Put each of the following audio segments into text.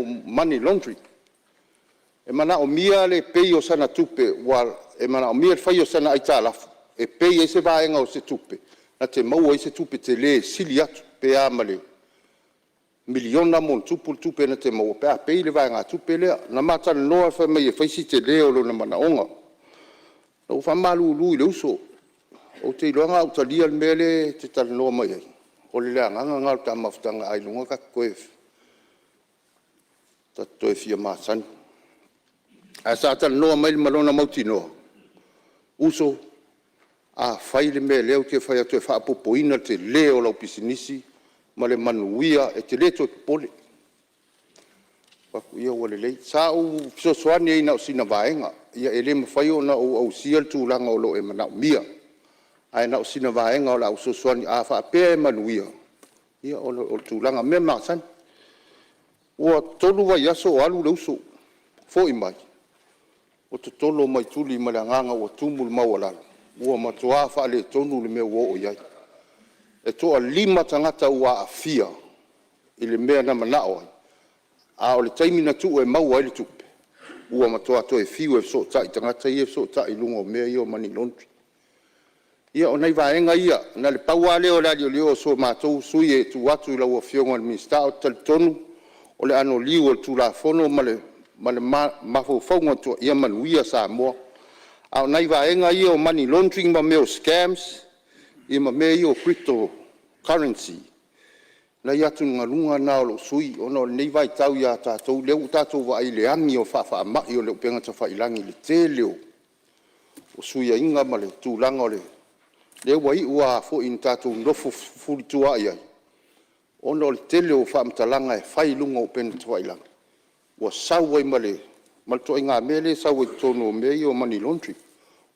Money Laundry. E manaomia le pay o sana tupe, e manaomia le fai o sana aitalafu e pay ai se vaega o se tupe na te maua ai se tupe tele e sili atu, pe a ma le $1 miliona ma ona tupu le tupe na te maua pe a pay le vaegatupe lea. Na ma talanoa fai mai e fai si tele o lona manaoga. Na ou faamalulu i le uso, ou te iloa a ou talia le mea lea e te talanoa mai ai, o le leagaga lena o le ta mafutaga ailoga ta te toe fia masani. Ae sa talanoa mai ma lona mautinoa, uso, a fai le mea lea ou te fai atu e faaopoopoina le tele o lau pisinisi ma le manuia, e te le toe popole. Ou fai atu, ia ua lelei. Sa ou fesoasoani ai na o sina vaega. Ia e le mafai ona ou ausia le tulaga o lo o e manaomia, ae na o sina vaega o le a ou fesoasoani ai, a faapea e manuia, ia o le tulaga o mea masani. Ua 3 vaiaso o alu le uso, foi mai ua totolo mai tuli ma le agaga ua tumu le maualalo, ua matua faaletonu le mea ua oo i ai. E toa-5 tagata ua aafia i le mea na manao ai, a o le taimi na tuu e maua ai le tupe, ua matua toe fiu e fesootai i tagata ia e fesootai i luga o mea ia o money laundry. Ia o nai vaega ia, na o le pau lava lea o le aliolio o si o matou sui usufono e tuu atu i lau Afioga i le Minisita. Ou te talitonu o le anoliu o le Tulafono ma le mafaufauga ia manuia Samoa. A o nai vaega ia o money laundering ma mea o scams ma mea ia o crypto currency, o nai atugaluga na o lou sui usufono ona o lenei vaitau ia tatou lea ua tatou vaai i le agi o faafaamai o le upega tafailagi i le tele o fesuiaiga ma le tulaga o le… lea ua iu lava foi ina tatou nonofo fefulisua ai, ona o le tele o faamatalaga e fai i luga o upega tafailagi, ua sau ai ma le ituaiga mea lea e sau ai i totonu o mea ia o money laundry,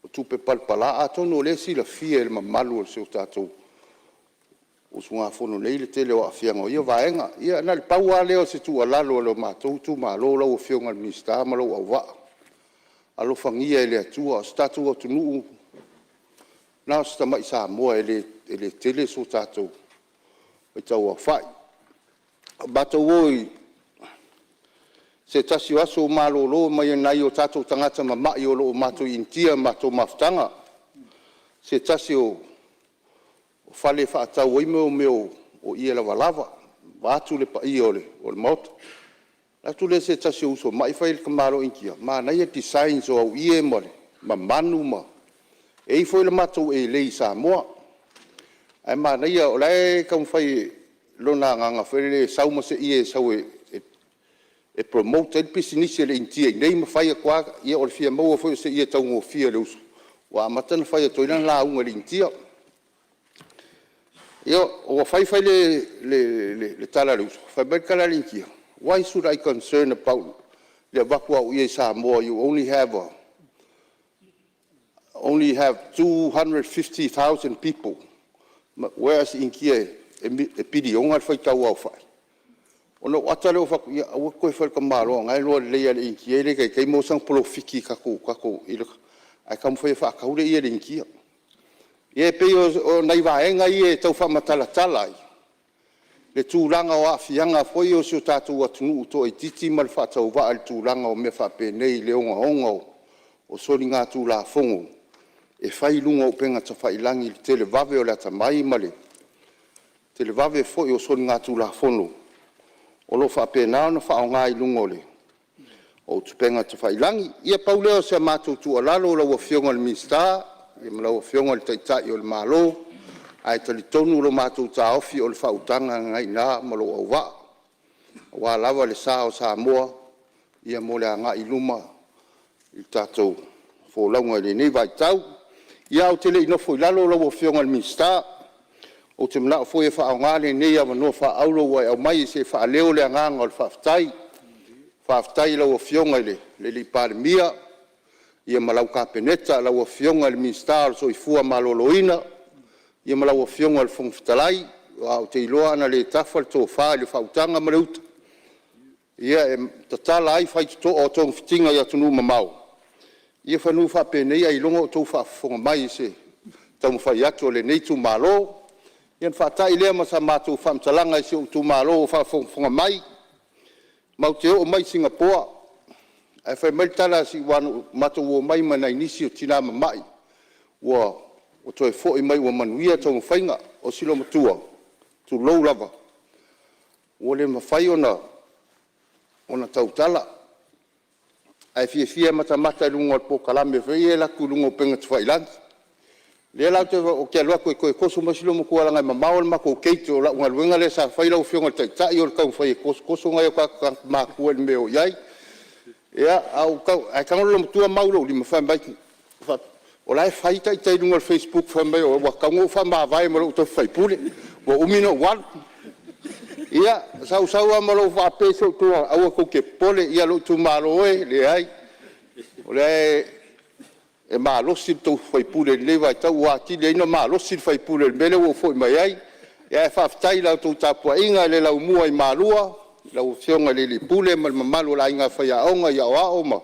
o tupe palapala. Atonu o lea e silafia e le mamalu o si o tatou usugafono nei le tele o aafiaga o ia vaega. Ia na o le pau lava lea o se tuualalo a le matou itumalo lau Afioga i le Minisita ma lou auvaa, alofagia e le Atua. O si o tatou atunuu, na o si tamai Samoa e le tele so tatou faitauaofai. Matou o i se tasi o aso ou malolo mai nai o tatou tagata mamai o lo o matou i Initia i le matou mafutaga i se tasi o fale e faatau ai mea o ie lavalava, vaeatu le paia o le Maota. Ona alu atu lea o se tasi o uso mai fai i le tamaloa Initia, “Manaia designs o au ie ma manu ma…” E i ai foi le matou elei Samoa, ae manaia o la e taumafai lona agaga foi lele e sau ma se ie e sau e promote ai le pisinisi a le Initia i inei ma fai atu lava. Ia o le fia maua foi o se ie taugofie a le uso, ua amata ona fai atu ai lana lauga i le Initia. Ia, ua fai fai le tala a le uso, fai mai le tala a le Initia, “Why should I concern about le avatu o au ie i Samoa, you only have 250,000 people whereas Initia e piliona le faitauaofai.” Ona ou ata lea ou fai atu, ia aua e te toe faia i le tamaloa o lena e iloa lelei lava e le Initia e le taitai maua sana polofiti i tatou… ae taumafai e faatau le ie a le Initia. Ia e pei o nai vaega ia e tau faamatalatala ai le tulaga o aafiaga foi o si o tatou atunuu toaitiiti ma le faatauvaa i le tulaga o mea faapenei i le ogaoga o soligatulafono e fai i luga o upega tafailagi i le televave o le atamai ma le televave foi o soligatulafono o lo o faapena ona faaaoga i luga o upega tafailagi. Ia pau lea o se matou tuualalo lau Afioga i le Minisita ma lau Afioga i le Taitai o le Malo, ae talitonu lo matou taofi o le faautaga lena e i ina ma lou auvaa aua lava le sa o Samoa mo le agai i luma i le tatou folauga i lenei vaitau. Ia, ae ou te le i nofo i lalo lau Afioga i le Minisita, ou te manao foi e faaaoga lenei avanoa faaauro ua e aumaia se i faaleo le agaga o le faafetai. Faafetai i lau Afioga i le Palemia ma lau Kapeneta, lau Afioga i le Minisita o le Soifua Maloloina ma lau Afioga i le Fofoga Fetalai. Aua ou te iloa ana le tafa le tofa i le faautaga ma le uta, e tatala ai faitotoa o togafitiga i atunuu mamao, ia semeamanu faapenei ailoga o outou faafofoga mai i se taumafai atu a lenei itumalo. Ia ona faatai lea ma sa matou faamatalaga i si ou itumalo o faafogafoga mai. Matou te oo mai i Sigapoa ae fai mai le tala a Siuano, na matou omai ma nai nisi o tina mamai ua toe foi mai ua manuia taumafaiga. O si olomatua, tulou lava, ua le mafai ona tautala, ae fiafia e matamata i luga o le polokalame foi lea e alu atu i luga o upega tafailagi. O lea la ou te alu atu e toe toso mai si olomatua leaga e mamao le matou gate o lau galuega lea sa fai lau Afioga i le Taitai o le taumafai e tosotoso nai o tatou tagata matutua i le mea e o i ai. Ae tago le olomatua mau i lou lima fai mai, o la e fai ita i luga o le facebook fai mai ua tatau ona ou faamavae ma lou tofi faipule ua umi ona ou alu. Ia, sa ou sau lava ma lou faapea i si ou itumalo, aua tou te popole lou itumalo e, leai o lea e malosi le tou sui usufono i lenei vaitau ua atili ai ona malosi le sui usufono i le mea lea ua ou foi mai ai. Ae faafetai i la outou tapuaiga i le Laumua i Malua lau Afioga i le alii Pule ma le mamalu o le Aiga Faiaoga i Aoao ma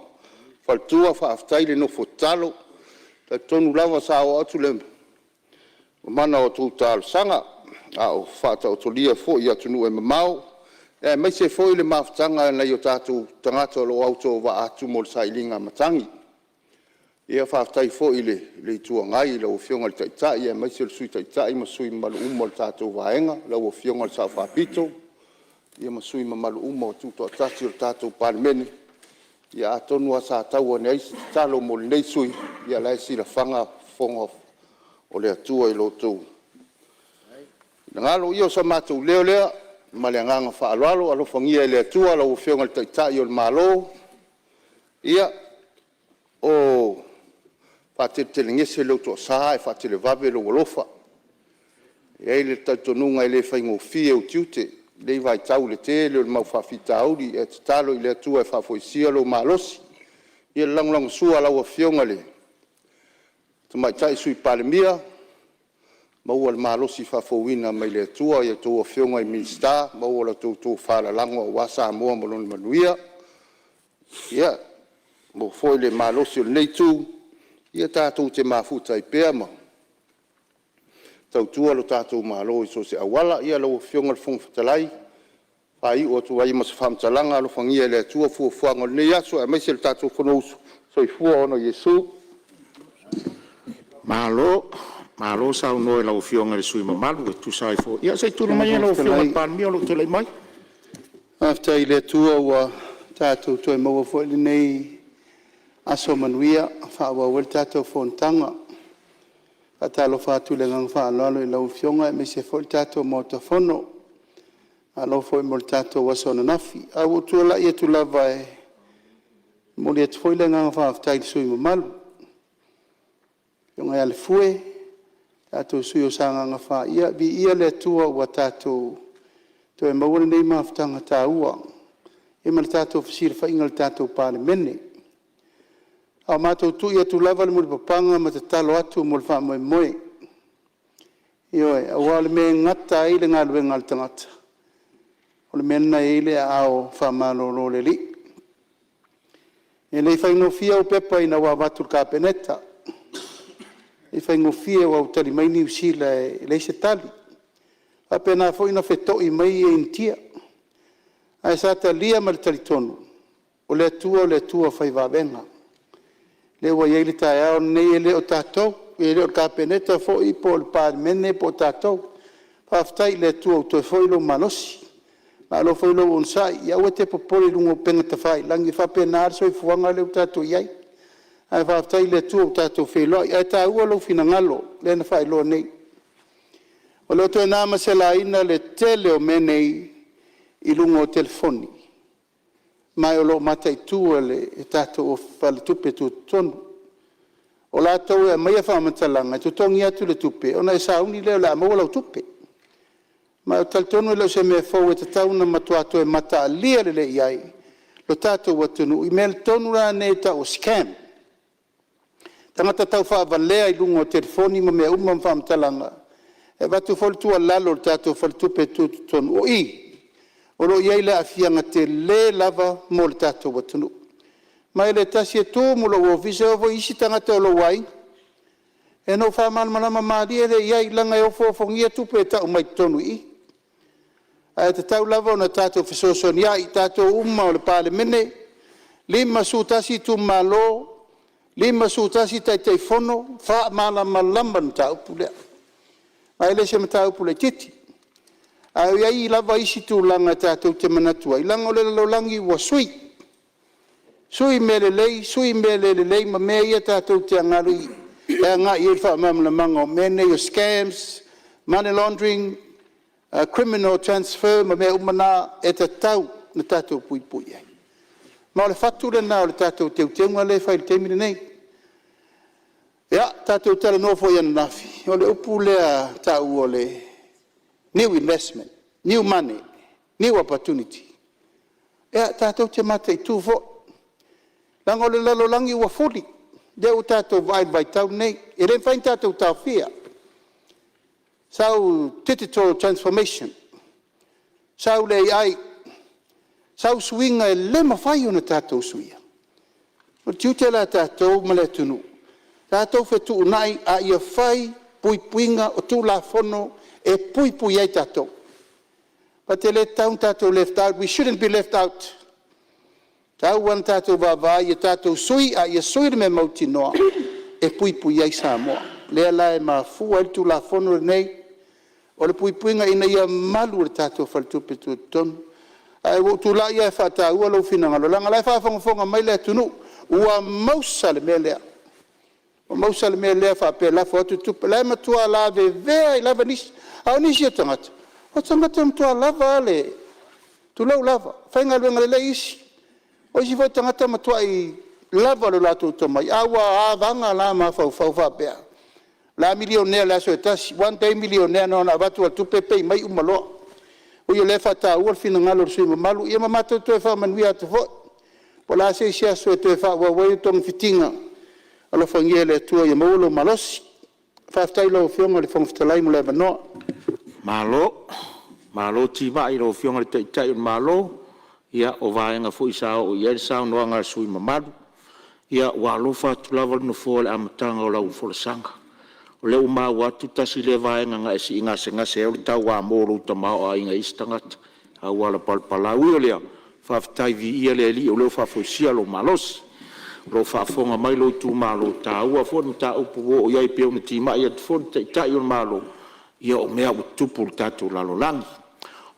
Faletua, faafetai le nofo tatalo. E talitonu lava sa oo atu le mana o a outou talosaga a o faataotolia foi i atunuu e mamao, aemaise foi le mafutaga a nai o tatou tagata o lo o autovaa atu mo le sailiga matagi. Faafetai foi i le Itu Agai i lau Afioga i le Taitai aemaise o le Sui Taitai ma sui usufono mamalu uma o le tatou Vaega, lau Afioga i le Sao Faapito ma sui usufono mamalu uma ua tutoatasi o le tatou Palemene. Ia atonu lava sa tau ane ai se tatalo mo lenei sui usufono, ia o la e silafaga fofoga o le Atua i lo outou finagalo. Ia o so matou leo lea ma le agaga faaaloalo. Alofagia e le Atua lau Afioga i le Taitai o le Malo, ia faateletelegese lou toasa ae faatelevave lou alofa. E i ai le talitonuga e le faigofie ou tiute i lenei vaitau i le tele o le mau faafitauli, ae tatalo i le Atua e faafoisia lou malosi. Ia le lagolagosua a lau Afioga i le Tamaitai Sui Palemia, maua le malosi faafouina mai le Atua i a outou Afioga i Minisita, maua la outou tofa lalago aua Samoa ma lona manuia. Ia maua foi le malosi o lenei Itu ia tatou te mafuta ai pea ma tautua lo tatou Malo i so o se auala. Ia lau Afioga i le Fofoga Fetalai, e faaiu atu ai ma se faamatalaga, alofagia e le Atua fuafuaga o lenei aso aemaise le tatou Fonousu. Soifua ona ia Iesu. Malo, malo saunoa i lau Afioga i le sui usufono mamalu e tusa ai foi… Ia se i tulai mai lau Afioga i le Palemia o lo o tulai mai. Faafetai i le Atua ua tatou toe maua foi lenei aso manuia e faaauau ai le tatou fonotaga. E faatalofa atu i le agaga faaaloalo i lau Afioga aemaise foi le tatou Maota Fono. Malo foi mo le tatou aso ananafi. Ae ua ou tulai atu lava e momoli atu foi le agaga faafetai i le sui usufono mamalu, le Afioga ia Lefue, le tatou sui usufono mo Sagaga 4, ia viia le Atua ua tatou toe maua lenei mafutaga taua ma le tatou fesilafaiga i le tatou Palemene. A o matou tui atu lava le mulipapaga ma tatalo atu mo le faamoemoe, ioe, aua o le mea e gata ai le galuega a le tagata, o le mea lena e i ai le aao faamalolo o le Alii. E le i faigofie au pepa ina ua avatu i le Kapeneta, e le i faigofie aua ua tali mai Niu Sila e leai se tali. E faapena foi ona fetoi mai Initia, ae sa talia ma le talitonu o le Atua o le Atua fai vavega. Lea ua i ai le taeao lenei, e le o tatou, e le o le Kapeneta foi po o le Palemene po o tatou. Faafetai i le Atua ua toe foi lou malosi, malo foi lou onosai. Ia aua e te popole i luga o upega tafailagi, e faapena lava le soifuaga lea ua tatou i ai. Ae faafetai i le Atua ua tatou feiloai, ae taua lou finagalo lea na faailoa nei. E le o toe na ma se laina le tele o mea nei i luga o telefoni, ma o lo o mataitu e le tatou Faletupe Tutotonu. O latou e aumaia faamatalaga e totogi atu le tupe ona e sauni lea o le a maua lau tupe. Ma ou te talitonu e le o se mea fou e tatau ona matua toe mataalia lelei i ai lo tatou atunuu i mea tonu lava nei e tau o scam, tagata taufaavalea i luga o telefoni ma mea uma ma faamatalaga. E avatu foi le tuualalo i le tatou Faletupe Tutotonu, o i o lo o i ai le aafiaga tele lava mo le tatou atunuu. Ma e le tasi, e tumu lou ofisa, e oo foi i isi tagata o lou aiga. Ia ona ou faamalamalama malie lea i ai, leaga e ofoofogia tupe e tau mai totonu i i. Ae tatau lava ona tatou fesoasoaniai, tatou uma o le Palemene, 51 itumalo, 51 Taitaifono, faamalamalama le mataupu lea. Ae le o se mataupu laitiiti. Ae i ai lava isi tulaga tatou te manatu ai, leaga o le lalolagi ua sui, sui mea lelei sui mea le lelei ma mea ia tatou te agai i ai le faamalamalamaga o mea nei o scams, money laundering, criminal transfer ma mea uma na e tatau ona tatou puipui i ai. Ma o le fatu lena o le tatou teuteuga lea e fai i le taimi lenei. Ia, tatou talanoa foi ananafi, o le upu lea e taua o le new investment, new money, new opportunity. Ia tatou te mataitu foi, leaga o le lalolagi ua fuli, lea ua tatou vaai i le vaitau lenei, e le mafai ona tatou taofia. Sau le digital transformation, sau le AI, sau suiga e le mafai ona tatou suia. O le tiute la o tatou ma le atunuu, tatou fetuunai ae ia fai puipuiga o Tulafono e puipui ai tatou. E le tatau ona tatou left out, we shouldn't be left out. E tatau lava ona tatou vaavaai i tatou sui, a ia sui le mea mautinoa e puipui ai Samoa. O lea la e mafua ai le Tulafono lenei, o le puipuiga ina ia malu le tatou faletupe tutotonu. Ae ua ou tulai lava e faataua lou finagalo, leaga o la e faafogafoga mai le atunuu, ua mausa le mea lea, ua mausa le mea lea faapea e lafo atu tupe. O la e matua lavevea ai lava nisi. A o nisi o tagata, o tagata e matua lava le, tulou lava, faigaluega lelei isi. O isi foi tagata e matuai lava lo latou tomai, ae ua avaga la mafaufau faapea, o le a milionea i le aso e tasi, one day millionaire, na ona avatu lava o le tupe pay mai uma loa. Ui o lea e faataua le finagalo o le sui usufono mamalu, ia ma matou toe faamanuia atu foi. Po o le a se isi aso e toe faaauau ai togafitiga, alofagia e le Atua ia maua lou malosi. Faafetai i lau Afioga i le Fofoga Fetalai mo le avanoa. Malo, malo timai i lau Afioga i le Taitai o le Malo. Ia o vaega foi sa oo i ai le saunoaga a le sui usufono mamalu. Ia ua alofa atu lava le Nofoa i le amataga o lau folasaga. O lea ua maua atu tasi lea vaega na e sii gasegase ai o le tauamo o lou tamaoaiga i isi tagata i auala palapala. Ui o lea, faafetai viia le Alii o lea ua faafoisia lou malosi, o lo o faafofoga mai lou itumalo, e taua foi le mataupu ua oo i ai e pei ona timai atu foi le Taitai o le Malo, ia o mea ua tutupu i le tatou lalolagi.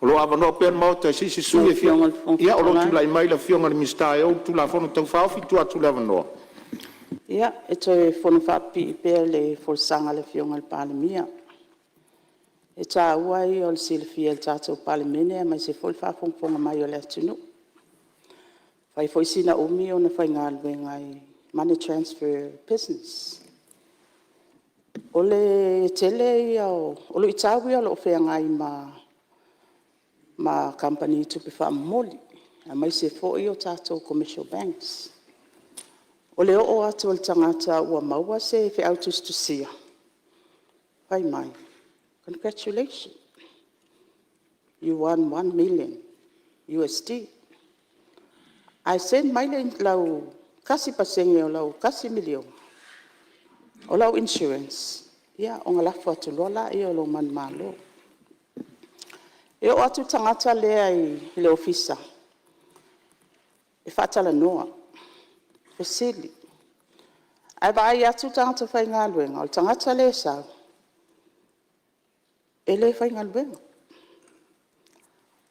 O lo o avanoa pea le Maota i se isi sui Lau usufono e fia... Afioga i le Fofoga Ia, o lo o Fetalai… tulai mai le Afioga i le Minisita e ou le Tulafono Tau Faaofi. E tuu atu le avanoa. Ia, e toe fonofaapipii pea i le folasaga a le Afioga i le Palemia. E taua ia o le silafia e le tatou Palemene aemaise foi le faafogafoga mai a le atunuu. E fai foi sina umi o faigaluega i le money transfer business. O le tele ia o… o luitau ia o lo o feagai ma kamupani tupe faamomoli aemaise foi o tatou Commercial Banks. O le oo atu o le tagata ua maua se feau tusitusia, fai mai, congratulation you won $1 million ae send mai lau 1% o lau $1miliona o lau insurance ona lafo atu loa lea o lou manumalo. E oo atu le tagata lea i le ofisa e faatalanoa, fesili. Ae vaai atu le tagata faigaluega o le tagata lea e sau, e le faigaluega,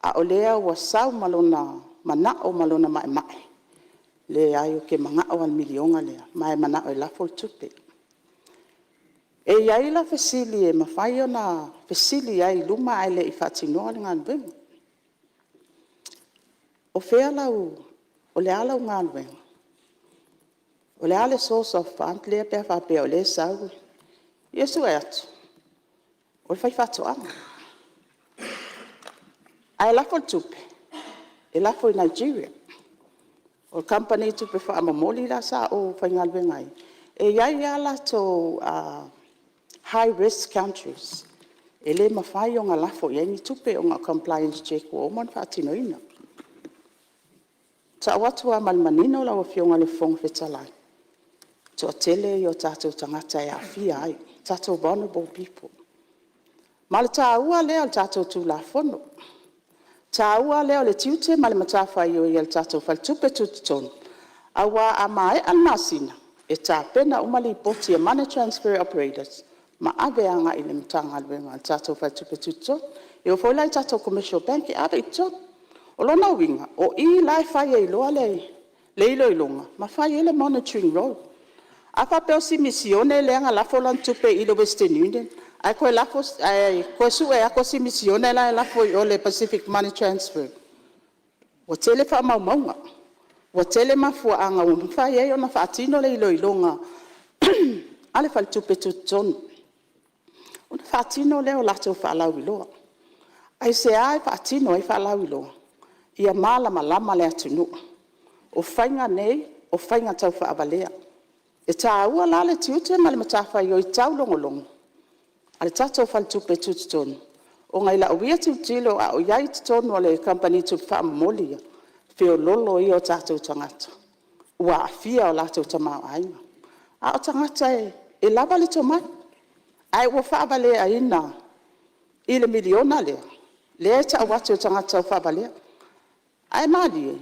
a o lea ua sau ma lona manao ma lona maemae. Leai, ou te manao lava i le $1miliona lea ma e manao e lafo le tupe. E i ai la fesili e mafai ona fesili ai i luma ae le i faatinoa le galuega. O le a lau galuega? O le a le source of fund lea pe a faapea o lea e sau? Ia sue atu, o le faifaatoaga. Ae lafo le tupe, e lafo i Nigeria. O le kamupani tupe faamomoli la sa ou faigaluega ai, e i ai lava latou high risk countries e le mafai ona lafo i ai ni tupe ona o compliance check ua uma ona faatinoina. E tau atu lava ma le manino lau Afioga i le Fofoga Fetalai, o le toatele ia o tatou tagata e aafia ai, tatou vulnerable people. Ma o le taua lea o le tatou Tulafono. taua lea o le tiute ma le matafaioi a le tatou Faletupe Tutotonu, aua a maea le masina, e tapena uma lipoti a money transfer operators ma ave agai i le Matagaluega a le tatou Faletupe Tutotonu. E oo foi la i tatou Commercial Bank e ave i totonu. O lona uiga, o i la e fai ai loa le iloiloga ma fai ai le monitory role. A faapea o si misione lea na lafo lana tupe i le Western Union ae toe sue atu o si misione la e lafo i o i le Pacific Money Transfer, ua tele faamaumauga, ua tele mafuaaga ua mafai ai ona faatino le iloiloga a le Faletupe Tutotonu, ona faatino lea o latou faalauiloa. Aisea e faatino ai faalauiloa? Ia malamalama le atunuu. O faiga nei, o faiga taufaavalea. E taua la le tiute ma le matafaioi taulogologo a le tatou Faletupe Tutotonu, ona i lau ia tilotilo a o i ai i totonu o le kamupani tupe faamomoli ia, o le feoloolo ia o tatou tagata ua aafia o latou tamaoaiga. A o tagata e lava le tomai, ae ua faavaleaina i le miliona lea, lea e tau atu e tagata taufaavalea. Ae malie,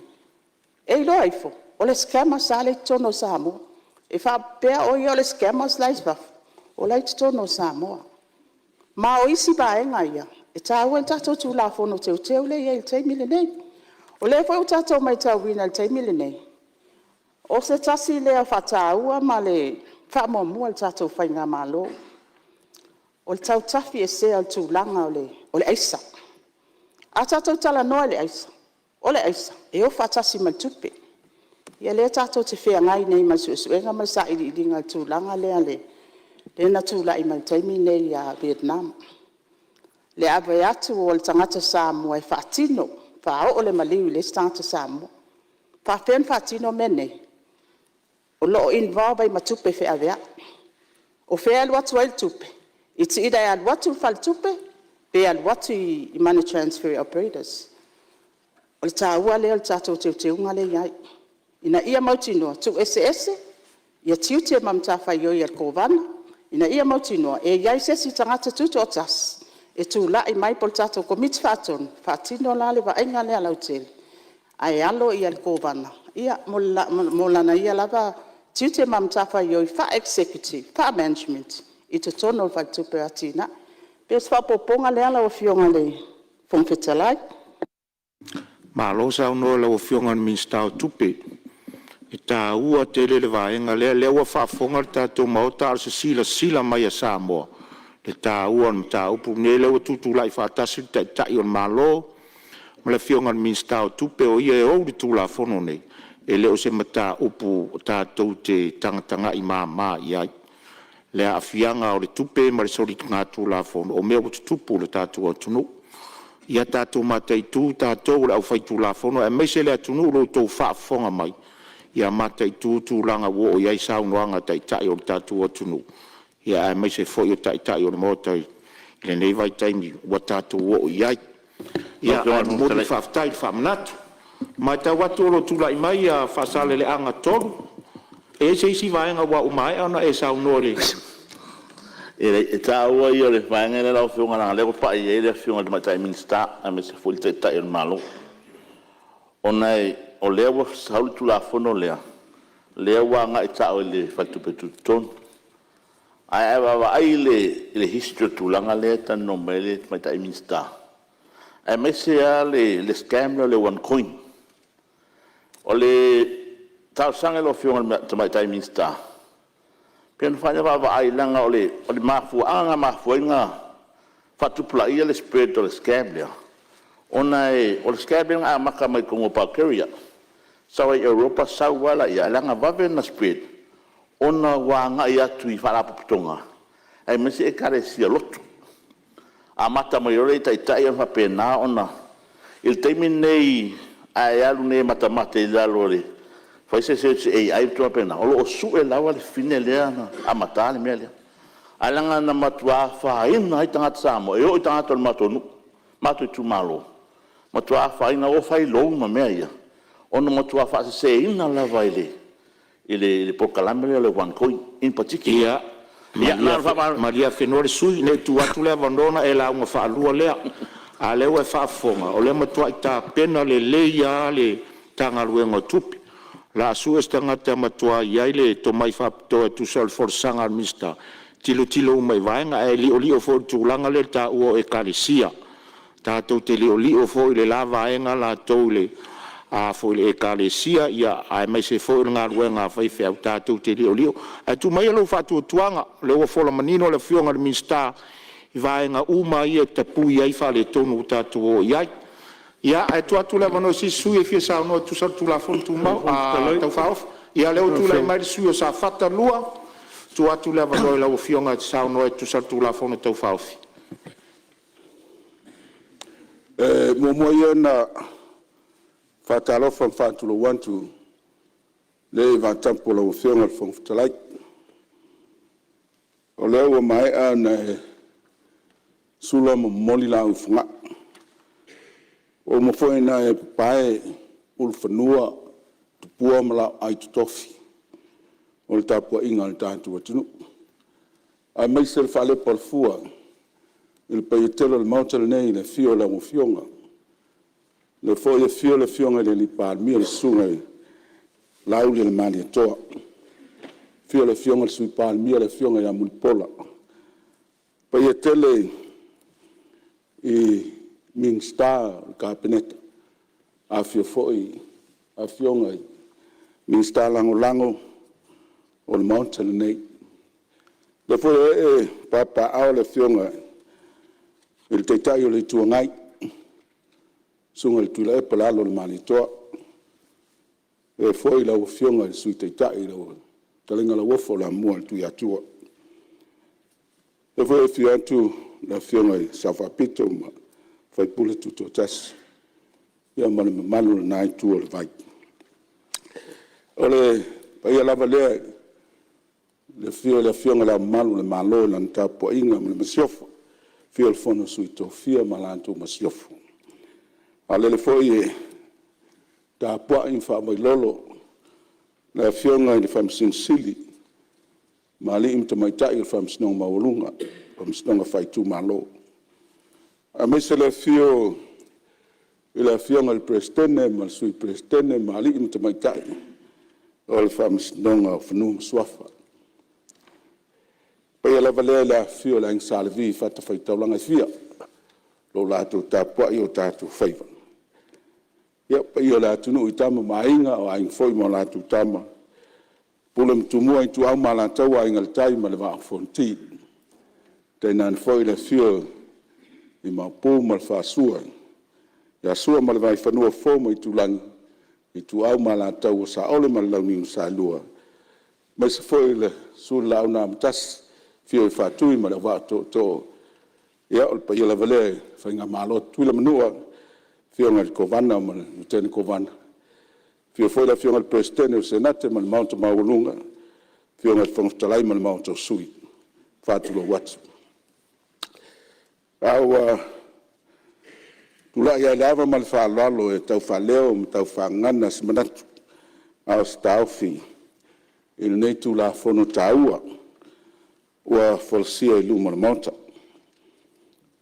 e iloa ifo, o le scammers lava lea e i totonu o Samoa. E faapea o ia o le scammers la e i fafo, o la e i totonu o Samoa. Ma o isi vaega ia e taua ai le tatou Tulafono Teuteu lea e i ai i le taimi lenei. O lea foi ua tatou matauina i le taimi lenei, o se tasi lea faataua ma le faamuamua a le tatou faigamalo, o le tau tafiesea o le tulaga o le aisa. A tatou talanoa i le aisa, o le aisa, e o faatasi ma le tupe. Ia lea tatou te feagai nei ma le suesuega ma le sailiiliga i le tulaga lea na tulai mai i le taimi lenei ia Vietnam, le ave atu o le tagata Samoa e faatino, faaoo le maliu i le isi tagata Samoa. E faapefea ona faatino mea nei? O lo o involve ai ma tupe feaveai. O fea e alu atu ai le tupe? It's either e alu atu i le faletupe pe alu atu i money transfer operators. O le taua lea o le tatou teuteuga lea e i ai, ina ia mautinoa, tuueseese ia tiute ma matafaioi a le Kovana, ina ia mautinoa e i ai se isi tagata tutoatasi e tulai mai po o le tatou Komiti Faatonu e faatino la le vaaiga lea lautele, ae alo le Kovana mo lana ia lava tiute ma matafaioi faa-Executive, faa-Management i totonu o le Faletupe o Atina'e. E pei o se faaopoopoga lea lau Afioga i le Fofoga Fetalai. Malo saunoa i lau Afioga i le Minisita o Tupe. E taua tele le vaega lea, o lea ua faafofoga le tatou Maota, a o se silasila mai a Samoa i le taua o le mataupu lenei. O lea ua tutulai faatasi le Taitai o le Malo ma le Afioga i le Minisita o Tupe, o ia e ou le Tulafono lenei. E le o se mataupu tatou te tagatagai mama i ai le aafiaga o le tupe ma le soligatulafono o mea ua tutupu i le tatou atunuu. Ia tatou mataitu tatou o le aufaitulafono aemaise le atunuu i lo outou faafofoga mai, ia mataitu tulaga ua oo i ai saunoaga a Taitai o le tatou atunuu, aemaise foi o Taitai o le Maota i lenei vaitaimi ua tatou oo i ai. Lau Ia, Afioga ae i le Fofoga momoli le Fetalai… faafetai i le faamanatu. E matau atu o lo o tulai mai Faasaleleaga 3. E i ai se isi vaega aua ua maea ona e saunoa i le… E leai, o le taua ia o le vaega lea lau Afioga leaga o lea ua pai i ai le Afioga i le Tamaitai Minisita aemaise foi le Taitai o le Malo, ona o lea ua sau le Tulafono lea, lea ua agai sao i le Faletupe Tutotonu. Ae a vaavaai i le history o le tulaga lea e talanoa mai ai le Tamaitai Minisita, aemaise lava le scam lea o le one-coin. O le talosaga i lau Afioga i le Tamaitai Minisita, pe mafai ona vaavaai leaga o le mafuaaga na mafua ai ona faatupulaia le spread o le scam lea, ona o le scam lea na amata mai totonu o Bulgaria, sau ai i Europa sau lava lea, ae leaga na vave ona spread ona ua agai atu i faalapotopotoga aemaise Ekalesia lotu. Amata mai loa lea i taitai ona faapena ona… I le taimi lenei a e alu nei e matamata i lalo e fai se search i le AI ma tulaga faapena, o lo o sue lava le fafine lea na amataina le mea lea. Ae leaga na matua afaina ai tagata Samoa, e oo i tagata o le matou nuu, matou itumalo, matua afaina o fai loan ma mea ia, ona matua faaseseina lava i le polokalame lea o le one-coin in particular. Ia, Ia na ona faamalulu… Malie afenoa le sui usufono, ne i tuu atu le avanoa ona e lauga faalua lea. A o lea ua e faafofoga, o lea e matuai tapena lelei lava le Matagaluega o Tupe. O le a sue se tagata e matua i ai le tomai faapitoa e tusa o le folasaga a le Minisita, e tilotilo uma i vaega, ae liolio foi i le tulaga lea e taua o Ekalesia. Tatou te liolio foi i le la vaega latou i le Ekalesia aemaise foi o le galuega a faifeau, tatou te liolio. Ae tuu maia lou faatuatuaga, o lea ua fola manino le Afioga i le Minisita i vaega uma ia e tapui ai faaletonu ua tatou oo i ai. Ia, ae tuu atu le avanoa i se isi sui usufono e fia saunoa e tusa o le Tulafono Tau Faaofi. Ia, o lea ua tulai mai le sui usufono mo Safata 2, e tuu atu le avanoa i lau Afioga e te saunoa e tusa o le Tulafono Tau Faaofi. E muamua ia ona faatalofa ma faatulou atu i le vatapu o lau Afioga i le Fofoga Fetalai. O lea ua maea ona e sula ma momoli laau i Fogaa, ua uma foi ona e papae ulufanua Tupua ma laoai totofi o le tapuaiga a le tatou atunuu, aemaise le faalepulafua i le paia tele o le Maota lenei i le afio o lau Afioga, lea foi e afio le Afioga i le Palemia, le Susuga ia Laaulialemalietoa, afio le Afioga i le Sui Palemia, le Afioga ia Mulipola. Le paia tele i Minisita o le Kapeneta, afifio foi Afioga i Minisita Lagolago o le Maota lenei. O lea foi e ee ma papaaao le Afioga i le Taitai o le Itu Agai, le Susuga i le Tuilaepa o le alo o le Malietoa, faapea foi lau Afioga i le Sui Taitai lau Fetalaiga Lauofo Lamua le Tuiatua. O lea foi e afio atu le Afioga i le Sao Faapito ma faipule tutoatasi, ia ma le mamalu o lena itu o le vai. O le paia lava lea i le afio o le Afioga i Le Ao Mamalu o le Malo i lana tapuaiga ma le Masiofo, afio le Afioga i le Sui o le Fono a Sui Tofia ma la outou Masiofo. A o lele foi e tapuai ma faavailolo le Afioga i le Faamasino Sili ma alii ma tamaitai o le Faamasinoga Maualuga, Faamasinoga Faaitumalo. Aemaise le afio i le Afioga i le Peresetene ma le Sui Peresetene ma alii ma tamaitai o le Faamasinoga o Fanua ma Suafa. O le paia lava lea i le afifio o le Aiga Sa Levi i fatafaitaulaga e fia o lo o latou tapuai o tatou faiva. Ia, o paia o le atunuu i Tama ma Aiga, o Aiga foi ma a latou Tama, Pule ma Tumua, Ituau ma Alataua, Aiga i le Tai ma le Vaa o Fonoti. Tainane foi le afio o Maopu ma le Fasua ia Sua ma le Vaifanua, Fofo ma Aitulagi, Ituau ma Alataua, Saole ma le Launiu na Saelua, aemaise foi le susu o le Laau na Amotasi, afio le Faatui ma le Auvaa o Tootoo. Ia o le paia lava lea i le faigamalo a Tutuila ma Manua, afioga i le Kovana ma le Lutena Kovana, afio foi le Afioga i le Peresetene o le Senate ma le Maota maualuga, afioga i le Fofoga Fetalai ma le Maota o Sui. E faatulou atu. Ae ua tulai lava i le ava ma le faaaloalo e tau faaleo ma tau faagagana se manatu, a o se taofi i lenei Tulafono taua ua folasia i luma o le Maota.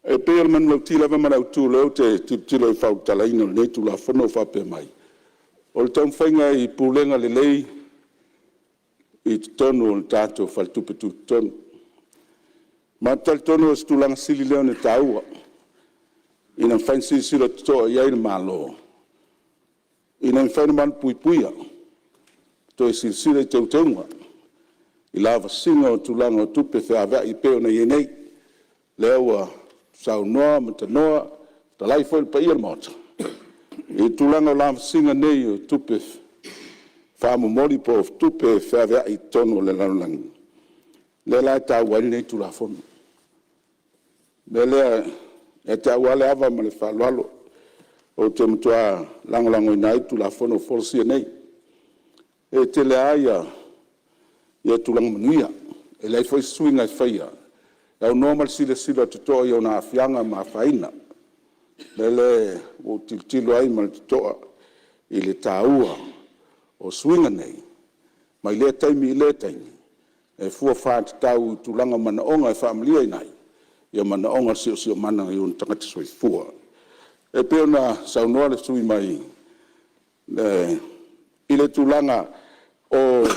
E pei o le manulauti lava ma le autu o lea ou te tilotilo i le faaulutalaina o lenei Tulafono o faapea mai, o le taumafaiga i pulega lelei i totonu o le tatou Faletupe Tutotonu. Ma ou te talitonu o se tulaga sili lea ona taua ina ia mafai ona silasila totoa i ai le Malo ina ia mafai ona malupuipuia, toe silasila i teuteuga i lavasiga o tulaga o tupe feaveai e pei ona i ai nei. Lea ua saunoa ma tanoa, fetalai foi le paia o le Maota i le tulaga o lavasiga nei o tupe faamomoli po o tupe feaveai i totonu o le lalolagi, lea la e taua ai lenei Tulafono. O le mea lea, ia te au lava le ava ma le faaaloalo, ou te matua lagolagoina ai le Tulafono ua folasia nei. E tele lava tulaga manuia, e leai foi se suiga e faia e aunoa ma le silasila totoa i ona aafiaga ma afaina. O le mea lea ua ou tilotilo ai ma le totoa i le taua o suiga nei mai lea taimi i lea taimi e fua faatatau i tulaga o manaoga e faamalieina ai manaoga o le siosiomaga i ona tagata soifua. E pei ona saunoa le sui usufono mai i le tulaga o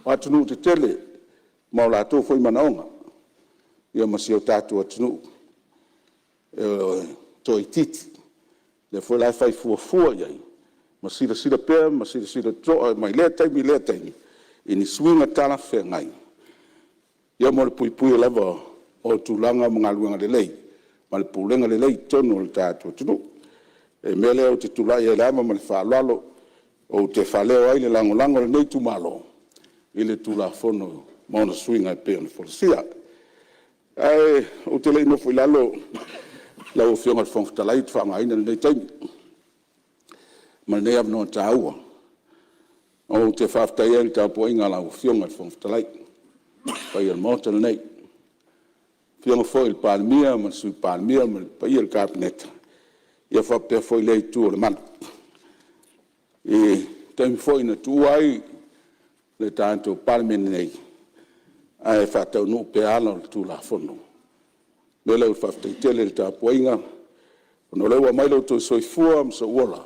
atunuu tetele ma o latou foi manaoga, ia ma si o tatou atunuu e toaitiiti. O lea foi la e fai fuafua i ai ma silasila pea ma silasila totoa mai lea taimi i lea taimi i ni suiga talafeagai mo le puipuia lava o tulaga ma galuega lelei ma le pulega lelei i totonu o le tatou atunuu. O le mea lea ou te tulai ai i le ava ma le faaaloalo ou te faaleo ai le lagolago a lenei itumalo i le Tulafono ma ona suiga e pei ona folasia. Ae ou te le i nofo i lalo lau Afioga i le Fofoga Fetalai ou te faaaogaina lenei taimi ma lenei avanoa taua ou te faafetai ai i le tapuaiga a lau Afioga i le Fofoga Fetalai ma le paia o le Maota lenei, le Afioga foi i le Palemia ma le Sui Palemia ma le paia o le Kapeneta, faapea foi lea itu o le malu. I le taimi foi na tuua ai le tatou Palemene nei ae faataunuu pea ala o le Tulafono. O le mea lea faafetai tele i le tapuaiga ona o lea ua aumai lo outou soifua ma sou ola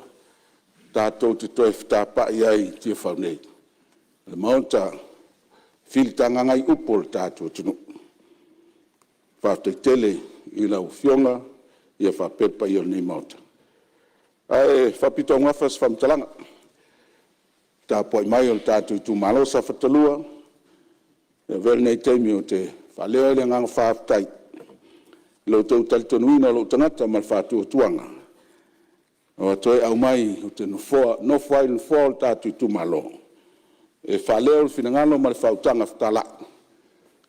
tatou te toe fetapai ai i Tiafau nei, o le Maota e filitagaga ai upu a le tatou atunuu. Faafetai tele i lau Afioga faapea le paia o lenei Maota. Ae faapitoaugafa se faamatalaga i le tapuai mai a le tatou itumalo Safata 2, e avea lenei taimi ou te faaleo ai le agaga faafetai i lo outou talitonuina o lou tagata ma le faatuatuaga ua toe aumai ou te nofo ai i le nofoa o le tatou itumalo e faaleo le finagalo ma le faautaga fetalai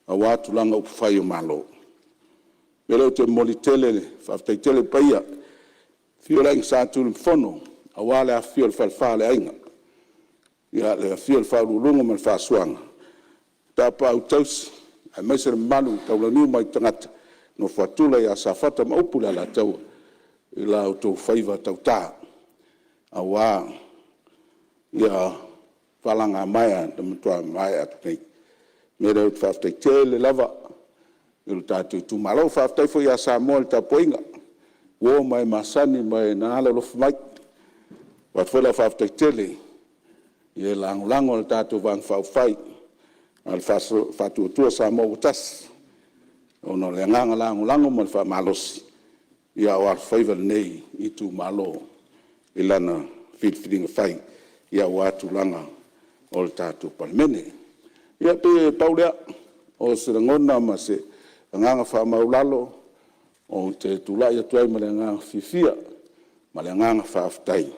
aua tulaga upufai o Malo. O le mea lea ou te momoli tele le faafetai tele i le paia, afio le Aiga Sa Tunumafono aua le afifio o le Falefa o le Aiga, le afio o le Faauluuluga ma le Faasuaga, Tapaau tausi aemaise le mamalu i Taulauniu ma Aitutagata, le nofo a Tula ia Safata ma upu i le Alataua i la outou faiva tauta aua faalagamaea na matua maea atu nei. O le mea lea ou te faafetai tele lava i le tatou itumalo. Faafetai foi ia Samoa i le tapuaiga, uo ma e masani ma e na alolofa mai. E avatu foi lau faafetai tele i le lagolago a le tatou Vaega Faaupufai a le Faatuatua Samoa ua Tasi, ona o le agaga lagolago ma le faamalosi a o alofaiva lenei itumalo i lana filifiliga fai aua tulaga o le tatou Palemene. Ia pei e pau lea o se lagona ma se agaga faamaualalo ou te tulai atu ai ma le agaga fiafia ma le agaga faafetai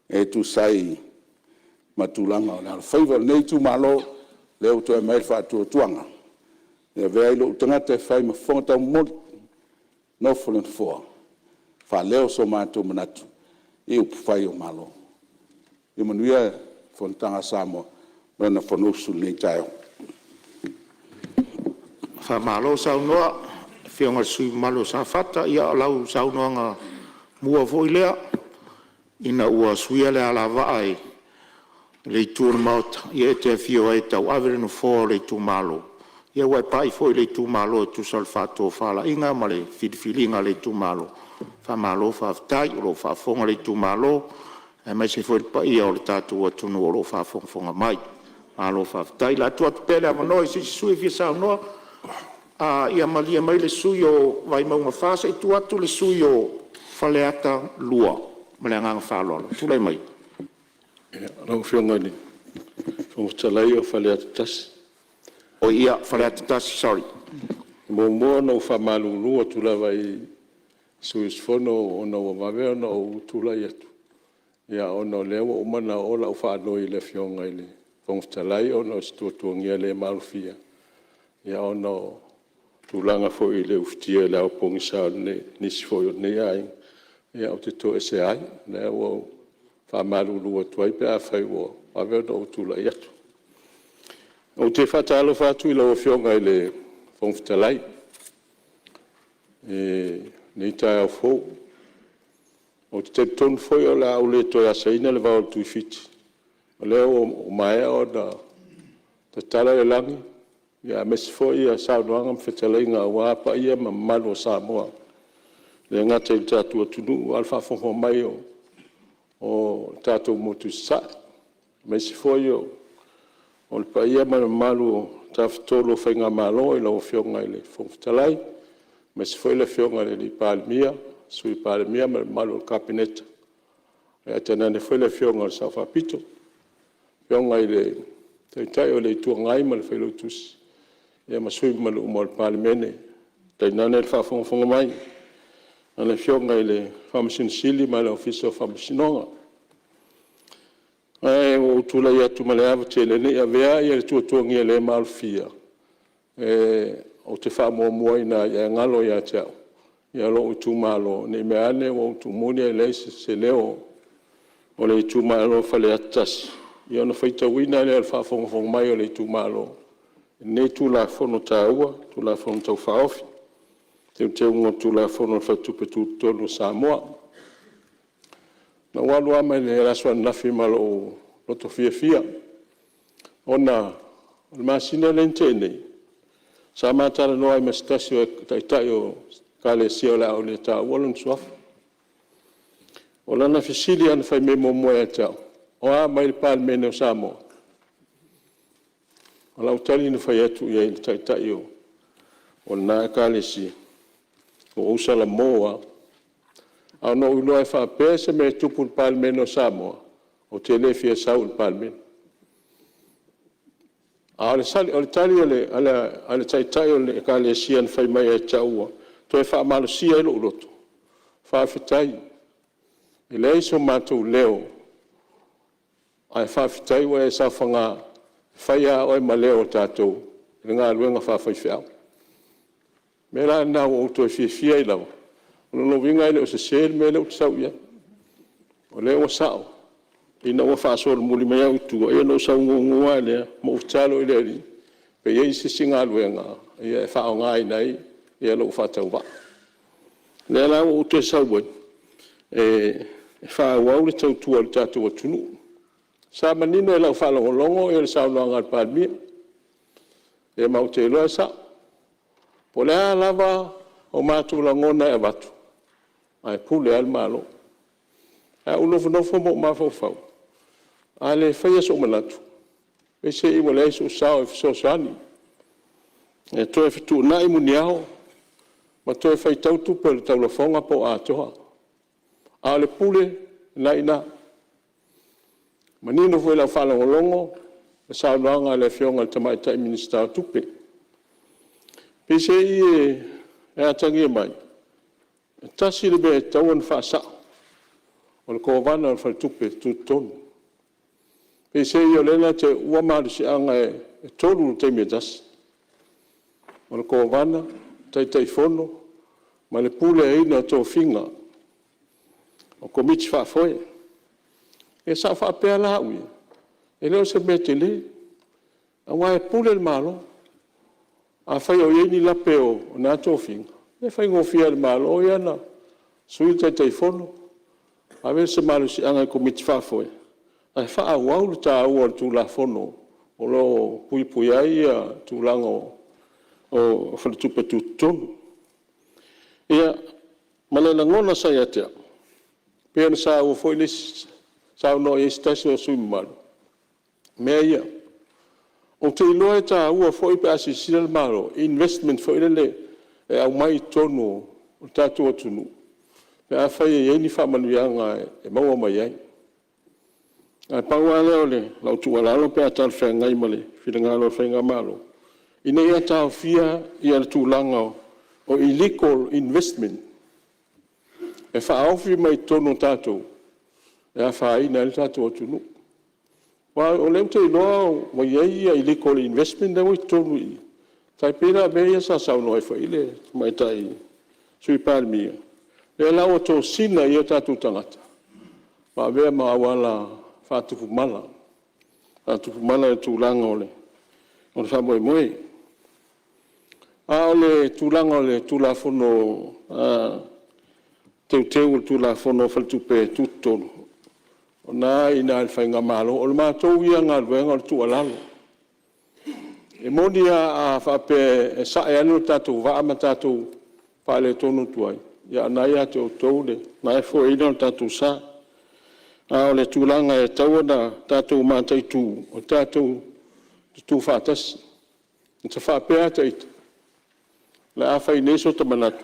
e tusa ai ma tulaga o le alofaiva o lenei itumalo, lea ua toe aumai ai le faatuatuaga e avea ai lou tagata e fai ma fofoga taumomoli, nofo le nofoa e faaleo so matou manatu i upufai o Malo. Ia manuia le fonotaga a Samoa ma lana Fonousu i lenei taeao. Faamalo saunoa i lau Afioga i le sui usufono mamalu o Safata. Ia o lau saunoaga mua foi lea ina ua suia le alavaa i le itu o le Maota, ia e te afio ai e tauave le nofoa o le itumalo. Ia ua e pai foi i le itumalo e tusa o le faatofalaiga ma le filifiliga a le itumalo. Faamalo faafetai o lo o faafofoga le itumalo aemaise foi le paia o le tatou atunuu o lo o faafogafoga mai. Malo faafetai. O le a tuu atu pea le avanoa i se isi sui usufono e fia saunoa. Ia malie mai le sui usufono mo Vaimauga 4 se i tuu atu i le sui usufono mo Faleata 2. Ma le agaga faaaloalo. Tulai mai. Lau Afioga i le Fofoga Fetalai o Faleata 1. Oi ia, Faleata 1, sorry. E muamua ona ou faamalulu atu lava i sui usufono ona ua vave ona ou tulai atu, ona o lea ua uma ona oo lau faanoi i le Afioga i le Fofoga Fetalai ona o se tuatuagia le maalofia ona o tulaga foi i le ufitia i le ao pogisa o nisi foi o lenei aiga, ou te toesea ai. O lea ua ou faamalulu atu ai pe afai ua vave ona ou tulai atu. Ou te faatalofa atu i lau Afioga i le Fofoga Fetalai i lenei taeao fou. Ou te talitonu foi o le a ou le toe asaina le vao o le Tuifiti, o lea ua maea ona tatala le lagi aemaise foi saunoaga ma fetalaiga aua paia ma mamalu o Samoa le gata i le tatou atunuu a o le faafofoga mai o le tatou motu i Sasae, aemaise foi o le paia ma le mamalu o le Tafatolu o Faigamalo i lau Afioga i le Fofoga Fetalai, aemaise foi le Afioga i le Palemia, Sui Palemia ma le mamalu o le Kapeneta, ae tainane foi le Afioga i le Sao Faapito, le Afioga i le Taitai o le Itu Agai ma le Failautusi ma sui usufono mamalu uma o le Palemene. Tainane le faafogafoga mai a le Afioga i le Faamasino Sili ma le Ofisa o Faamasinoga. Ae ua ou tulai atu ma le ava tele, ne i avea le tuatuagia le maalofia ou te faamuamuaina ai ae galo ia te au lou Itumalo, ne i meaane ua ou tuumuli ae leai se leo o le Itumalo o Faleata 1, ona faitauina lea i le faafogafoga mai a le Itumalo i lenei Tulafono taua, Tulafono Tau Faaofi o Teuteuga o le Tulafono o Faletupe Tutotonu o Samoa. Na ou alu lava mai le aso ananafi ma lou loto fiafia ona o le masina lea na tea nei sa ma talanoa ai ma se tasi o Taitai o se Ekalesia o le a ou le taua lona suafa. O lana fesili na fai mai muamua ia te au, “O a mai le Palemene o Samoa?” O lau tali na fai atu i ai i le Taitai o lena Ekalesia, ua ou salamo lava. Ae na ou iloa e faapea se mea e tupu i le Palemene o Samoa, ou te le fia sau i le Palemene. A o le tali a le Taitai o le Ekalesia na fai mai ia te au ua toe faamalosia ai lou loto, faafetai, e leai so matou leo, ae faafetai ua e saofaga e fai lava oe ma leo o tatou i le galuega faafaifeau. O le mea la lena ua ou toe fiafia ai lava, o lona uiga e le o sese le mea lea ou te sau i ai, o lea ua sao ina ua faasolomuli mai au i tua, ia ona ou sau muamua lava lea ma ou tatalo i le Alii pe i ai se isi galuega e faaaogaina ai lou faatauvaa. O lea la ua ou toe sau ai e faaauau le tautua i le tatou atunuu. Sa manino i lau faalogologo le saunoaga a le Palemia, ia ma ou te iloa e sao. Po o le a lava o matou lagona e avatu, ae pule lava le Malo. Ae ou nofonofo ma ou mafaufau, a le faia sou manatu, peiseai ua leai sou sao e fesoasoani e toe fetuunai muniao ma toe faitau tupe o le taulafoga po o atoa. A o le pule, o lena e i ina. E manino foi i lau faalogologo le saunoaga a le Afioga i le Tamaitai Minisita o Tupe. Peiseai e atagia mai, e tasi le mea e tatau ona faasao, o le Kovana a le Faletupe Tutotonu. Peiseai o lea na te uua malosiaga e tolu i le taimi e tasi, o le Kovana, Taitaifono ma le puleaina o tofiga o Komiti Faafoe. Ia sa ou faapea la au ia, e le o se mea tele, aua e pule le Malo. Afai o i ai ni lape o na tofiga, ia e faigofie lava i le Malo ia ona sui le Taitaifono, ave se malosiaga i le Komiti Faafoe ae faaauau le taua o le Tulafono o lo o puipuia ai tulaga o Faletupe Tutotonu. Ia, ma le lagona sa ia te au, pei ona saunoa i ai se tasi o sui usufono mamalu i mea ia. Ou te iloa e taua foi pe a silasila le Malo i investment foi lele e aumai i totonu o le tatou atunuu pe afai e i ai ni faamanuiaga e maua mai ai. Ae pau lava lea o lau tuualalo pe a talafeagai ma le finagalo o le Faigamalo, ina ia taofia le tulaga o illegal investment e faaofi mai totonu o tatou e afaina ai le tatou atunuu. Aua o lea ou te iloa ua i ai illegal investment lea ua i totonu i i, e tai pei la o mea ia sa saunoa ai foi le Tamaitai Sui Palemia, lea la ua tosina ai o tatou tagata ma avea ma auala faatupu mala i le tulaga o le faamoemoe. A o le tulaga o le Tulafono Teuteu o le Tulafono o Faletupe Tutotonu, o lena e i ina i le Faigamalo. O le matou ia galuega o le tuualalo. E moni lava a faapea e sae ane le tatou vaa ma tatou faaletonu atu ai, a o lena e ia te outou le foeina o le tatou sa. A o le tulaga e tatau ona tatou mataitu, o tatou tutu faatasi. Na ta faapea lava ita, o le a fai nei so ta manatu,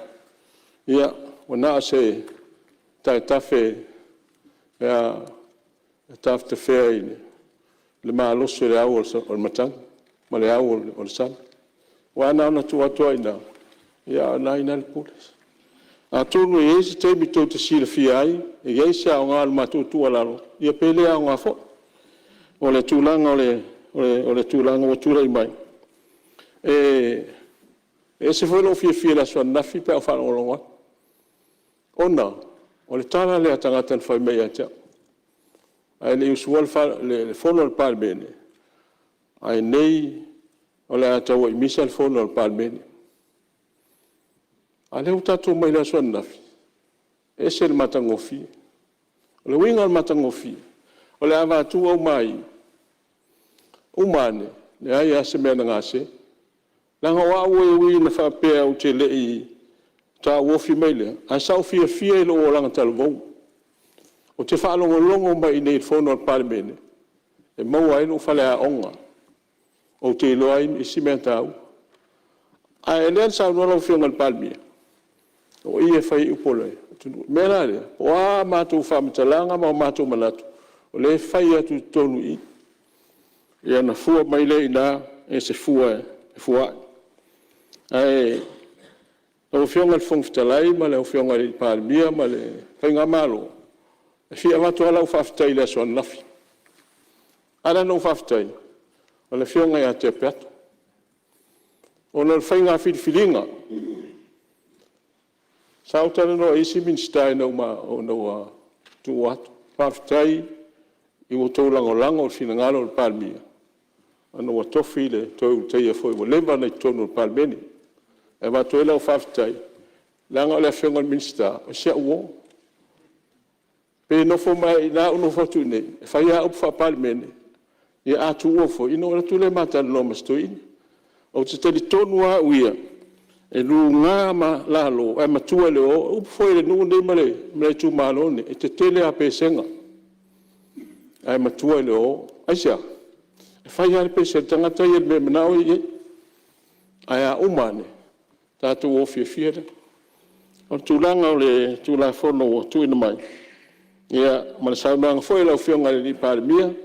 ia, ua na o se taetafe tafetafea i le malosi o le ao o le matagi ma le ao o le sami. Aua na ona tuu atu lava i ina, a o lena e i ina le pule. Atonu e i ai se taimi tou te silafia ai, e i ai se aoga o le matou tuualalo, ia pe le aoga foi. O le tulaga o le tulaga ua tulai mai, e ese foi lou fiafia i le aso ananafi pe a ou faalogologo atu, ona o le tala lea a tagata na fai mai ia te au, ae le i usuina le Fono a le Palemene, ae nei o le a tauai misa le Fono a le Palemene. A o lea ua tatou omai i le aso ananafi, e ese le matagofie. O le uiga o le matagofie, o le a avatu aumai, uma ane, e leai lava se mea na gase. Leaga o au e ui ina faapea ou te le i tauofi mai lea, ae sa ou fiafia i lou olaga talavou. Ou te faalogologo mai i inei i le Fono a le Palemene e maua ai lou faleaoga, ou te iloa ai isi mea taua. A o lea na saunoa lau Afioga i le Palemia, o i e fai ai upu a le atunuu. O le mea la lea, o a matou faamatalaga ma o matou manatu, o lea e fai atu i totonu i i, ia ona fua mai lea i ina i se fua e fua ai. Ae lau Afioga i le Fofoga Fetalai ma lau Afioga i le Palemia ma le faigamalo, e fia avatu lava lau faafetai i le aso ananafi. E ala ona ou faafetai, o le Afioga ia Tea Peato, ona o le faiga filifiliga. Sa ou talanoa i isi Minisita ina ua tuua atu, faafetai ua outou lagolago i le finagalo o le Palemia ona ua tofi le Toe Ulutaia foi ua leva ona i totonu o le Palemene. E avatu ai lau faafetai, leaga o le Afioga i le Minisita, o si au uo. Pe nofo mai lava i ina ae ou nofo atu i inei, e fai lava upu faa-Palemene, ia a tuua foi, ona ou alu atu lea ma talanoa ma si toeaina. Ou te talitonu lava au ia, e luga lalo ae matua i le oo. O upu foi a le nuu lenei ma le itumalo lenei, e tetele lava a pesega ae matua i le oo. Aisea? E fai lava le pese a le tagata ia i le mea e manao ia i ai. Ae a uma ane, tatou o fiafia lea. O le tulaga o le Tulafono ua tuuina mai, ia ma le saunoaga foi a lau Afioga i le Palemia, e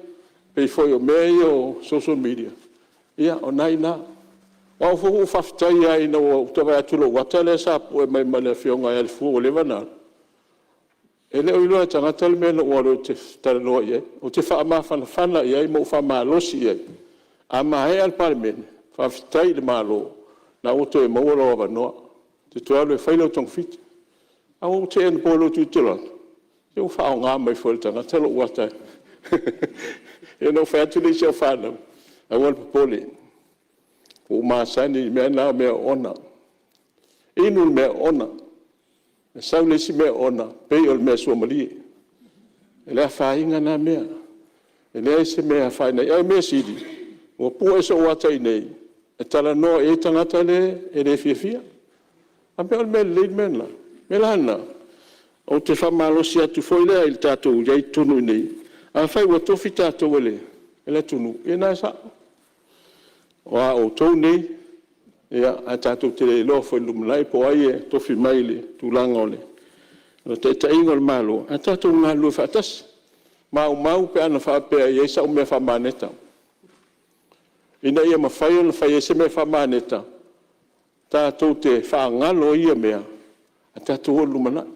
pei foi o mea ia o social media, ia o lena e i ina. O au foi ua ou faafetai lava ina ua ou vaai atu i lou ata lea sa pue mai ma le Afioga ia Le ua leva ona alu, e le o iloa e tagata le mea na ou alu ou te talanoa i ai, ou te faamafanafana i ai ma ou faamalosi i ai. A maea le Palemene, faafetai i le Malo o lena ua toe maua lou avanoa e te toe alu e fai lau togafiti. Ae ua ou tei anapo i lou tilotilo atu, se ua faaaoga mai foi e le tagata lou ata. Ia ona ou fai atu lea i si au fanau, aua le popole, ua ou masani i mea na o mea oona. Inu le mea oona, sau le isi mea oona, pei o le mea suamalie. E le afaina na mea, e leai se mea e afaina ai. A o le mea sili, ua pue sou ata i inei e talanoa i ai tagata ia e le fiafia. A faapea o le mea lelei le mea lena? O le mea la lena, ou te faamalosi atu foi lea i le tatou i ai i totonu i inei, afai ua tofi tatou e le atunuu, ia lena e sao, o a outou nei, ae tatou te le iloa foi i le lumanai po o ai e tofi mai i le tulaga o le taitaiga o le Malo, ae tatou galulue faatasi. Maumau pe ana faapea e i ai sau mea faamaneta, ina ia mafai ona fai ai se mea faamaneta, tatou te faagalo ia mea ae tatou o i le lumanai.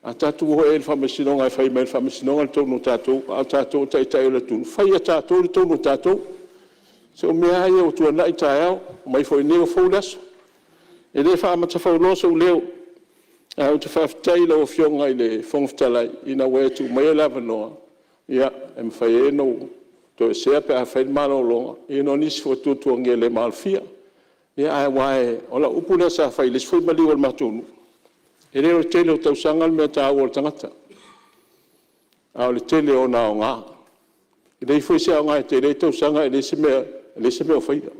A tatou o ea i le Faamasinoga e fai mai e le Faamasinoga le tonu a tatou, a o tatou o Taitai o le atunuu, fai e tatou le tonu a tatou. Se o mea lava ia ua tuanai taeao, omai foi nei ua fou le aso. E le faamatafauloa sou leo, ae ou te faafetai i lau Afioga i le Fofoga Fetalai ina ua e tuu maia le avanoa e mafai ai ona ou toesea pe a fai le malologa ona o nisi foi o tuatuagia le maalofia. Aua o lau upu lea sa fai i le isi foi maliu a le matou nuu, e le o le tele o tausaga le mea taua i le tagata, a o le tele o ona aoga. E leai foi se aoga e tele ai tausaga ae leai se mea o faia.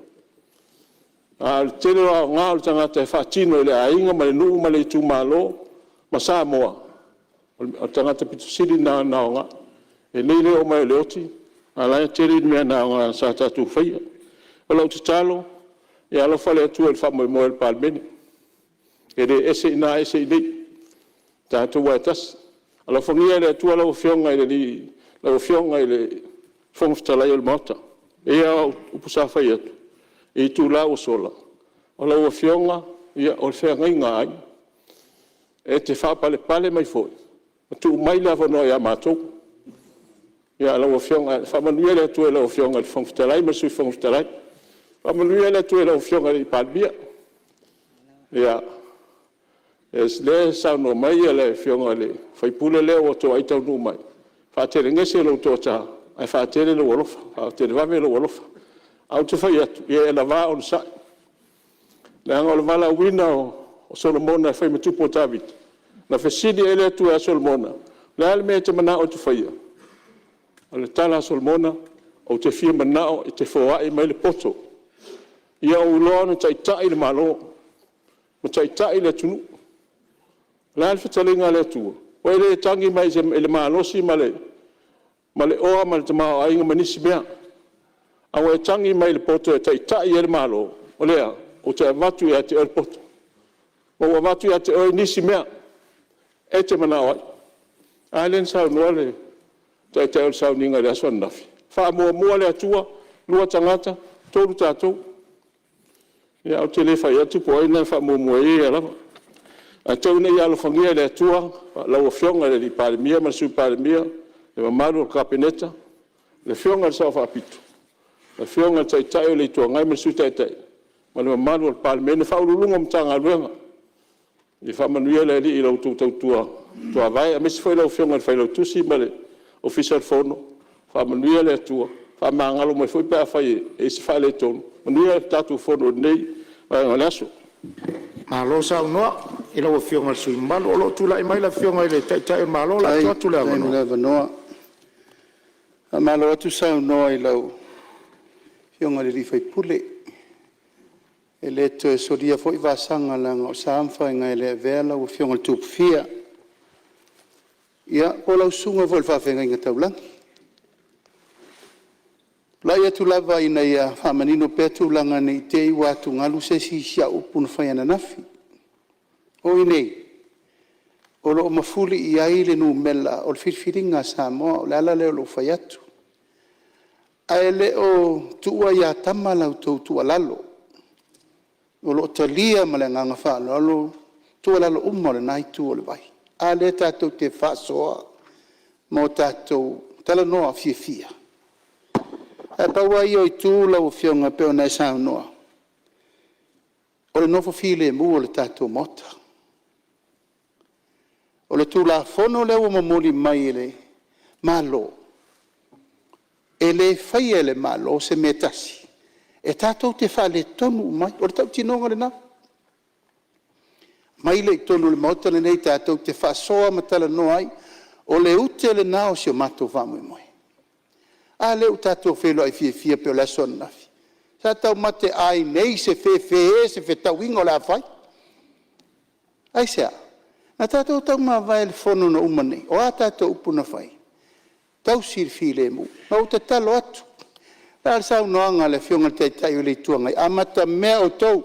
A o le tele o aoga o le tagata e faatino i le aiga ma le nuu ma le itumalo ma Samoa, o le tagata pito sili lena ona aoga. E lelei le oo mai o le oti, a o la e tele mea aoga sa tatou faia. O lau tatalo, ia alofa le Atua i le faamoemoe o le Palemene, e le ese i ina ese i inei, o tatou lava e tasi. Alofagia e le Atua lau Afioga i le Fofoga Fetalai o le Maota. E pei lava o au upu sa fai atu i itula ua sola, o lau Afioga o le feagaiga a aiga. E te faapalepale mai foi ma tuu mai le avanoa ia matou. Lau Afioga, faamanuia le Atua i lau Afioga i le Fofoga Fetalai ma le Sui Fofoga Fetalai. Faamanuia le Atua i lau Afioga i le Palemia. Ia, lea e saunoa mai le Afioga i le sui usufono lea ua toai taunuu mai, faatelegese lou toata ae faatele lou alofa, faatelevave lou alofa. Ae ou te fai atu, ia e lava onosai, leaga o le valaauina o Solomona e fai ma tupu o Tavita, na fesili ai le Atua ia Solomona, o le a le mea e te manao ou te faia? O le tala a Solomona, ou te fia manao e te foai mai le poto ia ou iloa ona taitai le Malo ma taitai le atunuu. O le a le fetalaiga a le Atua? Ua e le tagi mai i le malosi ma le oa ma le tamaoaiga ma nisi mea, a ua e tagi mai i le poto e taitai ai le Malo, o le a? Ou te avatu ia te oe le poto, ma ua avatu ia te oe nisi mea e te manao ai. A lea na saunoa le Taitai o le sauniga i le aso ananafi, faamuamua le Atua, lua tagata, tolu tatou. Ia ou te le fai atu po o ai na e faamuamua e ia lava. Ae tau ina ia alofagia e le Atua lau Afioga i le Palemia ma le Sui Palemia, le mamalu o le Kapeneta, le Afioga i le Sao Faapito, le Afioga i le Taitai o le Itu Agai ma le Sui Taitai ma le mamalu o le Palemene, Ofisa Sili o Pulega o Matagaluega. Ia faamanuia le Alii i la outou tautua tuavae aemaise foi lau Afioga i le Failautusi ma le Ofisa o le Fono. Faamanuia le Atua, faamagalo mai foi pe afai e i ai se faaletonu. Manuia le tatou Fono i lenei vaega o le aso. Malo saunoa i lau Afioga i le sui usufono mamalu. O lo o tulai mai le Afioga i le Taitai o le Malo, o le a tuu atu le Faafetai mo le avanoa. avanoa. Faamalo atu saunoa i lau Afioga i le sui usufono. E le toe solia foi vasaga leaga o sa ma faiga e le avea lau Afioga i le Tupufia, ia po o lau susuga foi i le faafeagaiga taulagi. E tulai atu lava ina ia faamanino pea tulaga ne i te i ua atugalu se isi i si au upu na fai ananafi. O i inei, o lo o mafuli i ai le numera o le filifiliga a Samoa. O le ala lea o lou fai atu. Ae le o tuua ia tama la outou tuualalo, o lo o talia ma le agaga faaaloalo tuualalo uma a lena itu o le vai. A lea tatou te faasoa ma tatou talanoa fiafia? Ae pau lava ia o itu lau Afioga pei ona e saunoa, o le nofo filemu o le tatou Maota. O le Tulafono lea ua momoli mai e le Malo, e le faia e le Malo se mea e tasi e tatou te faaletonu uma ai. O le tautinoga lena. Aumai lea i totonu o le Maota lenei tatou te faasoa ma talanoa ai. O le ute lena o si o matou faamoemoe. A lea ua tatou feiloai fiafia pei o le aso ananafi? Sa taumate ai nei se fefe se fetauiga o le a fai. Aisea? Na tatou taumavae i le fono na uma nei. O a tatou upu na fai? Tausi le filemu. Na ou tatalo atu, o le a le saunoaga a le Afioga i le Taitai o le Itu Agai? Amatamea outou,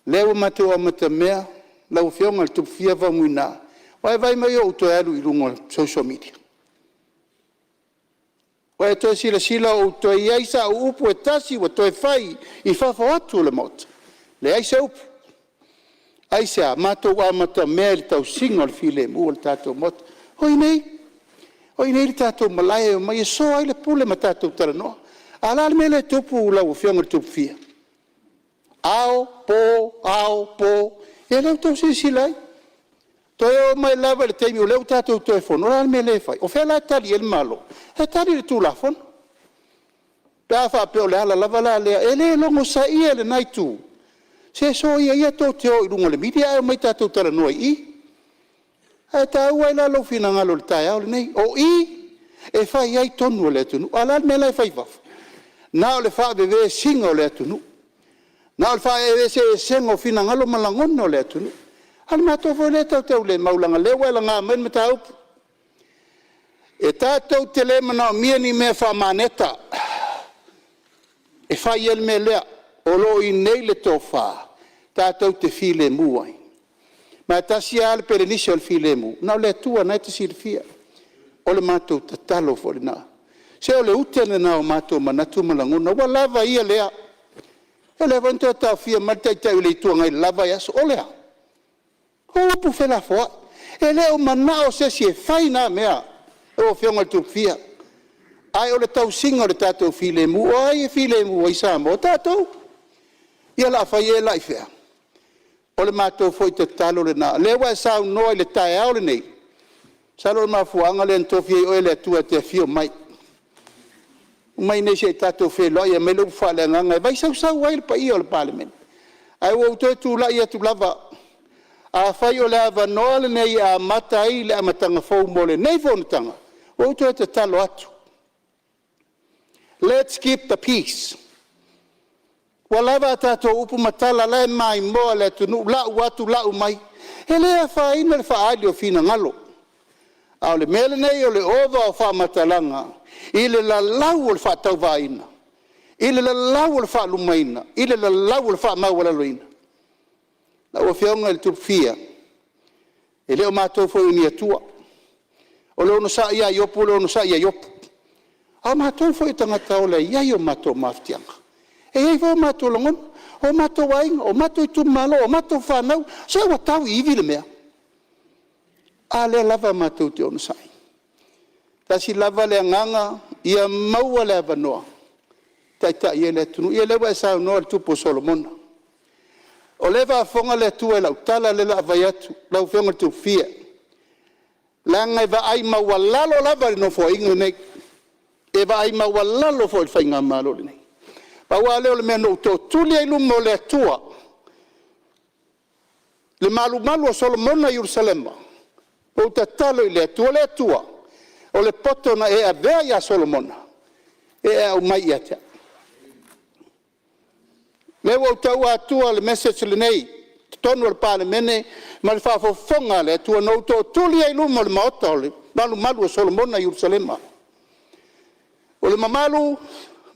lea ua matou amatamea lau Afioga i le Tupufia Faumuina, ua e vaai mai o ou toe alu i luga o le social media? Ua e toe silasila ua toe i ai sau upu e tasi ua toe fai i fafo atu o le Maota? Leai se upu. Aisea? Matou amatamea i le tausiga o le filemu o le tatou Maota. O i inei, o i inei le tatou malae e omai e soa ai le pule ma tatou talanoa. A o le a le mea lea e tupu lau Afioga i le Tupufia? Ao, po, ao, po, ia lea ua outou silasila i ai. Toe oo mai lava i le taimi o lea ua tatou toe fono, o le a le mea lea e fai? O fea la e tali i ai le Malo? E tali i le Tulafono. Pe a faapea o le ala lava la lea, e le logosaia e lena Itu, se soia ia tou te o i luga o le media ae omai tatou talanoa i i. Ae taua ai la lou finagalo i le taeao lenei. O i e fai ai tonu a le atunuu. A o le a le mea la e fai i fafo? Na o le faavevesiga o le atunuu. Na o le feeseeseaiga o finagalo ma lagona o le atunuu. A o le matou foi lea e tautaulemau leaga o lea ua e laga mai le mataupu. E tatou te le manaomia ni mea faamaneta e fai ai le mea lea. O lo o i inei le tofa tatou te filemu ai. Ma e tasi lava le pelenise o le filemu, na o le Atua o lena e te silafia. O le matou tatalo foi lena. Se o le ute lena o matou manatu ma lagona, ua lava ia lea. O lea foi na toe taofia mai le Taitai o le Itu Agai i le la vaiaso. O le a? O upu felafoai. E le o manao se isi e fai na mea lau Afioga i le Tupufia, ae o le tausiga o le tatou filemu. O ai e filemu ai Samoa? O tatou. Ia o le a fai ea la i fea? O le matou foi tatalo lena. O lea ua e saunoa i le taeao lenei, masalo o le mafuaaga lea na tofi ai oe e le Atua e te afio mai, omai i inei se i tatou feiloai e aumai le upu faaleagaga e vaisausau ai le paia o le Palemene. Ae ua ou toe tulai atu lava, afai o le avanoa lenei e amata ai le amataga fou mo lenei Fonotaga, ua ou toe tatalo atu, lets keep the peace. Ua lava a tatou upu ma tala, o la e maimoa le atunuu, lau atu lau mai. E le afaina le faaali o finagalo, a o le mea lenei o le ova o faamatalaga i le lalau o le faatauvaaina, i le lalau o le faalumaina, i le lalau o le faamaualaloina. Lau Afioga i le Tupufia, e le o matou foi o ni atua. O le onosai lava a Iopu o le onosai a Iopu. A o matou foi o tagata ola e i ai o matou mafatiaga, e i ai foi o matou lagona, o matou aiga, o matou itumalo, o matou fanau. Se ua tau i ivi le mea, a lea lava matou te onosai. E tasi lava le agaga, ia maua le avanoa e taitai ai le atunuu. Ia o lea ua e saunoa i le tupu o Solomona. O lea e faafofoga le Atua i lau tala lea o le a fai atu lau Afioga i le Tupufia, leaga e vaai maualalo lava i le Nofoaiga lenei, e vaai maualalo foi i le Faigamalo lenei. Pau lava lea o le mea na ou tootuli ai i luma o le Atua le malumalu o Solomona i Yerusalema, ou tatalo i le Atua, le Atua, o le poto na e avea ia Solomona, ia e aumai ia te au. O lea ua ou taua atua le message lenei i totonu o le Palemene ma le faafofoga a le Atua, na ou tootuli ai i luma o le Maota o le malumalu o Solomona i Yerusalema. O le mamalu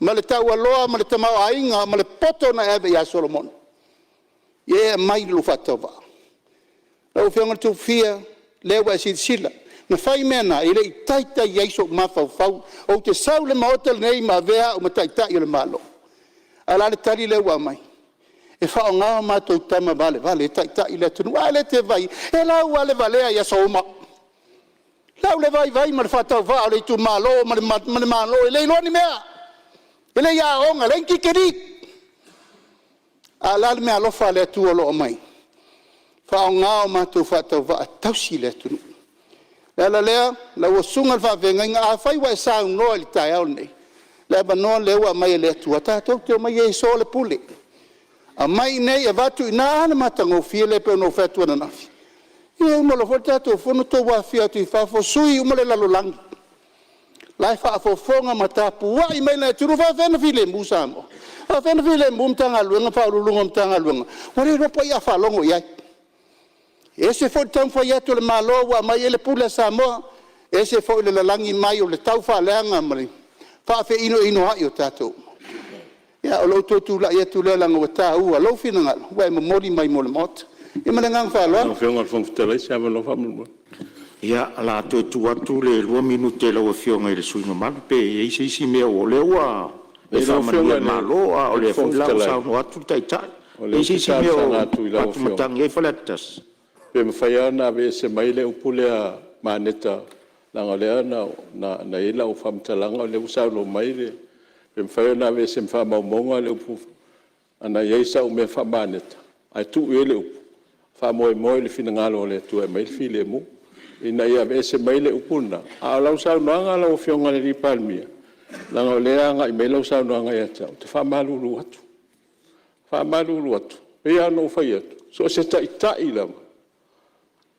ma le taualoa ma le tamaoaiga ma le poto na e ave ia Solomona, ia e aumai i lou faatauvaa. Lau Afioga i le Tupufia, o lea ua e silasila, na fai mea na, e le i taitai i ai sou mafaufau ou te sau i le Maota lenei ma avea au ma Taitai o le Malo. Ae o le a le tali lea ua aumai? E faaaoga o matou tama valevale e taitai le atunuu. A lea e te vaai i ai? E lau lava le valea i aso uma. Lau le vaivai ma le faatauvaa o le itumalo ma le Malo e le iloa ni mea, e le i aoga, leai ni tikeri. A o le a le meaalofa a le Atua o lo o aumai? Faaaoga o matou faatauvaa e tausi le atunuu. O le ala lea lau susuga i le faafeagaiga, afai ua e saunoa i le taeao lenei, o le avanoa lea ua aumai e le Atua tatou te omai e so le pule, aumai i inei avatu i ina. A le matagofie lea pei ona ou fai atu ananafi. Ia e uma loa foi le tatou fono tou afifio atu i fafo, sui uma le lalolagi, la e faafofoga ma tapuai mai le atunuu. E faapefea ona filemu Samoa? E faapefea ona filemu Matagaluega ma Ofisa Sili o Pulega o Matagaluega ua le iloa po o ai a faalogo i ai? E ese foi le taumafai atu o le Malo ua aumai ai le pule a Samoa, ese foi le lalagi mai o le taufaaleaga ma le faafeinoinoai o tatou uma. Ia o lou toe tulai atu lea leaga ua taua lou finagalo ua e momoli mai mo le Maota. Ia ma le agaga faaaloalo. Lau Afioga i le Fofoga Fetalai, se avanoa faamolemole. Ia, o le a toe tuu atu le 2 minute i lau Afioga i le sui usufono mamalu pe i ai se isi mea o lea ua e Lau faamanuia Afioga i le i Malo, a o le lea foi Fofoga la ua Fetalai, saunoa atu le Taitai. o E i lea ai ou se te isi mea talosaga o atu i lau Afioga, atumatagi ai Faleata 1? pe mafai lava ona aveese mai le upu lea maneta, leaga o lea na i ai lau faamatalaga o lea ua saunoa mai le… Pe mafai ona aveese ma faamaumauga le upu, ana i ai sau mea faamaneta ae tuu i ai le upu, faamoemoe i le finagalo o le Atua e aumai le filemu, ina ia aveese mai le upu lena. A o lau saunoaga lau Afioga i le Palemia, leaga o lea e agai mai lau saunoaga ia te au, ou te faamalulu atu, faamalulu atu, e pei lava ona ou fai atu, so o se Taitai lava,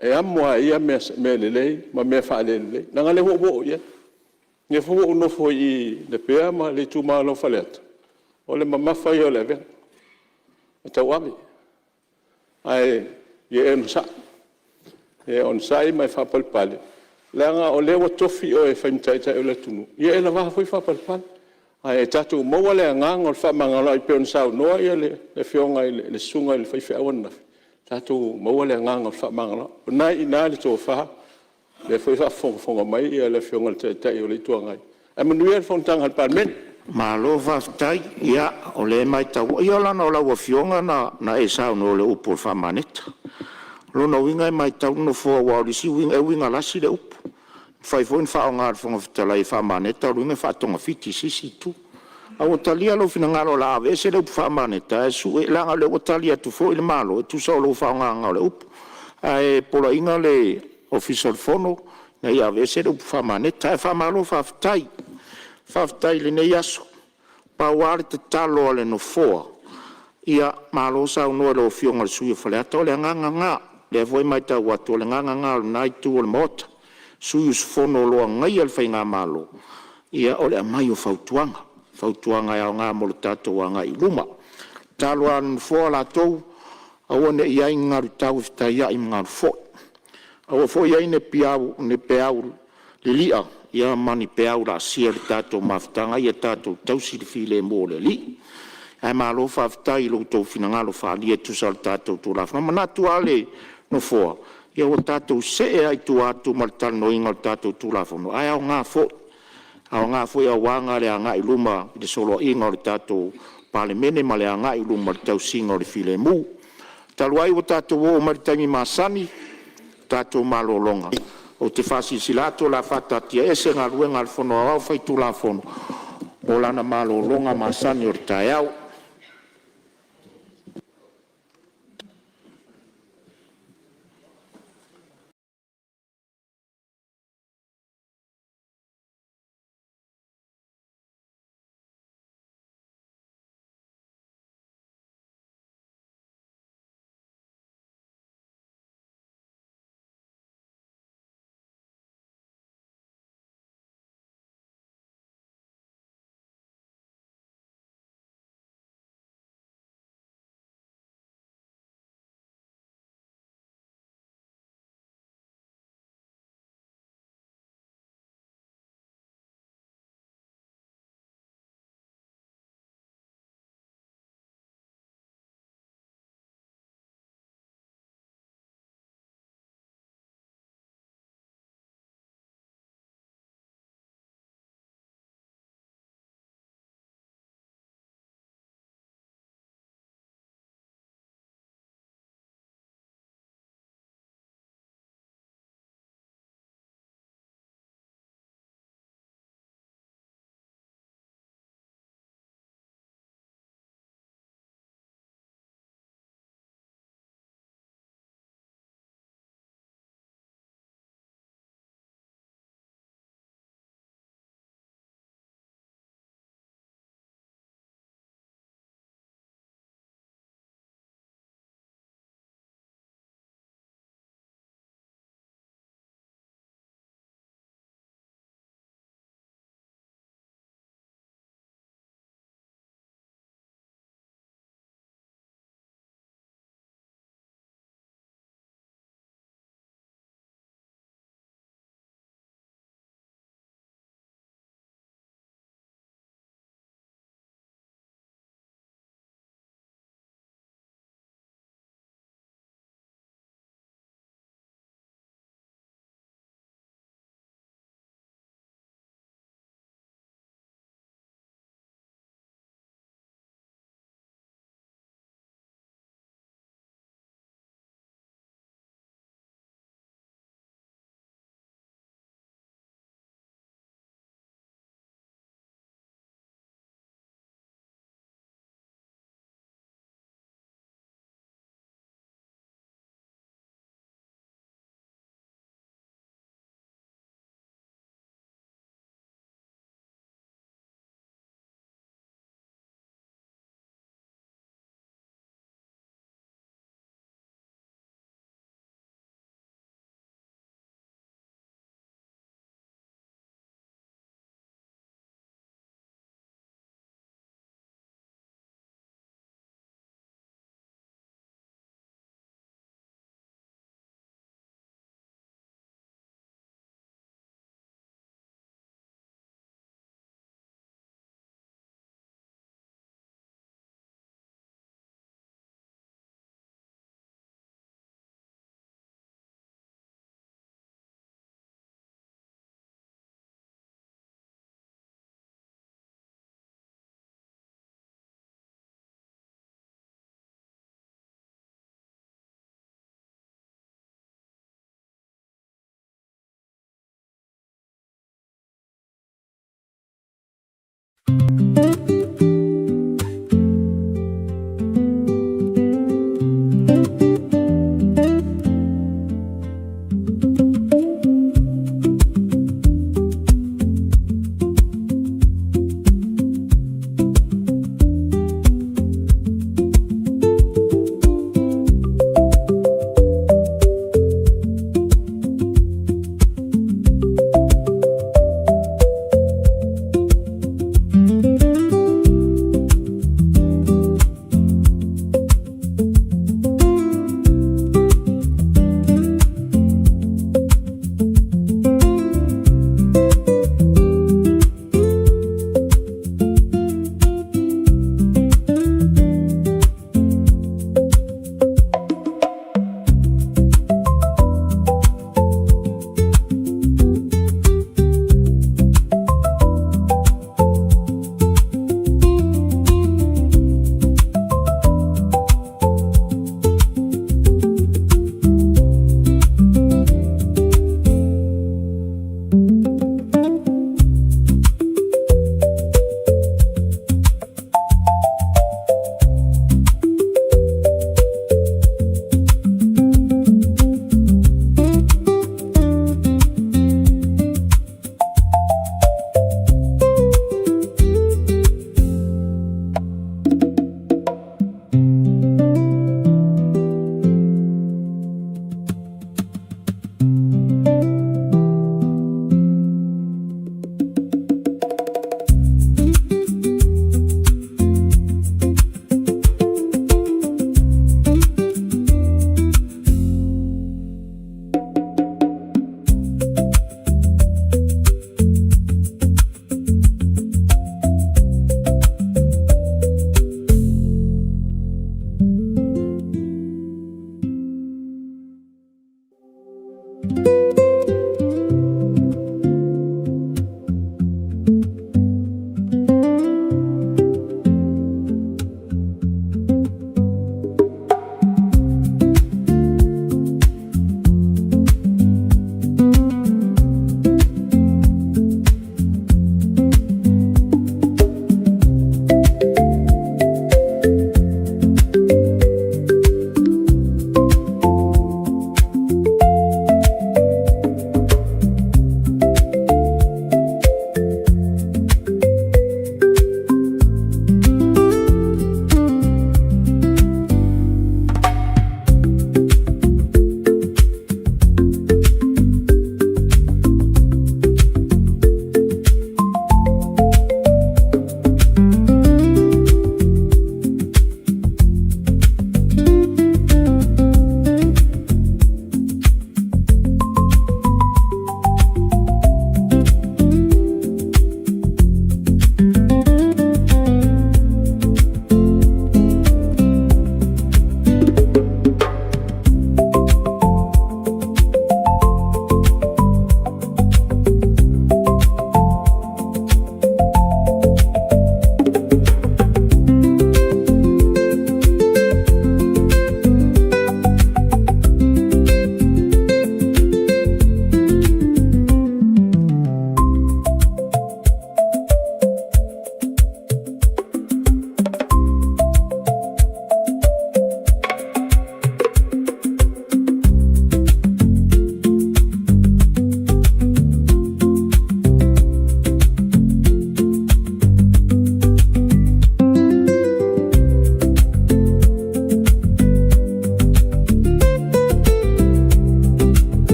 e amo lava e ia mea lelei ma mea faale-lelei, leaga o lea ua ou oo i ai. O lea foi ua ou nofo i i Lepea ma le itumalo o Faleata, o le mamafa ia o le avega. tauave, ae ia e onosai, ia e onosai ma e faapalepale, leaga o lea ua tofi oe e fai ma Taitai o le atunuu, ia e lava foi le faapalepale. Ae tatou maua le agaga o le fefaamagaloai e pei ona saunoa le Afioga i le Susuga i le faifeau ananafi, tatou maua le agaga o le fefaamagaloai. O lena e i ina le tofa, o lea foi e faafogafoga mai le Afioga i le Taitai o le Itu Agai. Ae manuia le fonotaga a le Palemene. Malo faafetai. Ia, o lea e matau, ia leaga o lau Afioga na e saunoa i le upu o le faamaneta. O lona uiga e matau le Nofoa aua o le isi uiga e uigalasi le upu. E mafai foi ona faaaoga e le Fofoga Fetalai e faamaneta, o lona uiga e faatogafiti i se isi itu. Ae ua talia lou finagalo o le a aveese le upu faamaneta ae leaga o lea ua tali atu foi le Malo e tusa o lou faaaogaina o le upu. Ae poloaiina le Ofisa o le Fono ina ia aveese le upu faamaneta. Ae faamalo faafetai, faafetai i lenei aso. Pau lava le tatalo a le Nofoa, ia malo saunoa i lau Afioga i le sui usufono mo Faleata, o le agaga lena. O lea foi e matau atu o le agaga lena o lena itu o le Maota, sui usufono o lo o agaia le faigamalo, ia o le aumai o fautuaga, fautuaga e aoga mo le tatou agai i luma. O le tatalo lava a le Nofoa latou, aua ne i i ai ni galu tau e fetaiai ma galu foi, aua foi ne i i ai ni peau lili'a ma ni peau laasia i le tatou mafutaga, ia tatou tausi le filemu o le Alii. Ae malo faafetai i lo outou finagalo faaalia e tusa o le tatou Tulafono. E manatu lava le Nofoa, ia ua tatou see lava i tua atu ma le talanoaina o le tatou Tulafono, ae aoga foi, aoga foi aua le agai i luma i le soloaiga o le tatou Palemene ma le agai i luma i le tausiga o le filemu. Talu ai ua tatou oo mai i le taimi masani o le tatou malologa, ou te faasilasila atu o le a faataatiaese Galuega a le Fono Aoao Faitulafono mo lana malologa masani o le taeao. Fetalai.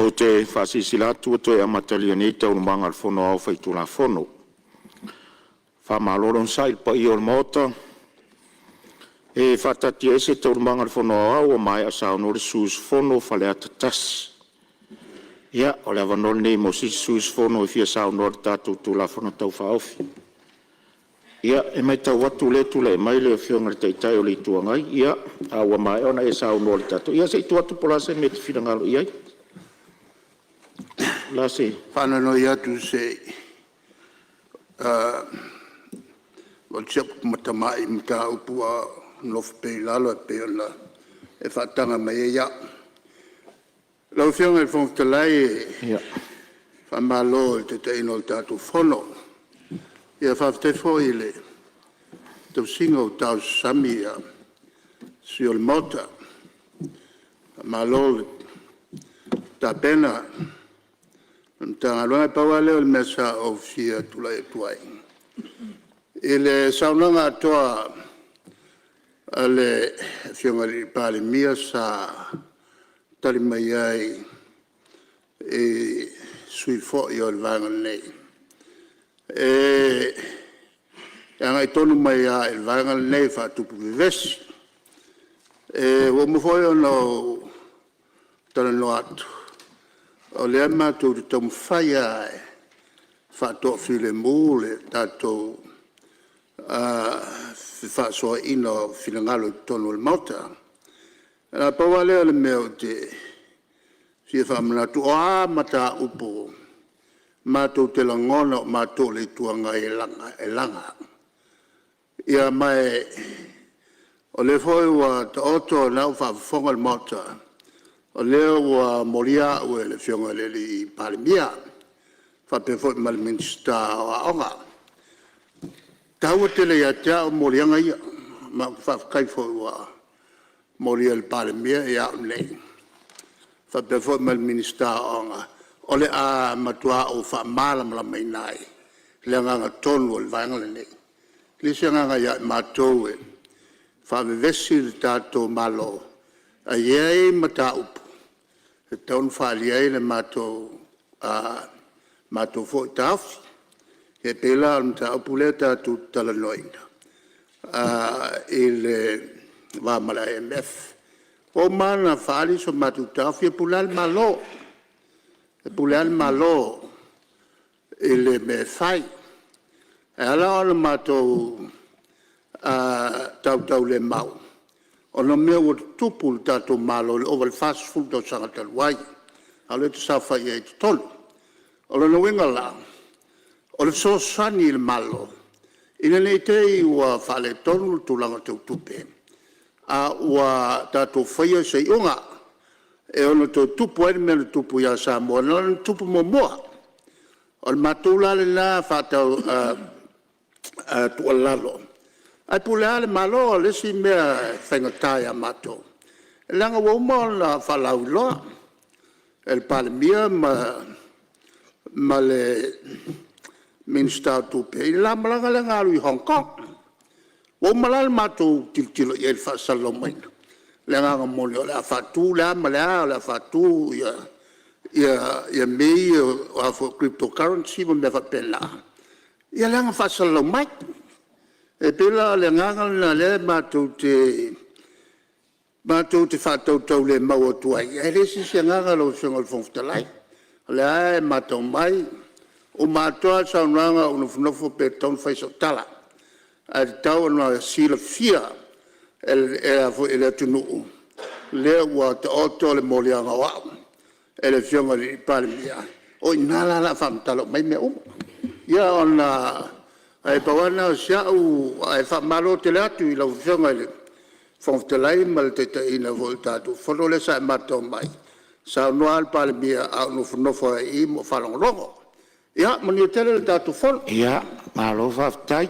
Ou te faasilasila atu ua toe amatalia nei Taualumaga a le Fono Aoao Faitulafono. Faamalo le onosai i le paia o le Maota. E faataatiaese Taualumaga a le Fono Aoao ua maea saunoa le sui usufono mo Faleata 1. Ia, o le avanoa lenei mo se isi sui usufono e fia saunoa i le tatou Tulafono Tau Faaofi. Ia, e matau atu o lea e tulai mai le Afioga i le Taitai o le Itu Agai, ia, a ua maea ona e saunoa i le tatou… Ia se i tuu atu po o le a se mea e te finagalo i ai. O le a se… Faanonoi atu se i avatu si au tamai mataupu a o nofo pea i lalo e pei ona e faataga mai ai au. Lau Afioga i le Fofoga Fetalai, faamalo i le taitaiina o le tatou Fono. Faafetai foi i le tausiga ua tausasami sui usufono o le Maota. Faamalo le tapena i le Matagaluega. Na pau lava lea o le mea sa ou fia tulai atu ai, i le saunoaga atoa a le Afioga i le Palemia sa tali mai ai i sui usufono foi o le Vaega nei, e agai tonu mai lava i le vaega lenei faatupu vevesi. Ua uma foi ona ou talanoa atu, o lea matou te taumafai lava e faatoafilemu le tatou fefaasoaaiga o finagalo i totonu o le Maota. Na o le pau lava lea o le mea ou te fia faamanatu, o a mataupu matou te lagona o matou o le Itu Agai e laga, ma o lea foi ua taoto o lena ua faafofoga le Maota, o lea ua molia au e le Afioga i le Palemia faapea foi ma le Minisita o Aoga. E taua tele ia te au moliaga ia, ma ou te faafetai foi ua molia e le Palemia au nei faapea foi ma le Minisita o Aoga, o le a matua ou faamalamalamaina ai le agaga tonu o le Vaega lenei. E leai se agaga ia i matou e faavevesi le tatou Malo, ae i ai mataupu e tatau ona faaalia ai le matou foi taofi. E pei la o le mataupu lea tatou te talanoaina i le va ma le IMF. Ua uma lava ona faaali so matou taofi, e pule lava le Malo, e pule lava le Malo i le mea e fai. E ala ona matou tautaulemau ona o mea ua tutupu i le tatou Malo i le ova i le 40 tausaga talu ai, a o lea ou te saofai ai i totonu. O lona uiga la, o le fesoasoani i le Malo ina ne i te i ua faaletonu le tulaga tau tupe, a ua tatou faia se iuga e ono toe tupu ai le mea na tupu ia Samoa na tupu muamua. O le matou la lena tuualalo, ae pule lava le Malo. O le isi mea e faigata ia matou, leaga ua uma ona faalauiloa e le Palemia ma le Minisita o Tupe i le la malaga lea na alu i Hong Kong. Ua uma la le matou tilotilo i ai i le faasalalau maiga le agaga moni o le a faatu le a ma le a, o le a faatu mea ia o cryptocurrency ma mea faapena, ia lea na faasalalau mai. E pei la o le agaga lena o lea matou te faatautaulemau atu ai, ae leai se isi agaga lau Afioga i le Fofoga Fetalai. O lea lava e matau mai, uma atoa lava le saunoaga a o ou nofonofo pe tatau ona fai sau tala, ae tatau ona silafia e le atunuu lea ua taoto le moliaga o au e le Afioga i le Palemia. O i ina la o le a faamatala uma ai mea uma. Ia ona… Ae pau lava lena o si au… Ae faamalo tele atu i lau Afioga i le Fofoga Fetalai ma le taitaiina foi o le tatou Fono lea sa e matau mai, saunoa lava le Palemia a ou nofonofo lava i i ma ou faalogologo. Ia manuia tele le tatou Fono. Ia, malo faafetai.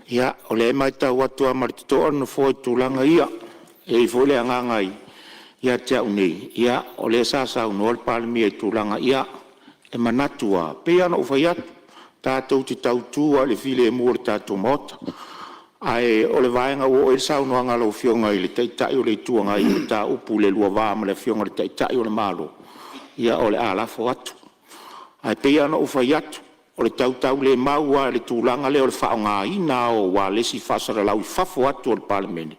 Ia, o lea e matau atu lava ma le totoa le Nofoa i tulaga ia. E i ai foi le agaga ia te au nei, ia o lea sa saunoa le Palemia i tulaga ia, e manatu lava, e pei lava ona ou fai atu, tatou te tautu lava i le filemu o le tatou Maota. Ae o le vaega ua oo i ai le saunoaga a lau Afioga i le Taitai o le Itu Agai i le mataupu i le lua va ma le Afioga i le Taitai o le Malo, Ia o le a lafo atu. Ae pei lava ona ou fai atu, o le tautaulemau lava i le tulaga lea o le faaaogaina o ualesi faasalalau i fafo atu o le Palemene,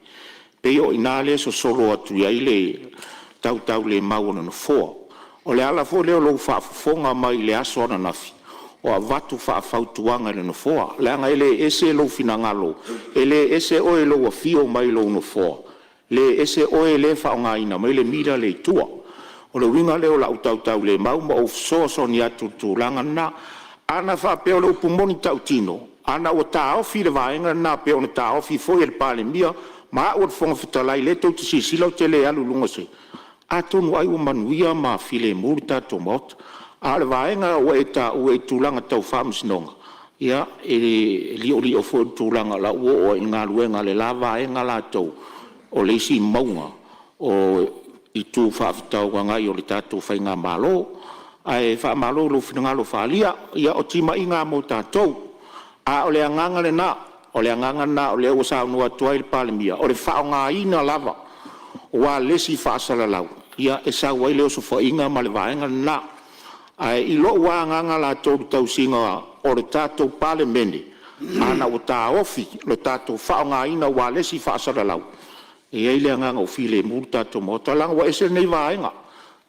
pei o i ina lea e sosolo atu ai le tautaulemau a le Nofoa. O le ala foi lea o lou faafofoga mai i le aso ananafi o avatu faafautuaga e le Nofoa, leaga e le ese lou finagalo, e le ese oe i lou afio mai lou nofoa, le ese oe lea e faaaogaina mai le mira lea i tua. O le uiga lea o lau tautaulemau ma ou fesoasoani atu i le tulaga lena. Ana faapea o le upu moni tautino, ana ua taofi le vaega lena e pei ona taofi foi e le Palemia ma au o le Fofoga Fetalai lea tou te silasila ou te le alu i luga o se… atonu ai ua manuia ma filemu le tatou Maota. A o le vaega ua e taua i tulaga tau Faamasinoga, ia, e liolio foi i le tulaga o la ua oo i ai le galuega a le la vaega latou, o le isi mauga o Itu Faafetauagai o le tatou faigamalo. Ae faamalo i lou finagalo faaalia. Ia o timaiga lava mo tatou, a o le agaga lena, o le agaga lena o lea ua saunoa atu ai le Palemia, o le faaaogaina lava o ualesi faasalalau e sau ai le osofaiga ma le vaega lena. Ae i lou lava agaga latou i le tausiga o le tatou Palemene, ana ua taofi le tatou faaaogaina o ualesi faasalalau, e i ai le agaga ua filemu le tatou Maota, leaga ua ese lenei vaega,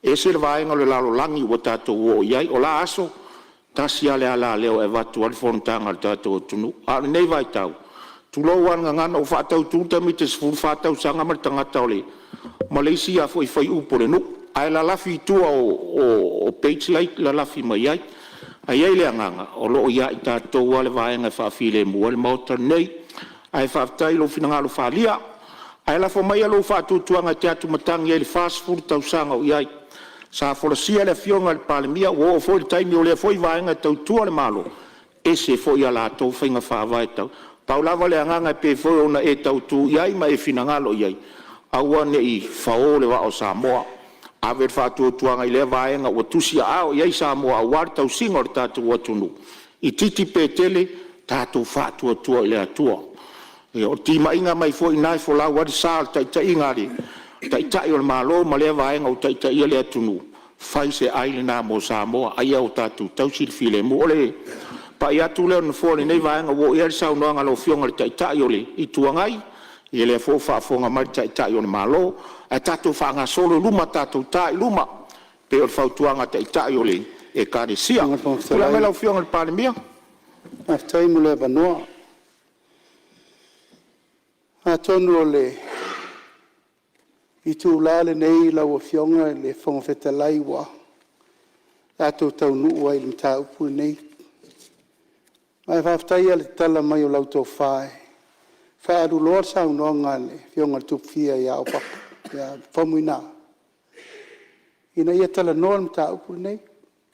ese le vaega o le lalolagi ua tatou oo i ai. O la aso, e tasi lava le alaleo e avatu ai le fonotaga a le tatou atunuu, a o lenei vaitau, tulou lava le gagana, ua faatautu le tamaitiiti e 14 tausaga ma le tagata o le ma le isi faiupu o le nuu ae lalafi i tua o page la e lalafi mai ai. Ae i ai le agaga o lo o ia i tatou lava le vaega e faafilemu ai le Maota lenei. Ae faafetai i lou finagalo faaalia. Ae lafo maia lou faatuatuaga e te atumatagi ai i le 40 tausaga o i ai. Sa folasia e le Afioga i le Palemia, ua oo foi i le taimi o lea foi Vaega e tautua le Malo, e ese foi a latou faiga faavae e tau… Pau lava le agaga e pei foi ona e tautu i ai ma e finagalo i ai, aua ne i fao le vaa o Samoa. Ave le faatuatuaga i lea vaega ua tusiaao i ai Samoa aua le tausiga o le tatou atunuu, itiiti pe tele, tatou faatuatua i le Atua. Ia, o le timaiga mai foi lena e folau ai le sa o le taitaiga a le Taitai o le Malo ma lea Vaega o taitaia le atunuu, fai se ai lena mo Samoa, a ia tatou tausi le filemu. O le pai atu lea o le Nofoa i lenei vaega ua oo i ai le saunoaga a lau Afioga i le Taitai o le Itu Agai, ia lea foi ua faafofoga mai le Taitai o le Malo, ae tatou faagasolo i luma, tatou ta i luma e pei o le fautuaga a Taitai o Ekalesia. Lau Afioga i le Fofoga Tulai mai Fetalai, lau Afioga i le Palemia. Faafetai mo le avanoa. Atonu o le itula lenei lau Afioga i le Fofoga Fetalai ua tatou taunuu ai i le mataupu lenei. Ae faafetai lava i le tatala mai o lau tofa e faaaluloa le saunoaga a le Afioga i le Tupufia ia Opapa ia Faumuina ina ia talanoa le mataupu lenei.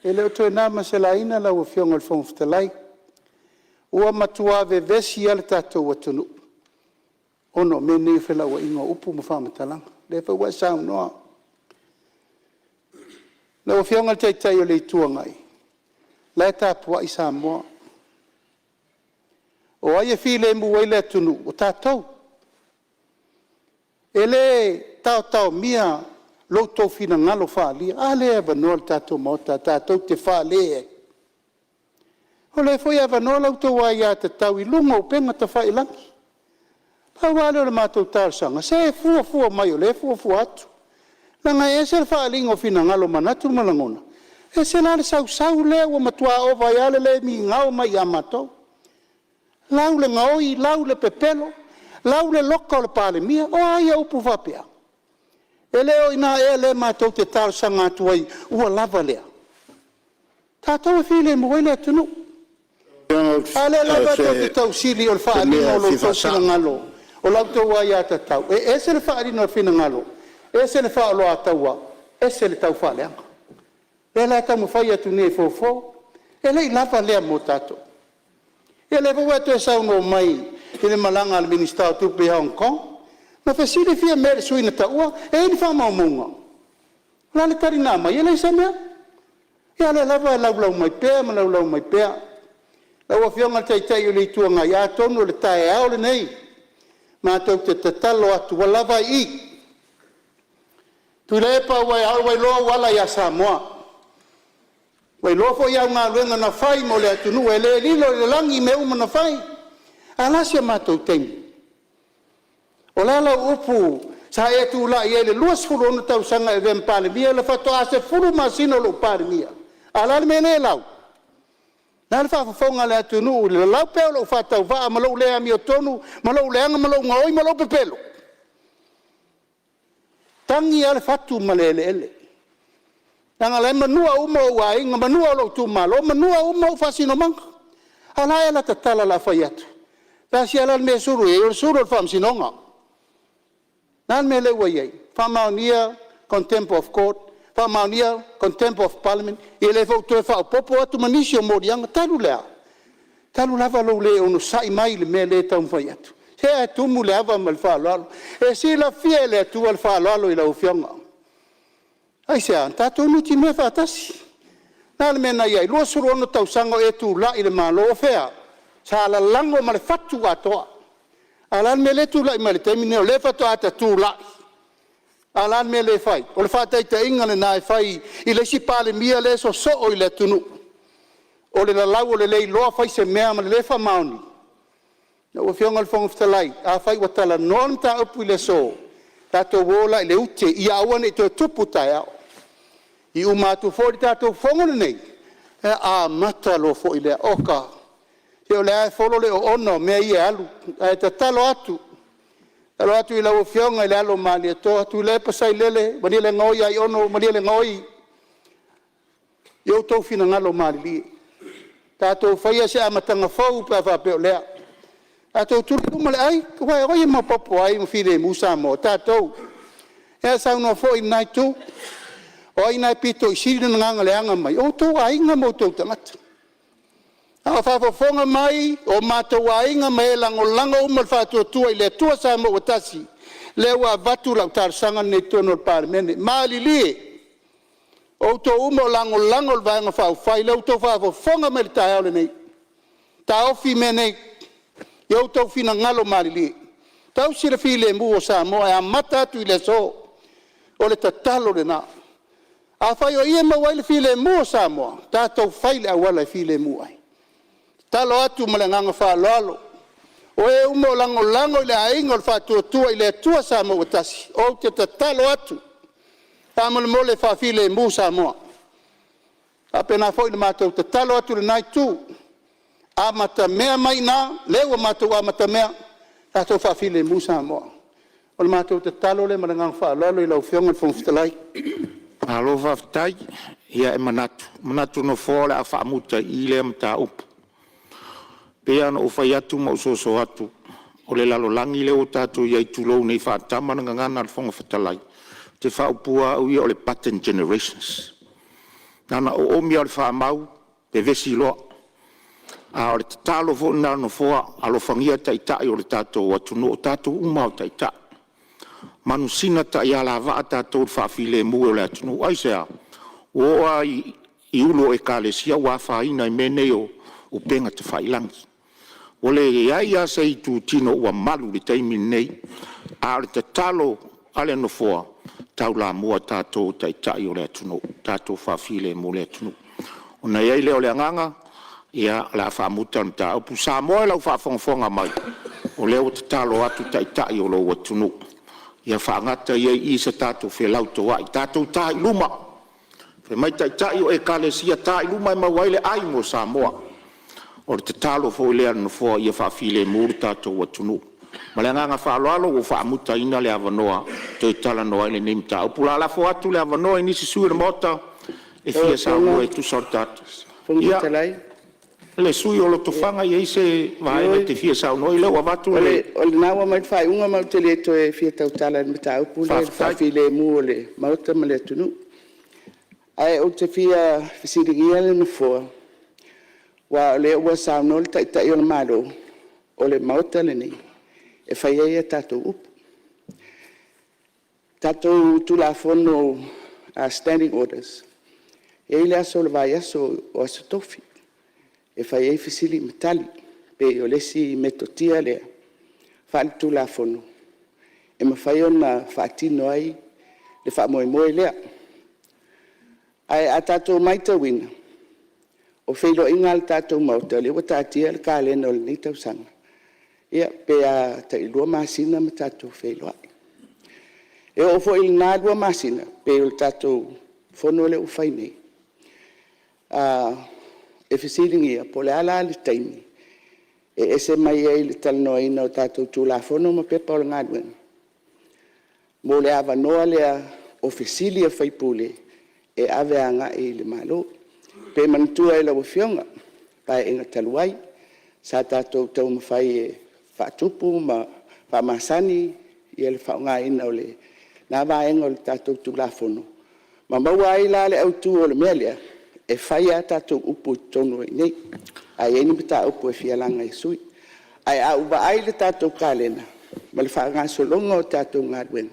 E le o toe na ma se laina lau Afioga i le Fofoga Fetalai, ua matua vevesi lava le tatou atunuu ona o mea nei o felauaiga o upu ma faamatalaga. O lea foi ua e saunoa. Lau Afioga i le Taitai o le Itu Agai, o la e tapuai Samoa. O ai e filemu ai le atunuu? O tatou. E le taotaomia lo outou finagalo faaalia, a lea e avanoa le tatou Maota tatou te fale ai? O lea foi e avanoa la outou aiatatau i luga o upega tafailagi. Pau lava lea o le matou talosaga, se fuafua mai o lea e fuafua atu, leaga e ese le faaaliga o finagalo o manatu ma lagona, ese la le sausau lea ua matua ova ai lava le le migao mai ia matou. Lau le gaoi, lau le pepelo, lau le loka o le Palemia. O a ia upu faapea? E le o i ina ea lea matou te talosaga atu ai ua lava lea? Tatou e filemu ai le atunuu. A lea lava tou te tausili o le faaaliga o lo outou finagalo o la outou aiatatau, e ese le faaaliga o finagalo, ese le faaoloataua, ese le taufaaleaga. O lea la e taumafai atu nei e fofo, e le i lava lea mo tatou? Ia o lea foi ua e toe saunoa mai i le malaga a le Minisita o Tupe i Hong Kong. Na fesili Fiame i le sui na taua, e i ai ni faamaumauga? O le a le tali na aumai? E leai se mea. Ia a o lea lava e laulau mai pea ma laulau mai pea. Lau Afioga i le Taitai o le Itu Agai, atonu o le taeao lenei matou te tatalo atu ua lava i i. Tuilaepa ua iloa ou ala ia Samoa. Ua iloa foi au galuega na fai mo le atunuu, e le lilo i le lagi mea uma na fai. Ae o le a si a matou taimi? O le a lau upu sa e tulai ai i le 26 tausaga e avea ma Palemia, o le faatoa 10 masina o lou Palemia, a o le a le mea lea e lau? O le a le faafofoga a le atunuu i le lalau pea o lou faatauvaa ma lou le amiotonu ma lou leaga ma lou gaoi ma lou pepelo? E tagi lava le fatu ma le eleele, leaga o la e manua uma ou aiga, manua lou itumalo, manua uma ou faasinomaga. A o le a ea lata tala o le a fai atu? E tasi lava la le mea e sulu i ai, o le sulu o le faamasinoga. O le a le mea lea ua i ai? Faamaonia contempt of court, faamaonia contempt of Parliament, ia o lea foi ua toe faaopoopo atu ma nisi o moliaga. Talu le a? Talu lava lou le onosai mai i le mea lea e taumafai atu. Se ae tumu le ava ma le faaaloalo. E silafia e le Atua le faaaloalo i lau Afioga. Aisea? Na tatou nutimea faatasi. O le a le mea na i ai? 26 tausaga o e tulai i le Malo, o fea? Sa lalago ma le fatu atoa. A o le a le mea lea e tulai mai le taimi lenei o lea faatoa ta tulai, a o le a le mea lea e fai? O le faataitaiga lena e fai i le isi Palemia lea e sosoo i le atunuu, o le lalau o le le iloa fai se mea ma le le faamaoni. Lau Afioga i le Fofoga Fetalai, afai ua talanoa le mataupu i le aso, tatou o la i le ute ia aua ne i toe tupu taeao. E uma atu foi le tatou fono lenei, ia amata loa foi lea. Oka, se o lea lava e folo le oona o mea ia e alu, ae tatalo atu, tatalo atu i lau Afioga i le alo o Malietoa, Tuilaepa Sailele malielegaoi Aiono malielegaoi, ia outou finagalo malilie, tatou faia se amataga fou pe a faapea o lea. Tatou tuli i luma le ai, aua o ai e maopoopo ai ma filemu Samoa? O tatou. Ia a saunoa foi lena itu, o ai na e pito i sili lona agaga leaga mai? O outou aiga ma outou tagata. A o faafofoga mai o matou aiga ma e lagolago uma le Faatuatua i le Atua Samoa ua Tasi, lea ua avatu lau talosaga lenei i totonu o le Palemene. Malilie outou uma o lagolago i le Vaega Faaupufai, o lea ua outou faafofoga mai i le taeao lenei, taofi mea nei i outou finagalo malilie, tausi le filemu o Samoa e amata atu i le aso. O le tatalo lena. Afai o i e maua ai le filemu o Samoa, tatou fai le auala e filemu ai. E tatalo atu ma le agaga faaaloalo, o e uma o lagolago i le Aiga o le Faatuatua i le Atua Samoa ua Tasi, ou te tatalo atu faamolemole faafilemu Samoa. E faapena foi ona matou tatalo atu i lena Itu, amatamea mai i ina, lea ua matou amatamea, tatou faafilemu Samoa. O le matou tatalo lea ma le agaga faaaloalo i lau Afioga i le Fofoga Fetalai. Malo faafetai. Ia e manatu le Nofoa o le a faamuta i i lea mataupu. E pei lava ona ou fai atu ma ou soso atu, o le lalolagi lea ua tatou i ai, tulou nei faa-tama le gagana a le Fofoga Fetalai, ou te faaupuina lava au ia o le button generations. Na ona oomi lava o le faamau, vevesi loa. A o le tatalo foi lena a le Nofoa, alofagia Taitai o le tatou atunuu, o tatou uma lava o Taitai. Manusina taiala vaa tatou i le faafilemu o le atunuu. Aisea? Ua oo lava i ulu o Ekalesia ua afaina i mea nei o upega tafailagi. Ua leai lava se itutino ua malu i le taimi lenei. A o le tatalo a le Nofoa, taulamua tatou o Taitai o le atunuu, tatou faafilemu le atunuu. Ona i ai lea o le agaga o le a faamuta le mataupu. Samoa i lau faafogafoga mai, o lea ua tatalo atu Taitai o lou atunuu, ia faagata ai i i se tatou felautoai, tatou ta i luma. Fai mai Taitai o Ekalesia, ta i luma e maua ai le ai mo Samoa. O le tatalo foi lea a le Nofoa ia faafilemu le tatou atunuu. Ma le agaga faaaloalo ua faamutaina le avanoa e toe talanoa ai lenei mataupu. O le a lafo atu le avanoa i nisi sui usufono o le Maota e fia saunoa e tusa o le tatou… Lau Afioga i le Fofoga Ia, Fetalai… le sui usufono o Lotofaga, e i ai se vaega e te fia saunoa ai? O lea ua avatu le… O lena ua aumai le faaiuga ma ou te le toe fia tautala i le mataupu lea i le faafilemu o le Maota ma le atunuu. Ae ou te fia fesiligia le Nofoa, aua o lea ua saunoa le Taitai o le Malo, o le Maota lenei e fai ai a tatou upu. O tatou Tulafono Standing Orders, e i ai le aso o le vaiaso o aso tofi e fai ai fesili ma tali, pei o le isi metotia lea faaletulafono e mafai ona faatino ai le faamoemoe lea. Ae a tatou matauina O feiloaiga a le tatou Maota, o lea ua taatia le kalena o lenei tausaga, ia pe a tai 2 masina ma tatou feiloai. E oo foi i lena 2 masina pei o le tatou Fono lea ua fai nei, e fesiligia po o le a la le taimi e ese mai ai i le talanoaina o tatou Tulafono ma Pepa o Galuega mo le avanoa lea o fesili a sui usufono e ave agai i le Malo. Pe manatua e lau Afioga i le Paeaiga talu ai, sa tatou taumafai e faatupu ma faamasani le faaaogaina o lena vaega o le tatou Tulafono, ma maua ai la le autu o le mea lea, e fai lava a tatou upu i totonu i inei, a i ai ni mataupu e fia laga e sui usufono. Ae a ou vaai i le tatou kalena ma le faagasologa o le tatou galuega,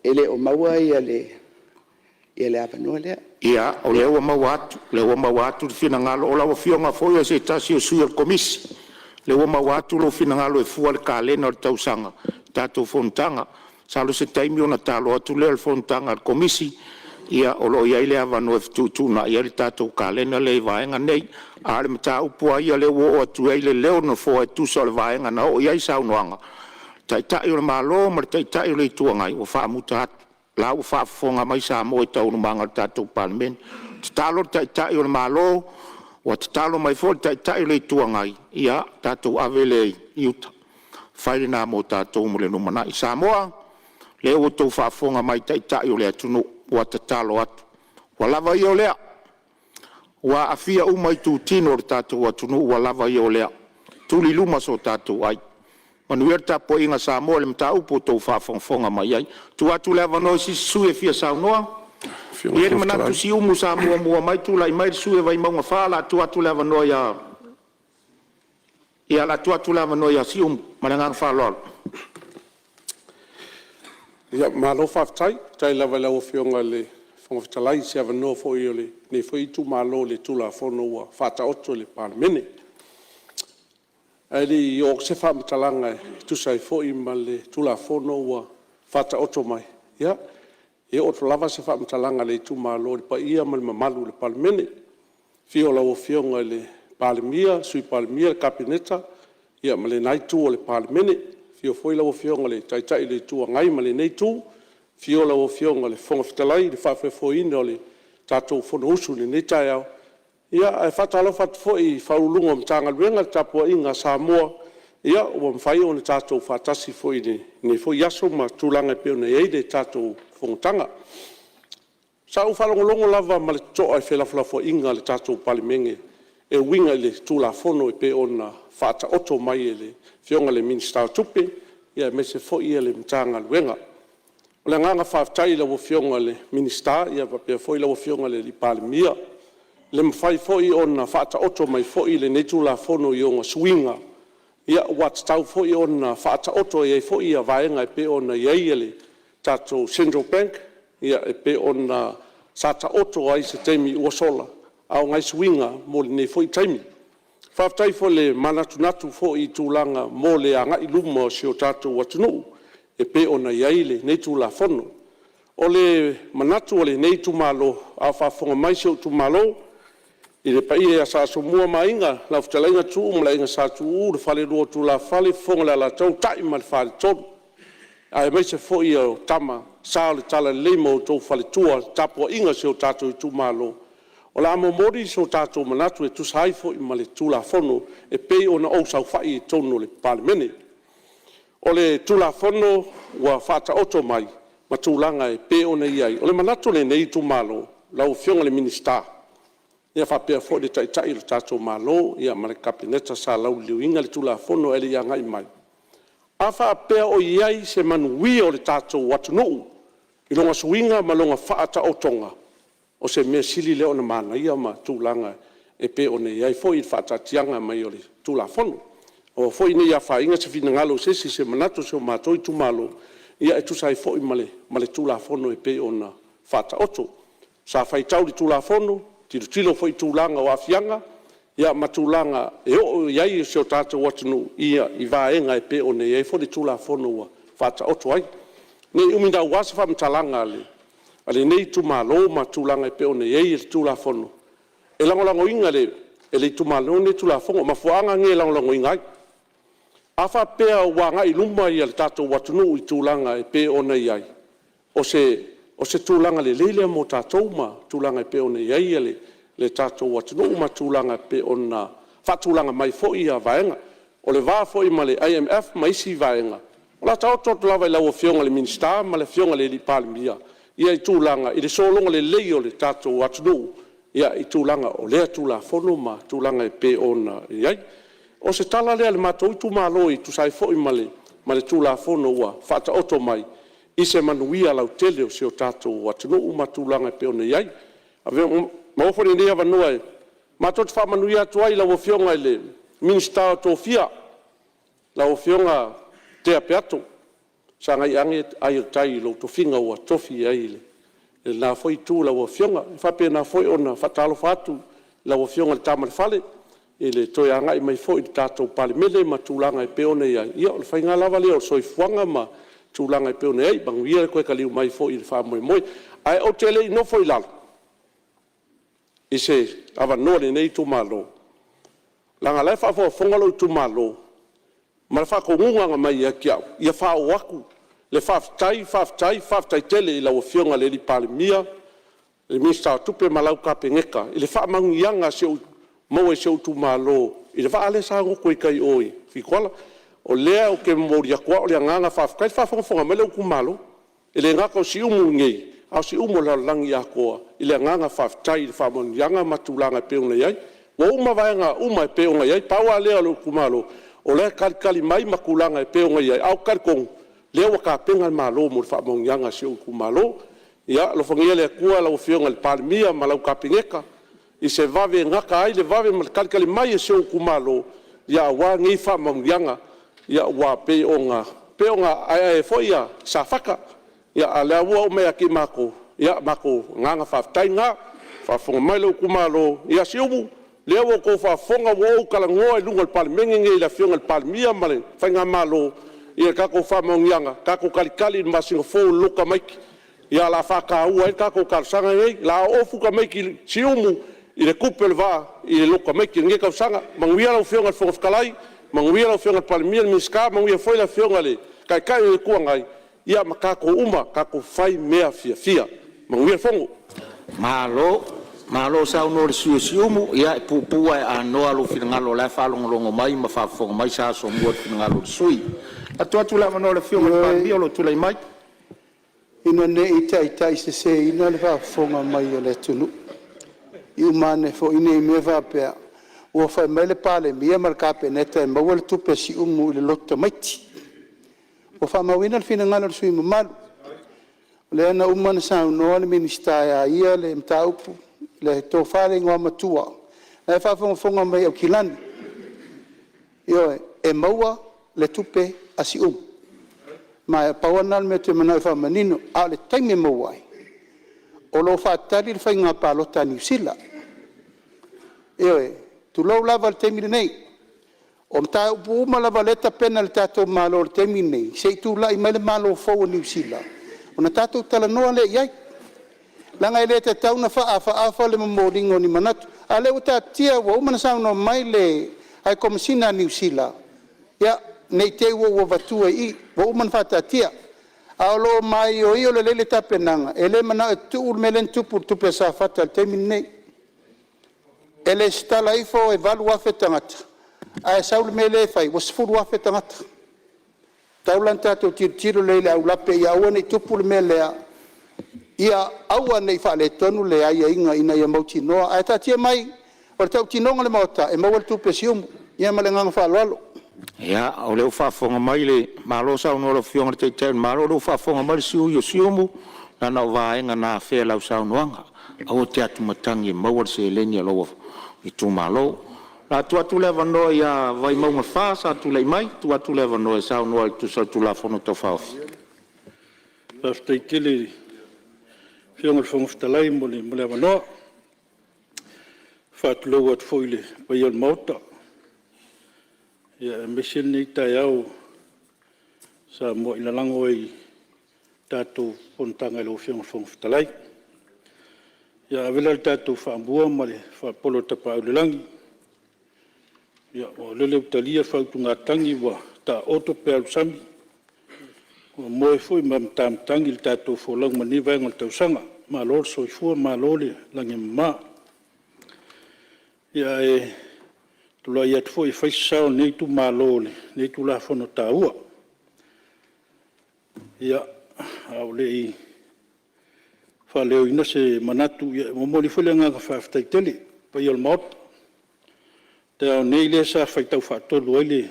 e le o maua le avanoa lea. Ia, o lea ua maua atu, o lea ua maua atu le finagalo. O lau Afioga foi o se tasi o sui o le Komisi. O lea ua maua atu lou finagalo e fua le kalena o le tausaga i tatou fonotaga. Masalo o se taimi ona ta alo atu lea o le fonotaga a le Komisi, ia o lo o i ai le avanoa e fetuutuunai ai le tatou kalena lea i vaega nei. A o le mataupu lava ia lea ua oo atu i ai le leo o le Nofoa e tusa o le vaega na oo i ai saunoaga, Taitai o le Malo ma le Taitai o le Itu Agai, ua faamuta atu. O la ua faafofoga mai Samoa i taualumaga o le tatou Palemene. Tatalo le Taitai o le Malo, ua tatalo mai foi le Taitai o le Itu Agai, ia tatou ave lea i uta, fai lena mo tatou mo le lumanai. Samoa, o lea ua outou faafofoga mai i Taitai o le atunuu ua tatalo atu, ua lava ia o lea, ua aafia uma itutino o le tatou atunuu, ua lava ia o lea. Tuli i luma so tatou ai. Manuia le tapuaiga a Samoa i le mataupu ua outou faafogafoga mai ai. Tuu atu le avanoa i se isi sui usufono e fia saunoa. E i ai le manatu Siumu sa muamua mai tulai mai le sui usufono o Vaimauga 4, o le a tuu atu le avanoa ia, ia o le a tuu atu le avanoa ia Siumu. Ma le agaga faaaloalo. Ia malo faafetai, faafetai lava i lau Afioga i le Fofoga Fetalai i se avanoa foi o lenei foi itumalo i le Tulafono ua faataoto i le Palemene. Ae le i oo atu se faamatalaga e tusa ai foi ma le Tulafono ua faataoto mai, ia, e oo atu lava se faamatalaga a le itumalo i le paia ma le mamalu o le Palemene, i le afio o lau Afioga i le Palemia, Sui Palemia, le Kapeneta ma lena Itu o le Palemene. Afio foi lau Afioga i le Taitai o le Itu Agai ma lenei Itu, afio lau Afioga i le Fofoga Fetalai i le faafoefoeina o le tatou Fonousu i lenei taeao. Ae faatalofa atu foi i Ofisa Sili o Pulega o Matagaluega ma le tapuaiga a Samoa ua mafai ona tatou faatasi foi i lenei foi aso ma tulaga e pei ona i ai le tatou fonotaga. Sa ou faalogologo lava ma le totoa i felafolafoaiga a le tatou Palemene e uiga i le Tulafono e pei ona faataoto mai e le Afioga i le Minisita o Tupe aemaise foi le Matagaluega. O le agaga faafetai i lau Afioga i le Minisita faapea foi lau Afioga i le Palemia i le mafai foi ona faataoto mai foi lenei Tulafono i ona suiga ua tatau foi ona faataoto i ai foi vaega e pei ona i ai le tatou Central Bank e pei ona sa taoto ai i se taimi ua sola, a o nai suiga mo lenei foi taimi. Faafetai foi i le manatunatu foi i tulaga mo le agai i luma o si o tatou atunuu e pei ona i ai lenei Tulafono. O le manatu o lenei itumalo a o faafofoga mai si ou itumalo i le paia ia Sa Asomua ma Aiga, lau Fetalaiga Tuuu ma le Aiga Sa Tuuu, le Falelua o Tulafale, Fofoga o le Alataua, Ta'i ma le Faletolu, aemaise foi o Tama Sa o le Talalelei ma outou faletua. Le tapuaiga a si o tatou itumalo, o le a momoli so tatou manatu e tusa ai foi ma le Tulafono e pei ona ou saofai ai i totonu o le Palemene. O le Tulafono ua faataoto mai ma tulaga e pei ona i ai, o le manatu o lenei itumalo lau Afioga i le Minisita, ia faapea foi le Taitai o le tatou Malo ma le Kapeneta sa lauliliuina le Tulafono ae le i agai mai, a faapea o i ai se manuia o le tatou atunuu i lona suiga ma lona faataotoga, o se mea sili lea ona manaia ma tulaga e pei ona i ai foi le faataatiaga mai o le Tulafono. Aua foi ne i afaina se finagalo o se isi i se manatu o si o matou itumalo e tusa ai foi ma le Tulafono e pei ona faataoto. Sa faitau i le Tulafono, tilotilo foi i tulaga o aafiaga ma tulaga e oo i ai si o tatou atunuu i vaega e pei ona i ai foi le Tulafono ua faataoto ai. Ne i umi naua se faamatalaga a lenei itumalo ma tulaga e pei ona i ai le Tulafono, E lagolagoina e le itumalo lenei le Tulafono. O mafuaaga nei e lagolagoina ai. A faapea ua agai i luma le tatou atunuu i tulaga e pei ona i ai, o se tulaga lelei lea mo tatou ma tulaga e pei ona i ai le tatou atunuu ma tulaga e pei ona faatulaga mai foi vaega. O le va foi ma le IMF ma isi vaega, o le a taoto atu lava i lau Afioga i le Minisita ma le Afioga i le Palemia tulaga i le sologa lelei o le tatou atunuu i tulaga o lea Tulafono ma tulaga e pei ona i ai. O se tala lea a le matou itumalo e tusa ai foi ma le Tulafono ua faataoto mai i se manuia lautele o si o tatou atunuu ma tulaga e pei ona i ai. Maua foi lenei avanoa e matou te faamanuia atu ai i lau Afioga i le Minisita o Tofia, lau Afioga Tea Peato, sagai ane ai o le tai i lou tofiga ua tofi i ai i lena foi Itu i lau Afioga. E faapena foi ona faatalofa atu i lau Afioga i le Tama a le Fale i le toe agai mai foi i le tatou Palemene ma tulaga e pei ona i ai. Ia o le faiga lava lea o le soifuaga ma tulaga e pei ona i ai. Manuia le toe taliu mai foi i le faamoemoe. Ae ou te le i nofo i lalo i se avanoa o lenei itumalo, leaga o la e faafogafoga lou itumalo ma le faatonuga na aumai ia te au, ia faaoo atu le faafetai, faafetai, faafetai tele i lau Afioga i le Palemia, le Minisita o Tupe ma lau Kapeneta i le faamanuiaga maua e si ou itumalo i le vaa lea sa goto ai tai i o i Fituala. O lea ou te momoli atu lava o le agaga faafetai. Ia faafogafoga mai lou itumalo, e le gata o Siumu nei, a o Siumu o le lalolagi atoa i le agaga faafetai i le faamanuiaga ma tulaga e pei ona i ai. Ua uma vaega uma e pei ona i ai, pau lava lea o lou itumalo o la e talitali mai ma tulaga e pei ona i ai, ae ou te talitonu o lea ua tapena le Malo mo le faamanuiaga a si ou itumalo. Ia alofagia e le Atua lau Afioga i le Palemia ma lau Kapeneta i se vave e gata ai le vave ma le talitali mai a si ou itumalo aua nei faamanuiaga ua pei ona aeae ai foi Safata, a o lea ua oo mai ia i matou, ia o matou agaga faafetai lena. Faafofoga mai lou itumalo, ia Siumu, o lea ua outou faafofoga ua ou talanoa i luga o le Palemene lenei i le Afioga i le Palemia ma le faigamalo i a tatou faamanuiaga, tatou talitali i le masina fou i le Lotu Tamaiti, ia o le a faataua ai le tatou talosaga lenei. O le a oo atu tamaiti Siumu i le tupe o le vaa i le Lotu Tamaiti i lenei tausaga. Manuia lau Afioga i le Fofoga Fetalai, manuia lau Afioga i le Palemia, le Minisita, manuia foi le Afioga i le Taitai o le Itu Agai ma tatou uma, tatou fai mea fiafia. Manuia le fono. Malo, malo saunoa i le sui usufono mo Siumu. Ia, e puupuu lava ae anoa lou finagalo o la e faalogologo mai ma faafofoga mai Sa Asomua i le finagalo o le sui usufono. Ae tuu atu le avanoa i le Afioga i le Palemia o lo o tulai mai. Ina ne i taitaiseseina le faafofoga mai a le atunuu, i uma ane foi ne i mea faapea ua fai mai le Palemia ma le Kapeneta e maua le tupe a Siumu i le Lotu Tamaiti. Ua faamauina le finagalo o le sui usufono mamalu, o lea na uma ona saunoa le Minisita e a ia le mataupu, le tofa i le Igoamatua, o la e faafogafoga mai Aukilani. Ioe, e maua le tupe a Siumu. Ma e pau lava lena o le mea ou te manao e faamanino, a o le taimi e maua ai, o lo o faatali le faiga palota a Niu Sila. Ioe, tulou lava le taimi lenei. O mataupu uma lava o lea e tapena e le tatou Malo i le taimi lenei, se i tulai mai le Malo fou o Niu Sila ona tatou talanoa lea i ai. Leaga e le tatau ona faaafaafa le momoliga o ni manatu, a o lea ua taatitia ua uma ona saunoa mai le High Komesina a Niu Sila, ia, ne i te i ua ou avatua i i, ua uma ona faataatia. Ae o lo o maioio lelei le tapenaga, e le manao e tuu le mea lea na tupu i le tupe a Safata i le taimi lenei. E resitala ifo e 8,000 tagata ae sau le mea lea e fai ua 10,000 tagata. E tatau la ona tatou tilotilo lelei i le aulape ina ia aua ne i tupu le mea lea, ia aua ne i faaletonu le aiaiga ina ia mautinoa. Ae taatia mai, o le tautinoga a le Maota, e maua le tupe a Siumu. Ia ma le agaga faaaloalo. Ia, o lea ua faafofoga mai le Malo saunoa i lau Afioga i le Taitai o le Malo, o lea ua faafofoga mai le sui usufono o Siumu, leaga o vaega na afea i lau saunoaga. Aua e te atumatagi e maua le seleni a lou itumalo. O le a tuu atu le avanoa ia Vaimauga 4 sa tulai mai, tuu atu le avanoa e saunoa ai e tusa o le Tulafono Tau Faaofi. Faafetai tele i lau Afioga i le Fofoga Fetalai mo le avanoa. E faatulou atu foi i le paia o le Maota, aemaise lenei taeao sa muai lalago ai i le tatou fonotaga i lau Afioga i le Fofoga Fetalai. Ia ave la le tatou faamua ma le faapolo i le Tapaau i le Lagi, aua o lele ua talia le faautugatagi ua taoto pea o le sami, ua moe foi ma matamatagi le tatou folauga i lenei vaega o le tausaga. Malo le soifua malo le lagi e mama. Ia, ae tulai atu foi e fai se sao o lenei itumalo i lenei Tulafono taua. Ia, a o le i faaleoina se manatu, e momoli foi le agaga faafetai tele i le paia o le Maota i le taeao nei lea sa faitau faatolu ai le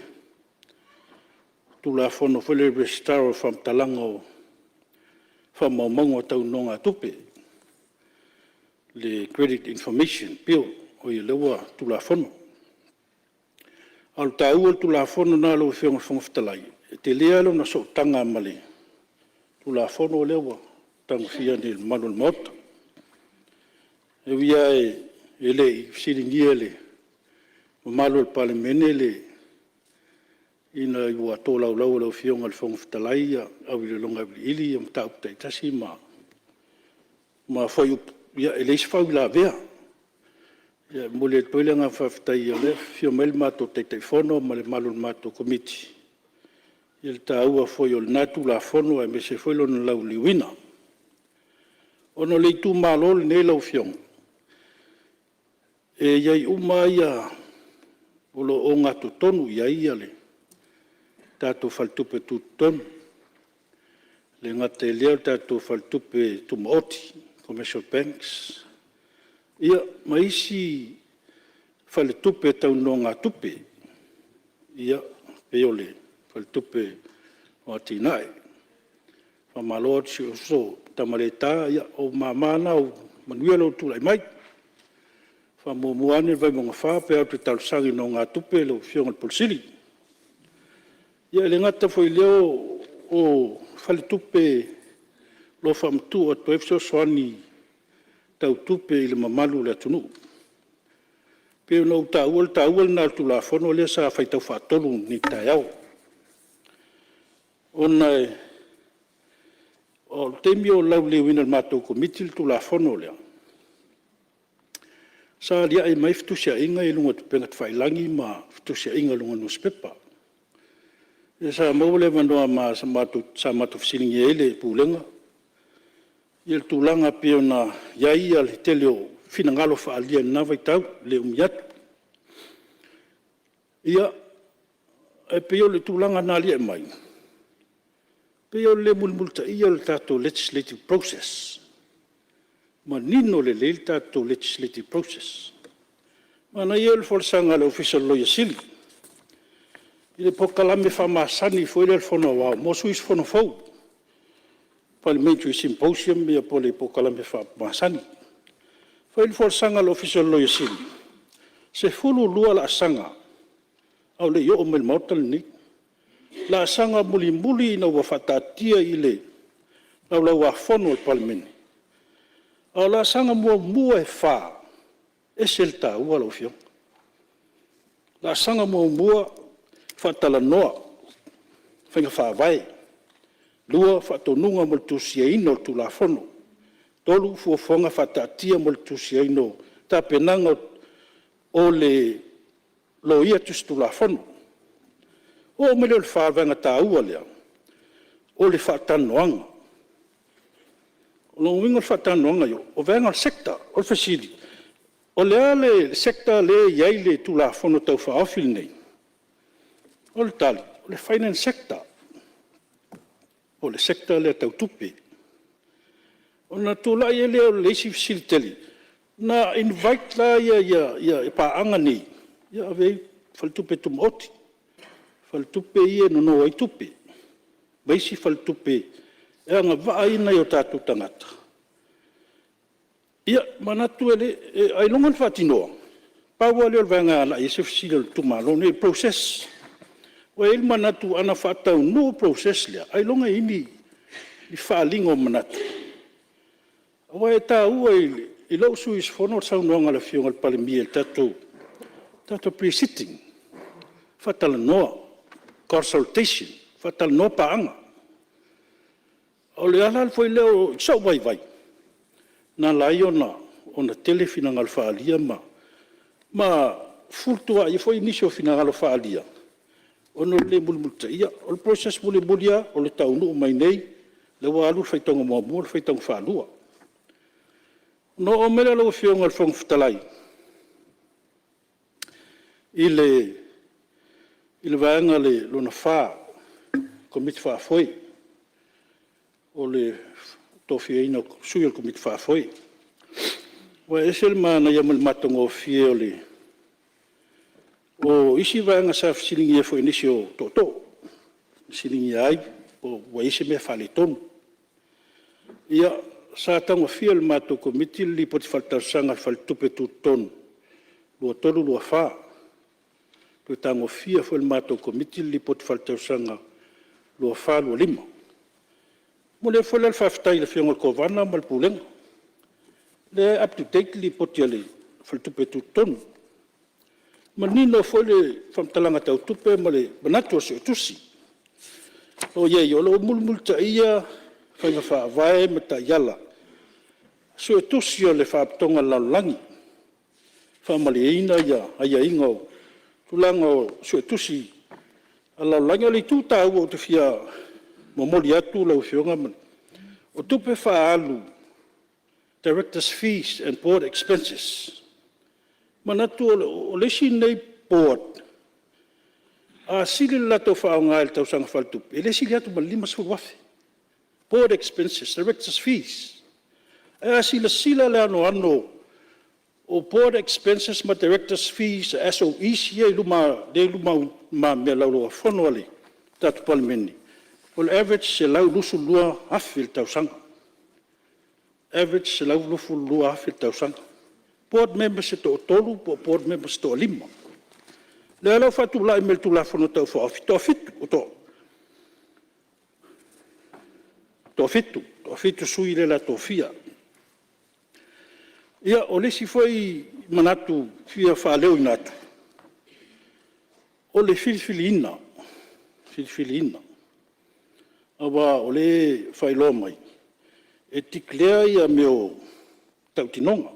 Tulafono foi lea o le Resitara o Faamatalaga o Faamaumauga Tau Nonogatupe, le Credit Information Bill, lea ua Tulafono. A o le taua o le Tulafono lena lau Afioga i le Fofoga Fetalai, e tele lava lona sootaga ma le Tulafono lea ua tagofia nei e le mamalu o le Maota. E ui lava e le i fesiligia e le mamalu o le Palemene ina ua tolaulau e lau Afioga i le Fofoga Fetalai iloiloga auiliili ia mataupu taitasi ma fuaiupu, ia e leai se faauilavea. E momoli atu ai le agaga faafetai o lea e afio mai le matou Taitaifono ma le mamalu o le matou Komiti i le taua foi o lena Tulafono aemaise foi o lona lauliliuina. Ona o le itumalo lenei lau Afioga, e i ai uma lava o lo o ogatotonu i ai le tatou Faletupe Tutotonu, e le gata i lea o le tatou Faletupe Tumaoti, Commercial Bank, ia ma isi faletupe tau nonogatupe, e pei o le Faletupe o Atinae. Faamalo atu i si ou uso Tamaleta, ia o ou mama na, ua manuia lou tulai mai. Faamuamua ane le Vaimauga 4 pe a o e talosaga i nonogatupe lau Afioga i le Ofisa Sili. Ia e le gata foi i lea o faletupe o lo o faamatuu atu ai fesoasoani tau tupe i le mamalu o le atunuu. E pei ona ou taua o le taua lena o le Tulafono lea sa faitau faatolu i lenei taeao, ona o le taimi o lauliliuina e le matou Komiti le Tulafono lea, sa aliae mai ai fetusiaiga ia i luga o upega tafailagi ma fetusiaiga i luga o nusipepa. Sa maua le avanoa sa matou fesiligia ai le Pulega i le tulaga e pei ona i ai le tele o finagalo faaalia i lena vaitau, e le umi atu. Ia, e pei o le tulaga na aliae mai, e pei o le le mulimulitaia o le tatou legislative process, manino lelei le tatou legislative process. Manaia ia o le folasaga a le Ofisa o le Loia Sili i le polokalame faamasani foi lea a le Fono Aoao mo sui usufono fou, Parliamentary Symposium po o le polokalame masani. Fai ai le folasaga a le Ofisa o le Loia Sili, e 12 laasaga a o le i oo mai i le Maota lenei, laasaga mulimuli ina ua faataatia i le Laulau-a-Fono a le Palemene, a o laasaga muamua e 4, e ese le taua lau Afioga. Laasaga muamua, faatalanoa faiga faavae. Lua, faatonuga mo le tusiaina o le Tulafono. Tolu, fuafuaga faataatia mo le tusiaina o tapenaga o le Loia Tusitulafono. Ona oo mai lea i le fa o le vaega taua lea, o le faatalanoaga. O lona uiga o le faatalanoaga, o vaega o le sector. O le fesili, o le a le sector lea e i ai le Tulafono Tau Faaofi lenei? O le tali, o le Finance Sector, o le sector lea tau tupe. Ona tulai ai lea o le isi fesili tele, na invite la paaga nei, ia ave i ai faletupe tumaoti, faletupe ia e nono ai tupe, ma isi faletupe e agavaa ai nai o tatou tagata. Ia, manatu e le… ailoga na faatinoa? Pau lava lea o le vaega e agai i ai se fesili a le itumalo lenei, o le process. Ua i ai le manatu ana faataunuu le process lea, ailoga e i ai ni faaaliga o manatu. Aua e taua i lou sui usufono le saunoaga a le Afioga i le Palemia i le tatou Pre-Sitting, faatalanoa, consultation, faatalanoa paaga. O le ala foi lea i sou vaivai na ala ai ona ona tele finagalo faaalia ma fefulutuaai ai foi nisi o finagalo faaalia ona o le le mulimulitaia. O le process mulimuli lava, o le taunuu mai nei, lea ua alu le faitauga muamua, le faitauga faalua. Ona oo mai lea lau Afioga i le Fofoga Fetalai i le vaega lona IV, Komiti Faafoe, o le tofiaina o sui o le Komiti Faafoe. Aua e ese le manaia ma le matagofie o isi vaega sa fesiligia foi e nisi o tootoo, fesiligia ai po ua i ai se mea faaletonu. Ia, sa tagofia e le matou Komiti le Lipoti Faaletausaga a le Faletupe Tutotonu 2023/2024, toe tagofia foi e le matou Komiti le Lipoti Faaletausaga 2024/2025. E momoli atu foi la le faafetai i le Afioga i le Kovana ma le Pulega, o lea e up to date le Lipoti a le Faletupe Tutotonu. E manino foi le faamatalaga tau tupe ma le manatu o le Suetusi. O i ai o lo o mulimulitaia faiga faavae ma taiala a Suetusi o le Faalapotopotoga a le Lalolagi, e faamalieina aiaiga o tulaga o Suetusi a le lalolagi. A o le itu taua ou te fia momoli atu lau Afioga, o tupe faaalu, directors fees and board expenses. E manatu o le isi lenei Board, a sili le latou faaaoga i le tausaga faaletupe, e le sili atu ma le $50,000, board expenses, directors fees. Ae a silasila i le anoano o board expenses ma directors fees a SOEs lea e i lumamea i le Laulau-a-Fono a le tatou Palemene, o le average e $122,000 i le tausaga, average $122,000 i le tausaga. Board members e toatolu po o board members e toalima. O lea la ua faatulai mai i le Tulafono Tau Faaofi, e toafitu, toafitu sui usufono lea o le a tofia. Ia, o le isi foi manatu e fia faaleoina atu, o le filifiliina, aua o lea e faailoa mai, e declare mea o tautinoga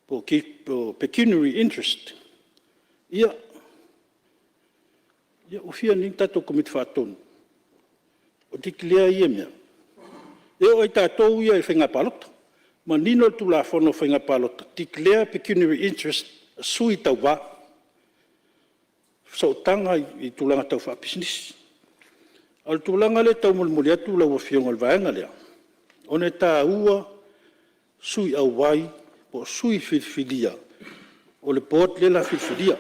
po o pecuniary interest. Ia, ua fia nei ni tatou Komiti Faatonu o declare ia mea? E oo lava ia tatou ia i faiga palota, manino le Tulafono o Faiga Palota, declare pecuniary interest a sui tauva, sootaga i tulaga tau faapisinisi. A o le tulaga lea e taumolimoli atu lau Afioga i le vaega lea, ona e taua sui auai po o sui filifilia o le Board lea o le a filifilia.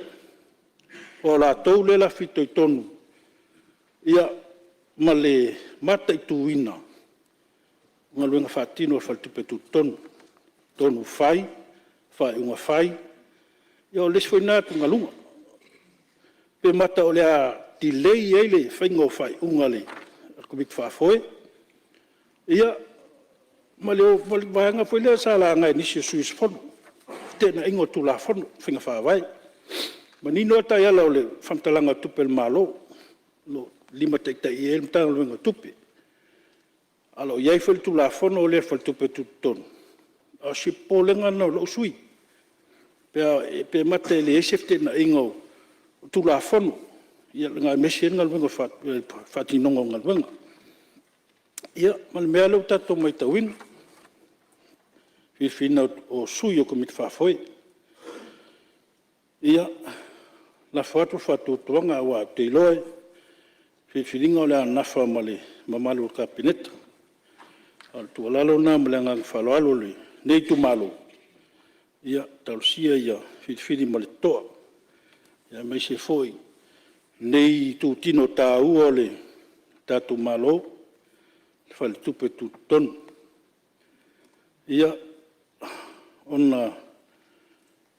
Aua o latou lea o le a fitoitonu ma le mataituina o galuega faatino a le Faletupe Tutotonu, tonu fai, faaiuga fai. Ia o le isi foi lena atugaluga, pe mata o le a delay ai le faiga o faaiuga a le Komiti Faafoe, ia ma le vaega foi lea sa laga e nisi o sui usufono, feteenaiga o Tulafono o Faiga Faavae. E manino lava taiala o le faamatalaga o Tupe a le Malo o lo o limataitaiina ai le Matagaluega o Tupe. Ae o lo o i ai foi le Tulafono lea a le Faletupe Tutotonu, a o si popolega lena o lou sui usufono, pe mata e leai se feteenaiga o Tulafono, aemaise ai le faatinoga o galuega. Ia, ma le mea lea ua tatou matauina, le filifiliina o sui o Komiti Faafoe. Ia, lafo atu le faatuatuaga, aua ou te iloa o le filifiliga o le a nafa ma le mamalu o le Kapeneta. A o le tuualalo lena ma le agaga faaaloalo o lenei itumalo, ia talosia ia filifili ma le totoa, aemaise foi lenei itutino taua o le tatou Malo, le Faletupe Tutotonu. Ia, ona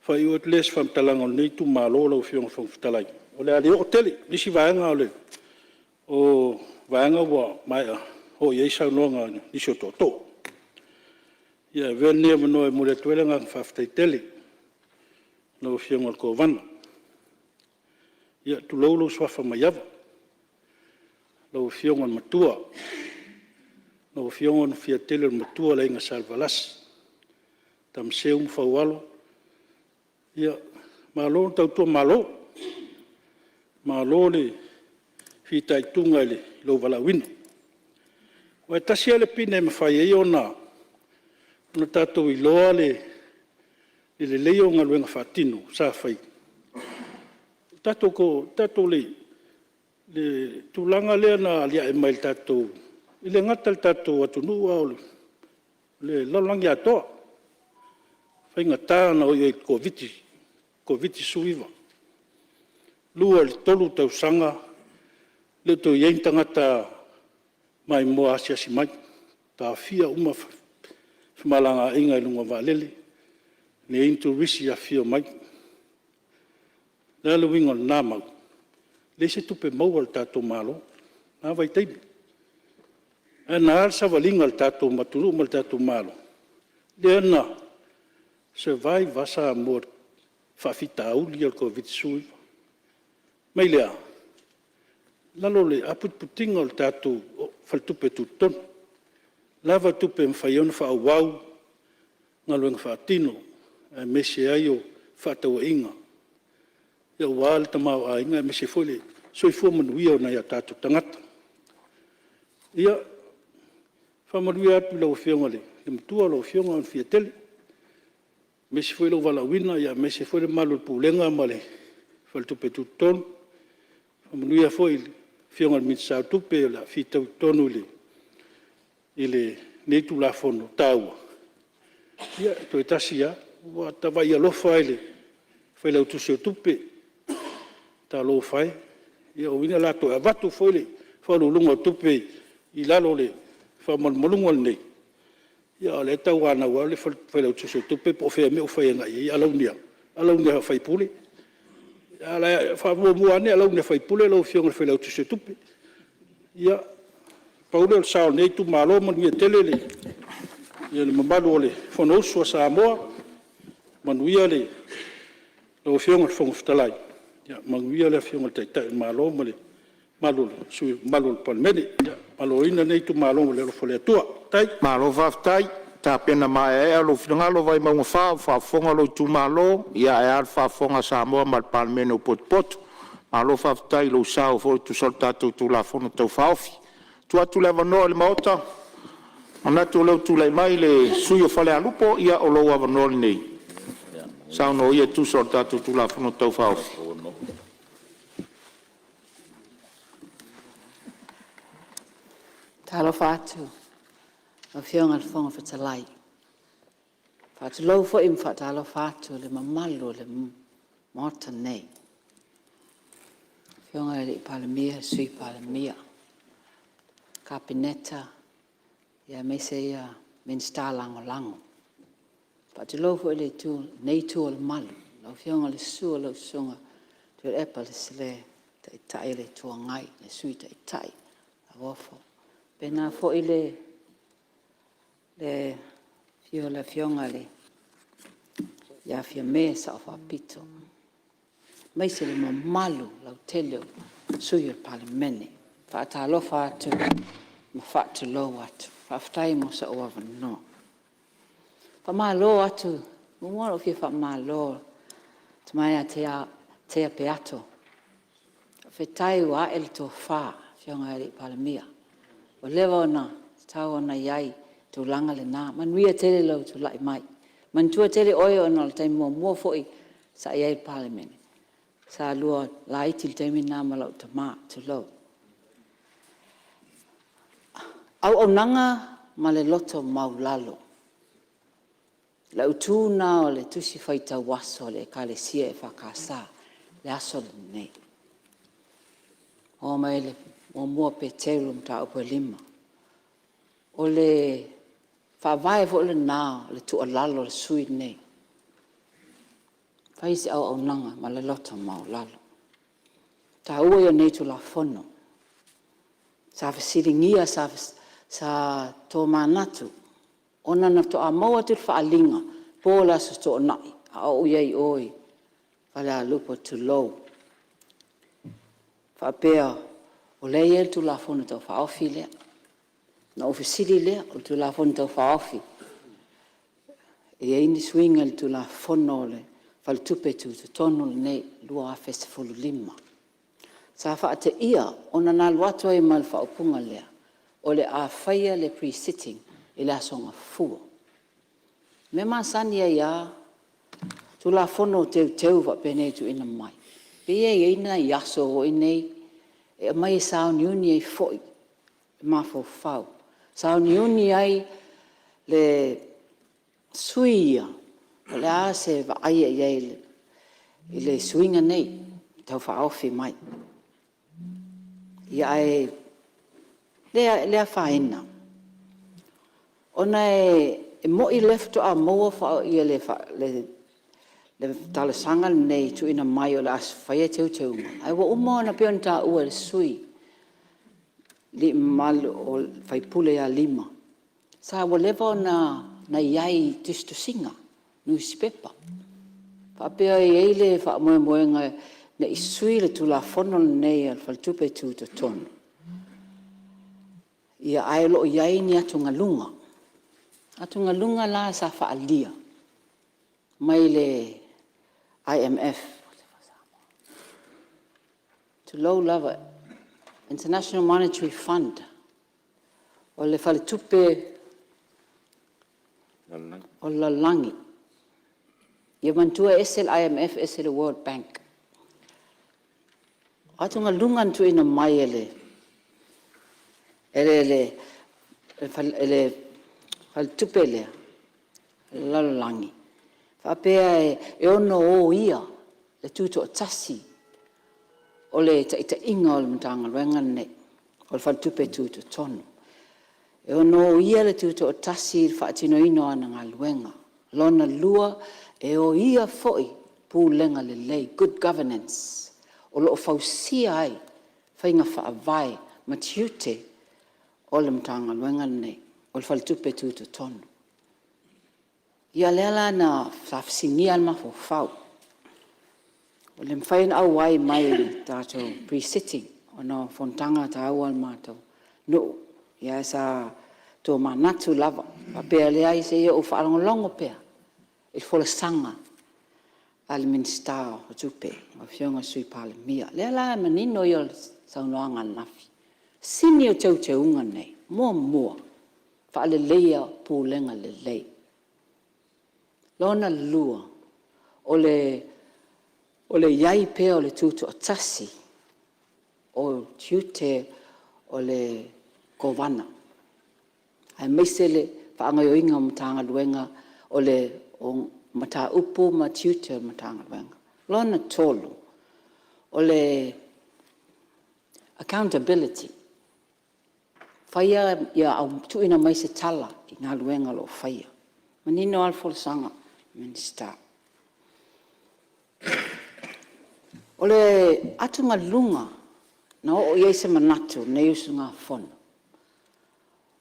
faaiu atu lea o se faamatalaga a lenei itumalo lau Afioga i le Fofoga Fetalai, o le a le oo tele. O nisi vaega o vaega ua maea oo i ai saunoaga a nisi o tootoo. Ia e avea lenei avanoa e momoli atu ai le agaga faafetai tele i lau Afioga i le Kovana. Ia, tulou lou suafa maiava, lau Afioga i le Matua, lau Afioga Onofiatele o le Matua o le Aiga Salevalasi, Tama Seu ma Faualo, ia malo le tautua malo, malo le fitaituga i lou valaauina. Aua e tasi lava le pine e mafai ai ona tatou iloa le lelei o galuega faatino sa fai, o le tulaga lea na aliae mai i le tatou… e le gata i le tatou atunuu a o le lalolagi atoa, faigata ona oo i ai i le Koviti-19. E 2 i le 3 tausaga e le o toe i ai ni tagata maimoa asiasi mai, taofia uma femalagaaiga i luga o vaalele, leai ni turisi e afifio mai. O le a le uiga o lena mau? Leai se tupe maua a le tatou Malo i lena vaitaimi. Ae na a le savaliga a le tatou atunuu ma le tatou Malo? Lea na survive lava Samoa i faafitauli ia o le Koviti-19. Mai lea? I lalo o le aputiputi o le tatou Faletupe Tutotonu, lava tupe e mafai ai ona faaauau galuega faatino aemaise ai o fefaatauaiga aua le tamaoaiga aemaise foi o le soifua manuia o nai o tatou tagata. Ia, faamanuia atu i lau Afioga i le Matua lau Afioga Onofiatele, aemaise foi lou valaauina aemaise foi le mamalu o le Pulega ma le Faletupe Tutotonu. Faamanuia foi i le Afioga i le Minisita o Tupe o le a fitoitonu i lenei Tulafono taua. Ia toe tasi lava, ua ta vaai alofa lava i le Failautusi o Tupe, talofa e, lona uiga o le a toe avatu foi le Faauluuluga o Tupe i lalo o le faamalumaluga lenei, a o lea e tauanau lava le Failautusi o Tupe po o fea ua fai agai i ai alauni a sui usufono. Faamuamua ane alauni a sui usufono lau Afioga i le Failautusi o Tupe. Ia, pau lea o le sao o lenei itumalo, manuia tele le mamalu o le Fonousu a Samoa, manuia lau Afioga i le Fofoga Fetalai, manuia le Afioga i le Taitai o le Malo ma le mamalu o sui usufono mamalu o le Palemene. Ia maloloina lenei itumalo i le alofa o le Atua. Faafetai. Malo faafetai tapena maeaea lou finagalo Vaimauga 4, ua faafofoga lou itumalo ae a le faafofoga a Samoa ma le Palemene ua potopoto. Malo faafetai i lou sao foi e tusa o le tatou Tulafono Tau Faaofi. Tuu atu le avanoa i le Maota, manatu o lea ua tulai mai le sui usufono mo Falealupo. Ia o lou avanoa lenei, saunoa ia e tusa o le tatou Tulafono Tau Faaofi. Talofa atu i lau Afioga i le Fofoga Fetalai, e faatulou foi ma faatalofa atu i le mamalu o le Maota nei, le Afioga i le Palemia, le Sui Palemia, le Kapeneta aemaise Minisita Lagolago. E faatulou foi i lenei itu o le malu i lau Afioga i le susu o lau Susuga Tuilaepa le Taitai o le Itu Agai, le Sui Taitai Lauofo, faapena foi le afio o le Afioga ia Fiame Le Sao Faapito, aemaise le mamalu lautele o sui usufono o le Palemene. E faatalofa atu ma faatulou atu. Faafetai mo sou avanoa. Faamalo atu, e muamua ona ou fia faamalo i le tama ia Tea Peato, faafetai ua ae le tofa Afioga i le Palemia, ua leva ona tatau ona i ai le tulaga lena. Manuia tele lou tulai mai. Manatua tele oe ona o le taimi muamua foi sa e i ai i le Palemene, sa lua laiti i le taimi lena ma lou tama, tulou. Auaunaga ma le loto maualalo, o le autu lena o le Tusi Faitau Aso a le Ekalesia EFKS i le aso lenei. Oo mai le 1 Peteru 5. O le faavae foi lena o le tuualalo a le sui usufono lenei, fai se auaunaga ma le loto maualalo. O le taua ia o nei Tulafono. Sa fesiligia, sa tomanatu ona na faatoa maua atu le faaaliga po o le Aso Toonai a o ou i ai i o i Falealupo tulou, faapea o lea e i ai le Tulafono Tau Faaofi lea. Ona ou fesili lea, o le Tulafono Tau Faaofi e i ai ni suiga i le Tulafono o le Faletupe Tutotonu lenei 2015. Sa faateia ona na alu atu ai ma le faaupuga lea, o le a faia le Pre-Sitting i le Aso Gafua. O le mea masani ai lava Tulafono Teuteu faapenei e tuuina mai, e pei e i ai nai aso foi nei e aumai e sauniuni ai foi le mafaufau, sauniuni ai le sui usufono ia po o le a se vaai i ai i le suiga nei Tau Faaofi mai. Ia ae le afaina, ona e moni o lea faatoa maua le talosaga lenei e tuuina mai o le a faia teuteuga, ae ua uma ona pei ona taua e le sui usufono mamalu le sui usufono ia Lima, ua leva ona i ai i tusitusiga, nusipepa, faapea e i ai le faamoemoega ina ia sui le Tulafono lenei a le Faletupe Tutotonu, ae o lo o i ai ni atugaluga, atugaluga la sa faaalia mai le IMF, tulou lava, International Monetary Fund, o le Faletupe o le Lalolagi. Ia manatua e ese le IMF ese le World Bank. O atugaluga na tuuina mai e le faletupe lea o le lalolagi, faapea e ono oia le tutoatasi o le taitaiga o le Matagaluega lenei o le Faletupe Tutotonu. E ono oia le tutoatasi i le faatinoina o ana galuega. Lona lua, e oia foi pulega lelei, good governance, o lo o fausia ai faiga faavae ma tiute o le Matagaluega lenei o le Faletupe Tutotonu. Ia lea la sa fesiligia ai le mafaufau, e le mafai ona auai mai i le tatou Pre-Sitting ona o fonotaga taua a le matou nuu, ae sa tomanatu lava faapea, leai se i ou faalogologo pea i le folasaga a le Minisita o Tupe lau Afioga i le Sui Palemia. O lea la o le manino ia o le saunoaga ananafi, sini o teuteuga nei: Muamua, faaleleia pulega lelei. Lona lua, o le i ai pea o le tutoatasi o tiute o le Kovana aemaise le faagaoioiga o Matagaluega o mataupu ma tiute o le Matagaluega. Lona tolu, o le accountability, ia tuuina mai se tala i galuega o lo o faia. E manino lava le folasaga a le Minisita. O le atugaluga na oo i ai se manatu o lenei usugafono,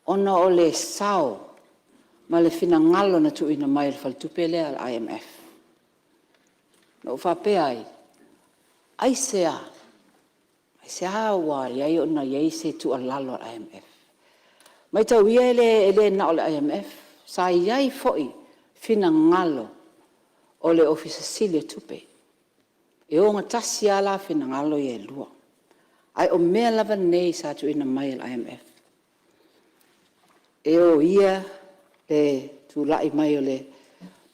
ona o le sao ma le finagalo na tuuina mai e le faletupe lea o le IMF. Na ou faapea ai, aisea? Aisea ua ala ai ona i ai se tuualalo a le IMF? Mataulia e le na o le IMF, sa i ai foi finagalo o le Ofisa Sili o Tupe. E ogatasi lava la finagalo ia e lua. Ae o mea lava nei sa tuuina mai e le IMF, e oia le tulai mai o le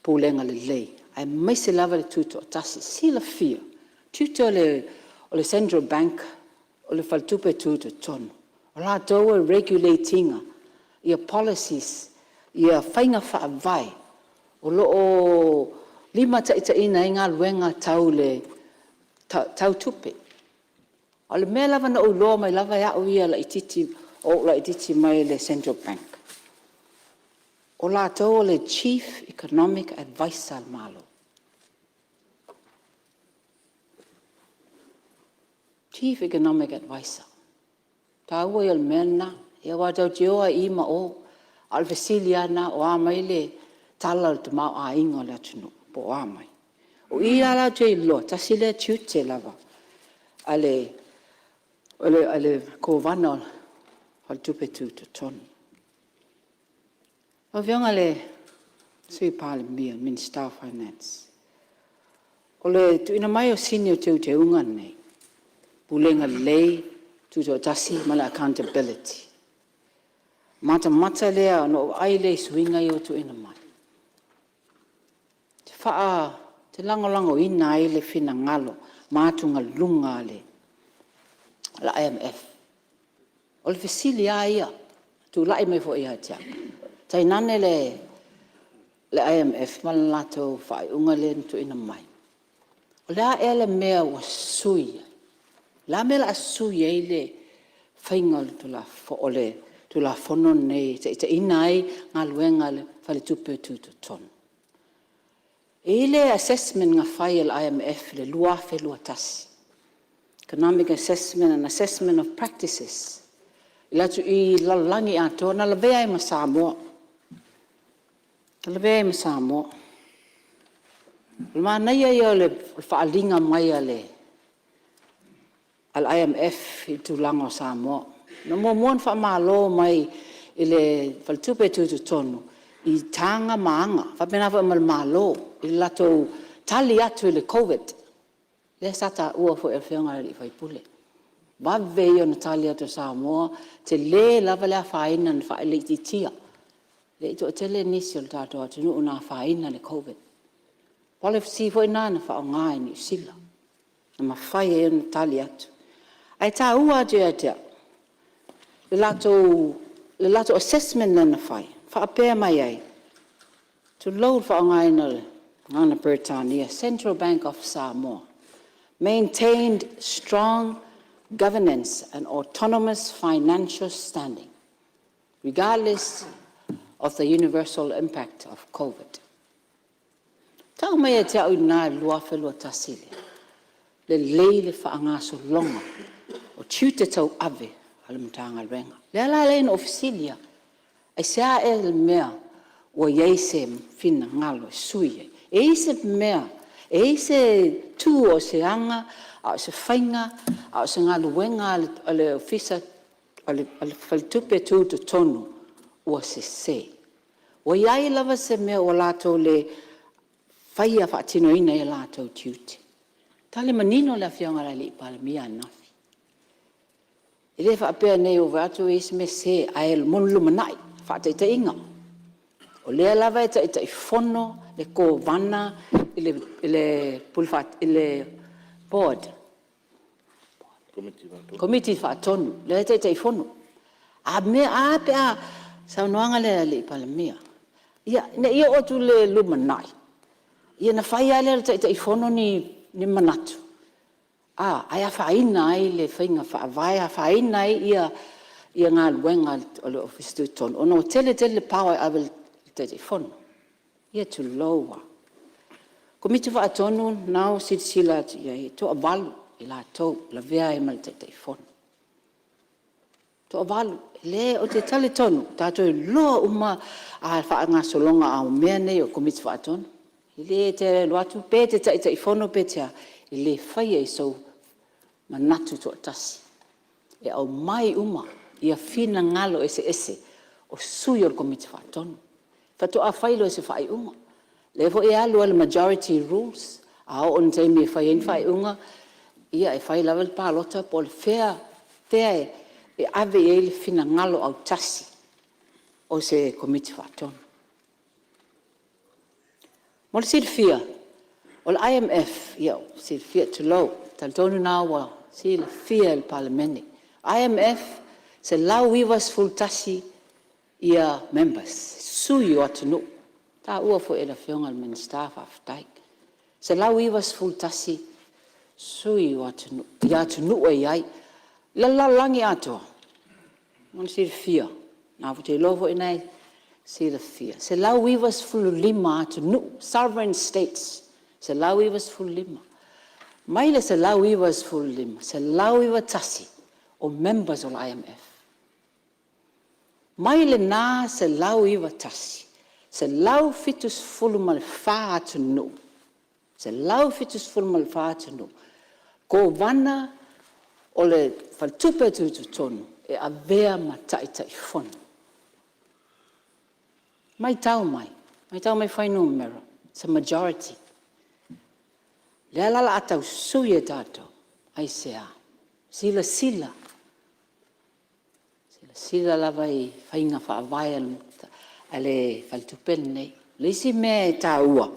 pulega lelei aemaise lava le tutoatasi. Silafia, o tiute o le Central Bank o le Faletupe Tutotonu, o latou e regulate ina policies, faiga faavae o lo o limataitaiina ai galuega tau tupe. O le mea lava na ou iloa mai lava e au ia laitiiti o ou laitiiti mai le Central Bank, o latou o le Chief Economic Advisor a le Malo. Chief Economic Advisor. O le taua ia o le mea lena, aua tatou te o lava i i ma o, a o le fesili lava lena, o a mai le tala o le tamaoaiga o le atunuu po o a mai? O i la ou te iloa, tasi lea tiute lava a le Kovana o le Faletupe Tutotonu. Lau Afioga i le Sui Palemia, Minisita o Finance, o le tuuina mai o sini o teuteuga nei, Pulega Lelei, Tutoatasi ma le Accountability. E matamata lea, ona ou vaai lea i suiga ia ua tuuina mai, ou te lagolagoina ai le finagalo ma atugaluga o le IMF. O le fesili lava ia e tulai mai foi ia te au, tainane le IMF ma le latou faaiuga lea na tuuina mai, o le a ea le mea ua sui ai? O le a le mea o le a sui ai le faiga o le Tulafono lenei e taitaiina ai galuega a le Faletupe Tutotonu? E i ai le assessment na fai e le IMF i le 2021, Economic Assessment and Assessment of Practices i le lalolagi atoa, na lavea ai ma Samoa. Na lavea ai ma Samoa. O le manaia ia o le faaaliga mai a le IMF i le tulaga o Samoa. Na muamua ona faamalo mai i le Faletupe Tutotonu i taga ma aga, e faapena foi ma le Malo i le latou tali atu i le Koviti-19, lea sa taua foi e le Afioga i le sui usufono. O le vave ia ona tali atu o Samoa, tele lava le afaina na faalaititia, e le i toatele nisi o le tatou atunuu na afaina i le Koviti-19. O le policy foi lena na faaaoga e Niu Sila na mafai ai ona tali atu. Ae taua atu ia te au le latou assessment lea na fai, faapea mai ai, tulou le faaaogaina o le gagana Peretania, Central Bank of Samoa, maintained strong governance and autonomous financial standing regardless of the universal impact of Covid. Tau mai ia te au i ina i le 2021, lelei le faagasologa o tiute tauave a le Matagaluega. O lea la na ou fesili ai, aisea ea le mea ua i ai se finagalo e sui ai? E i ai se mea, e i ai se tu a o se aga a o se faiga a o se galuega a le Ofisa a le Faletupe Tutotonu ua sese? Ua i ai lava se mea ua latou le faia faatinoina ai o latou tiute? Na tali manino le Afioga i le Palemia ananafi, e le faapea nei ua ou vaai atu ua i ai se mea sese, ae mo le lumanai. Faataitaiga, o lea lava e Taitaifono le Kovana i le Board, Komiti Faatonu, lea e Taitaifono. A a pe a… o le saunoaga lea a le Palemia, ina ne i oo atu i le lumanai, ia ona fai lava lea e le Taitaifono ni manatu, ae afaina ai le faiga faavae, afaina ai galuega a le Ofisa Tutotonu ona ua tele tele le power e ave i le Taitaifono. Ia tulou lava. O Komiti Faatonu o lena ua silasila atu i ai, e toavalu i latou e lavea ai ma le Taitaifono. E toavalu. Ou te talitonu tatou te iloa uma faagasologa o mea nei o Komiti Faatonu. E le toe alu atu, pe te Taitaifono pe te a, e le faia i sou manatu toatasi. E aumai uma finagalo eseese o sui o le Komiti Faatonu, faatoa fai lea o se faaiuga. O lea foi e alu lava i le majority rules, a oo i le taimi e fai ai ni faaiuga, ia e fai lava le palota po o fea e ave i ai le finagalo autasi o se Komiti Faatonu. Mo le silafia, o le IMF, ia tulou, ou te talitonu o lena ua silafia e le Palemene, IMF, e 191 members, sui o atunuu. Na taua foi e le Afioga i le Minisita faafetai. E 191 sui o atunuu i atunuu e i ai. O le lalolagi atoa, mo le silafia, ou te iloa foi o lena e silafia, e 195 atunuu, sovereign states e 195. Mai le 195, e 191 o members o le IMF. Mai lena 191, 174 atunuu, 174 atunuu, Kovana o le Faletupe Tutotonu e avea ma Taitaifono. Matau mai. Matau mai fuainumera, it's a majority. O lea la o le a tau sui e tatou, aisea? Silasila, silasila lava i faiga faavae a le faletupe lenei. O le isi mea e taua,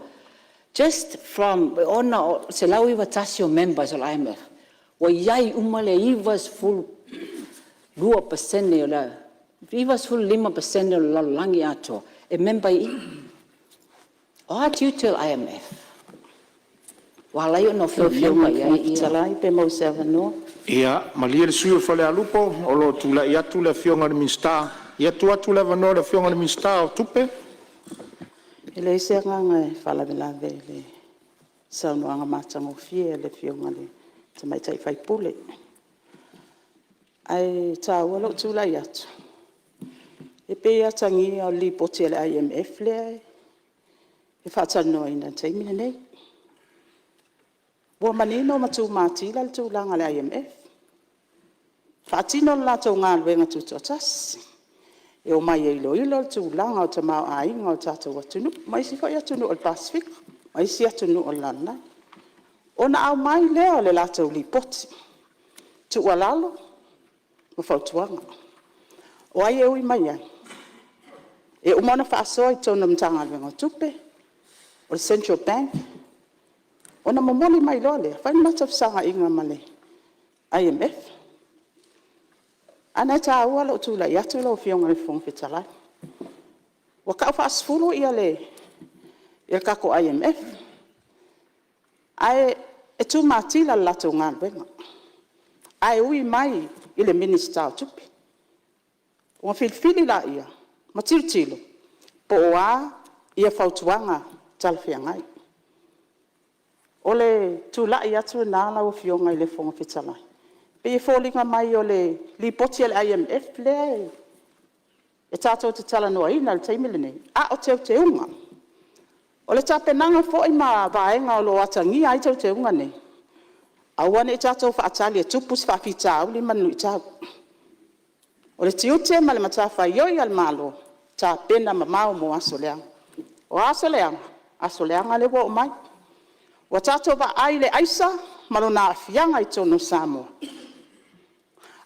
just from, ona e 191 o members o le IMF, ua i ai uma le 92%, 95% o le lalolagi atoa e member i i. O a tiute o le IMF? Ua ala ai ona fia member i ai ia… Pe maua se avanoa. Ia malie le sui usufono mo Falealupo o lo o tulai atu le Afioga i le Minisita. Ia, tuu atu le avanoa i le Afioga i le Minisita o Tupe. E leai se agaga e faalavelave i le saunoaga matagofie a le Afioga i le Tamaitai sui usufono. Ae taua lou tulai atu, e pei e atagia o le Lipoti a le IMF lea e faatalanoaina i le taimi lenei. Ua manino ma tumatila le tulaga o le IMF, faatino le latou galuega tutoatasi, e omai e iloilo le tulaga o le tamaoaiga o le tatou atunuu ma isi foi atunuu o le Pasefika ma isi atunuu o le lalolagi. Ona aumai lea o le latou Lipoti, tuualalo ma fautuaga. O ai e ui mai ai? E uma ona faasoa i totonu o le Matagaluega o Tupe, o le Central Bank, ona momoli mai loa lea, fai le matou fesootaiga ma le IMF. Ae ona e taua lou tulai atu lau Afioga i le Fofoga Fetalai. Ua tau faasefulu le tatou IMF, ae tumatila le latou galuega, ae ui mai i le Minisita o Tupe. Ona filifili lea ma tilotilo po o a fautuaga talafeagai. O le tulai atu lena lau Afioga i le Fofoga Fetalai, e pei e foliga mai o le Lipoti a le IMF lea e tatou te talanoaina i le taimi lenei, a o teuteuga. O le tapenaga foi ma vaega o lo o atagia ai teuteuga nei, aua ne i tatou faatali e tupu se faafitauli ma ni luitau. O le tiute ma le matafaioi a le Malo, tapena mamao mo aso leaga. O a aso leaga? Aso leaga lea ua oo mai. Ua tatou vaai i le aisa ma lona aafiaga i totonu o Samoa.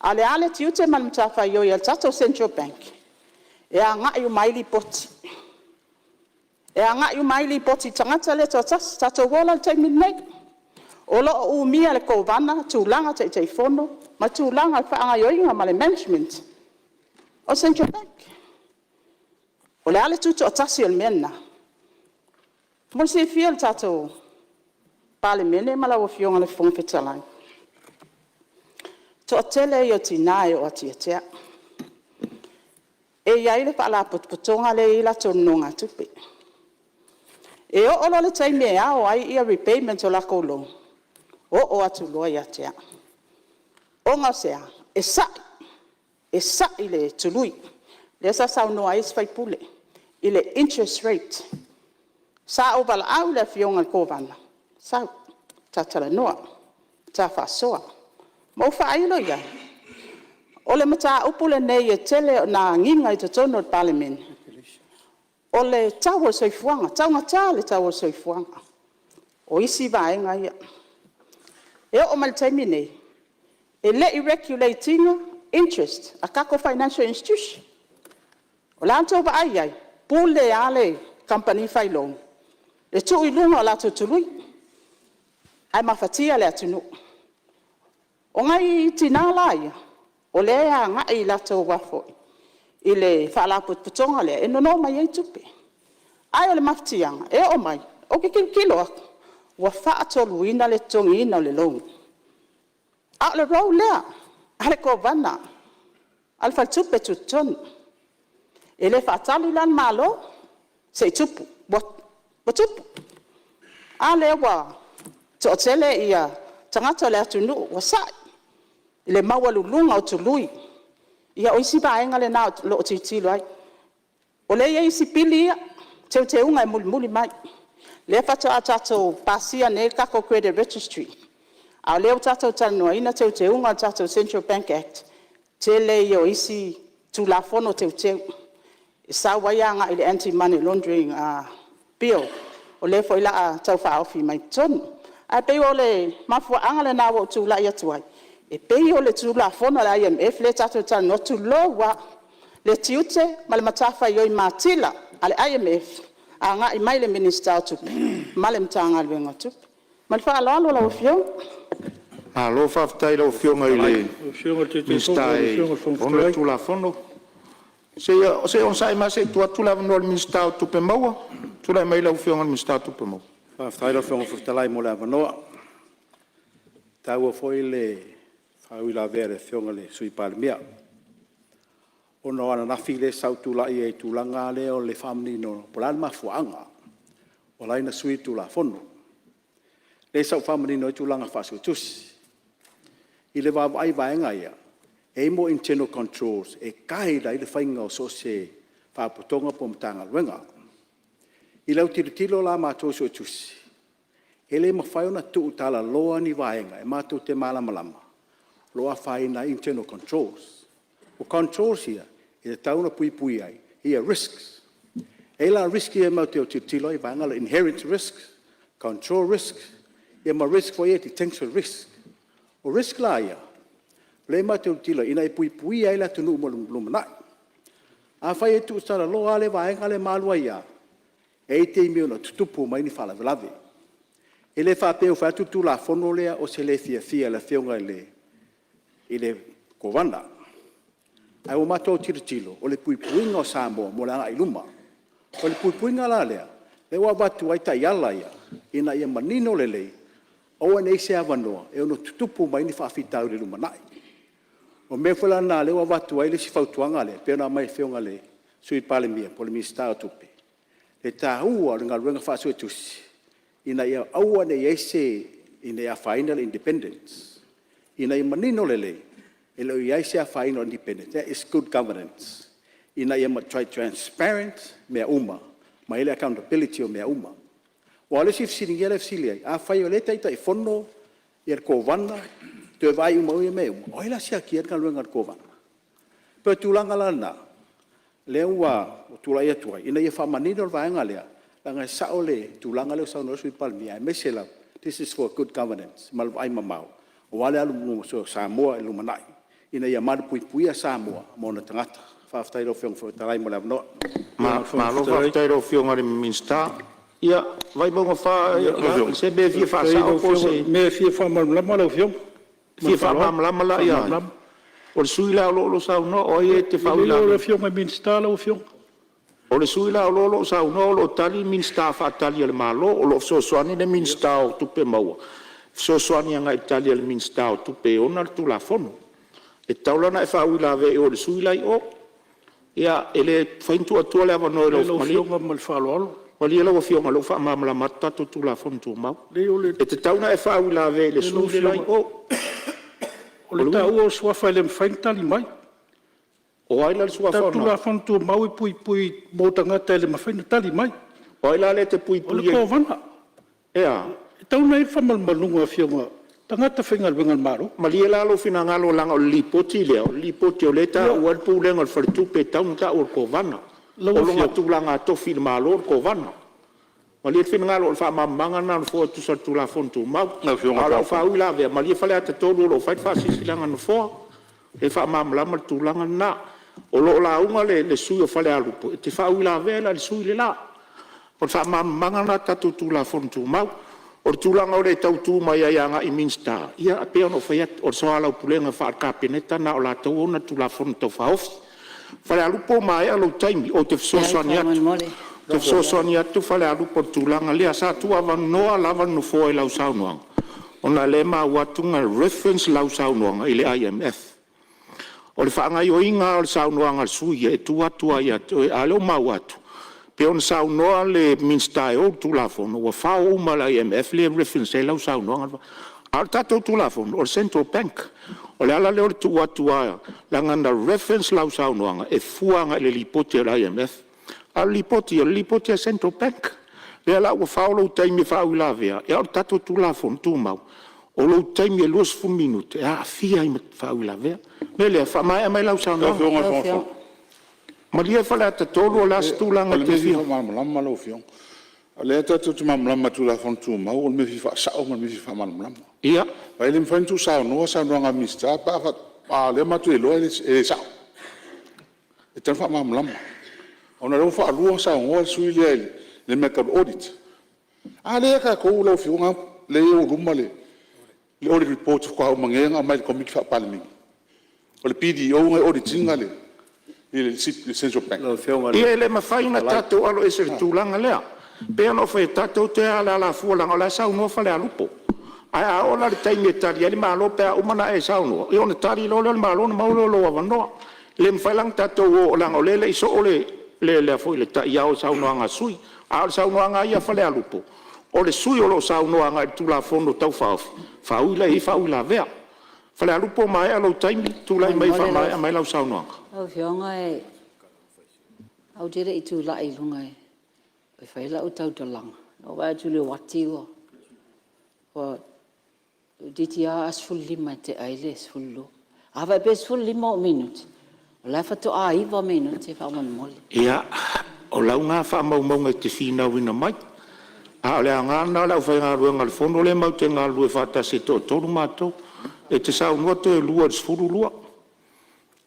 A o le a le tiute ma le matafaioi a le tatou Central Bank? E agai uma ai lipoti. E agai uma ai lipoti i le tagata lea e toatasi. Tatou o la i le taimi lenei, o lo o umia e le Kovana tulaga Taitaifono ma tulaga o le faagaoioiga ma le management o le Central Bank. O le a le tutoatasi o le mea lena? Mo le silafia e le tatou Palemene ma lau Afioga i le Fofoga Fetalai, o le toatele ia o tina e oo atu ia te au. E i ai le faalapotopotoga lea e i ai latou nonogatupe. E oo loa i le taimi e ao ai repayments o latou loan, oo atu loa ia te au. Ona o se a? E sa'i, e sa'i le tului, lea sa saunoa ai isi sui usufono i le interest rate. Sa ou valaau i le Afioga i le Kovana, sau ta talanoa, ta faasoa. Ma ou faailo i ai, o le mataupu lenei e tele ina agiga i totonu o le Palemene, o le tau o le soifuaga, taugata le tau o le soifuaga. O isi vaega ia. E oo mai i le taimi lenei, e le i regulate ina interest a tatou financial institution. O le a la outou vaai i ai? E pule lava le kamupani fai loan i le tuu i luga o latou tului, ae mafatia le atunuu. O nai tina la ia, o lea e agai i le faalapotopotoga lea e nono mai ai tupe. Ae o le mafatiaga, e oo mai, ou te tilotilo atu ua faatoluina le totogiina o le loan. A o le role lea a le Kovana, a le Faletupe Tutotonu. E le faatali la le Malo se i tupu, ua tupu. A lea ua toatele tagata o le atunuu ua sa'i i le maualuluga o tului. Ia o isi vaega na o lo o tilotilo ai. O lea e i ai isi pili ia, teuteuga e mulimuli mai. Lea faatoa tatou pasia nei le tatou Credit Registry, a o lea ua tatou talanoaina teuteuga o le tatou Central Bank Act, tele ia o isi Tulafono Teuteu e sau ai agai i le Anti-Money Laundering Bill o lea foi o le a tau faaofi mai i totonu. Ae pei o le mafuaaga lena ua ou tulai atu ai, e pei o le Tulafono a le IMF lea tatou te talanoa, tulou lava, le tiute ma le matafaioi matila a le IMF agai mai i le Minisita o Tupe ma le Matagaluega o Tupe. Ma le faaaloalo lau Afioga. Malo faafetai i lau Afioga i le Minisita e ona le Tulafono. Se i onosai mai lava se i tuu atu le avanoa i le Minisita o Tupe Maua. Tulai mai lau Afioga i le Minisita o Tupe Maua. Faafetai lau Afioga i le Fofoga Fetalai mo le avanoa. E taua foi le faauilavea a le Afioga i le Sui Palemia, ona o ananafi lea sa ou tulai ai i le tulaga lea o le faamanino po o le a le mafuaaga ua ala ai ona sui le Tulafono. Lea sa ou faamanino ai tulaga faa-Suetusi. I le vaavaai i vaega ia, e i ai mea o internal controls e guide ai le faiga o so o se Faalapotopotoga po o Matagaluega. I lau tilotilo la a matou Suetusi, e le mafai ona tuutalaloa ni vaega e matou te malamalama o lo o afaina ai internal controls. O controls ia e tatau ona puipuia ai risks. E i ai la risks ia matou te tilotilo ai i le vaega lea o le inherent risk, control risk, ia ma risk foi ia detention risk. O risk la ia, o lea matou te tilotilo i ai ina ia puipuia ai le atunuu mo le lumanai. Afai e tuutalaloa lava le vaega lea ma alu ai lava, e i ai taimi e ono tutupu mai ai ni faalavelave. E le faapea ua fai atu le Tulafono lea o se le fiafia i le Afioga i le Kovana, ae ua matou tilotilo, o le puipuiga o Samoa mo le agai i luma. O le puipuiga la lea, lea ua avatu ai taiala ia, ina ia manino lelei, aua ne i i ai se avanoa e ono tutupu mai ai ni faafitauli i le lumanai. O le mea foi la lena o lea ua avatu ai le isi fautuaga lea pei ona aumai e le Afioga i le Sui Palemia po o le Minisita o Tupe, le taua o le galuega faa-Suetusi ina ia aua ne i i ai se… ina ia afaina le independence, ina ia manino lelei, e le o i ai se afaina o le independence, that is good governance, ina ia matuai transparent mea uma ma i ai le accountability o mea uma. Aua o le isi fesiligia lea e fesili ai, afai o lea e Taitaifono le Kovana toe vaai uma i ia mea uma, o ai la e siakia le galuega a le Kovana? E pei o le tulaga la lena lea ua tulai atu ai ina ia faamanino le vaega lea, leaga e sao le tulaga lea ua saunoa ai le Sui Palemia, aemaise lava, this is for good governance ma le vaaimamao aua le alu i luma o Samoa i le lumanai, ina ia malupuipuia Samoa ma ona tagata. Faafetai i lau Afioga i le Fofoga Fetalai mo le avanoa. Malo faafetai i lau Afioga i le Minisita. Ia, Vaimauga 4, o se mea e fia faasao po o se… O le mea e fia faamalamalama lau Afioga. E fia faamalamalama la ia ai? O le sui usufono la o lo o saunoa, o ai e te faauilavea? O le Afioga i le Minisita lau Afioga. O le sui usufono la o lo o saunoa o lo o tali le Minisita faatali a le Malo, o lo o fesoasoani le Minisita o Tupe Maua e fesoasoani agai i tali a le Minisita o Tupe e ona le Tulafono. E tatau la ona e faauilavea i o i le sui usufono la e i o. Ia, e le mafai ona tuu atua le avanoa i lau… Lau Afioga ma le faaaloalo. Malie lau Afioga o lea ua faamalamalama atu tatou Tulafono Tumau. E tatau ona e faauilavea i le sui usufono la e i o. O le taua o suafa e le mafai ona tali mai. O ai la le suafa o le Tulafono Tumau e puipui mo tagata e le mafai ona tali mai. O ai la lea e te puipuia? O le Kovana. E a? E tatau ona i ai le faamalumaluga a Afioga o tagata faigaluega a le Malo. Malie la lou finagalo leaga o le Lipoti lea, o le Lipoti o lea e taua ai le Pulega o le Faletupe e tatau ona tau o le Kovana. O lona tulaga tofi i le Malo o le Kovana. Malie le finagalo o le faamalamalamaga lena a le Nofoa e tusa o le Tulafono Tumau. A o lau faauilavea, malie Faleata 3 o lo o fai le faasilasilaga a le Nofoa e faamalamalama le tulaga lena. O lo o lauga le sui usufono o Falealupo, e te faauilavea la i le sui usufono le la. O le faamalamalamaga lena o le tatou Tulafono Tumau. O le tulaga o le tau tu mai ai agai i Minisita, ia e pei ona ou fai atu, o le soalaupulega faale-Kapeneta lena o latou e ona le Tulafono Tau Faaofi. Falealupo ua maea lou taimi, ou te fesoasoani atu. Ou te fesoasoani atu Falealupo i le tulaga lea. Sa tuuavanoa lava le Nofoa i lau saunoaga, ona o lea e maua atu na reference lau saunoaga i le IMF. O le faagaoioiga lava o le saunoaga a le sui usufono ia, e tuu atu lava ia te oe, a o lea ua maua atu pei ona saunoa le Minisita e ou le Tulafono, ua fao uma e le IMF lea e reference ai lau saunoaga. A o le tatou Tulafono, o le Central Bank. O le ala lea o le tuu atu lava, leaga na reference lau saunoaga e fua agai i le Lipoti a le IMF. A o le Lipoti, o le Lipoti a le Central Bank. O lea la ua fao lou taimi e faauilavea ai, a o le tatou Tulafono Tumau, o lou taimi e 20 minute e aafia ai ma faauilavea. O le mea lea, faamaea mai lau saunoaga. Malie Faleata 3, o le a se tulaga e te fia… O lea tatou te malamalama i Tulafono Tumau o le mea e fia faasao ma le mea e fia faamalamalama. Ae le mafai ona tuusaunoa saunoaga a le Minisita pe a o lea matou te iloa e le sao. E tatau ona faamalamalama ona o lea ua faalua ona saunoa le sui usufono lea i le mea tau le audit. A lea a tatou lau Afioga lea e i ou luma le audit report faatoa uma nei ona aumai i le Komiti Faa-Palemene. O le BDO na e audit ina le Central Bank. Ia e le mafai ona tatou aloese i le tulaga lea. E pei ona ou fai atu, tatou te o i le alafua leaga o la e saunoa Falealupo. Ae a oo la i le taimi e tali ai le Malo pe a uma ona e saunoa, ia ona tali loa lea o le Malo ona maua lea o lou avanoa. E le mafai la ona tatou o leaga o lea e le i soo le ta'iao i saunoaga a sui usufono. A o le saunoaga lava ia a Falealupo, o le sui usufono o lo o saunoa agai le Tulafono Tau Faaofi, faaui la i ai faauilavea. Falealupo ua maea lou taimi, tulai mai e faamaea mai lau saunoaga. Lau Afioga ou te le i tulai i luga e fai lau tautalaga, na ou vaai atu i le uati ua toeitiiti lava 15 e tea ai le 12. A faapea e 15 ou minute, o la e faatoa 9 minute faamolemole. Ia, o lau na faamaumauga e te finauina mai, a o le aoga lena o le aufaigaluega a le Fono lea matou te galulue faatasi e toatolu matou. E te saunoa toe lua i le 12.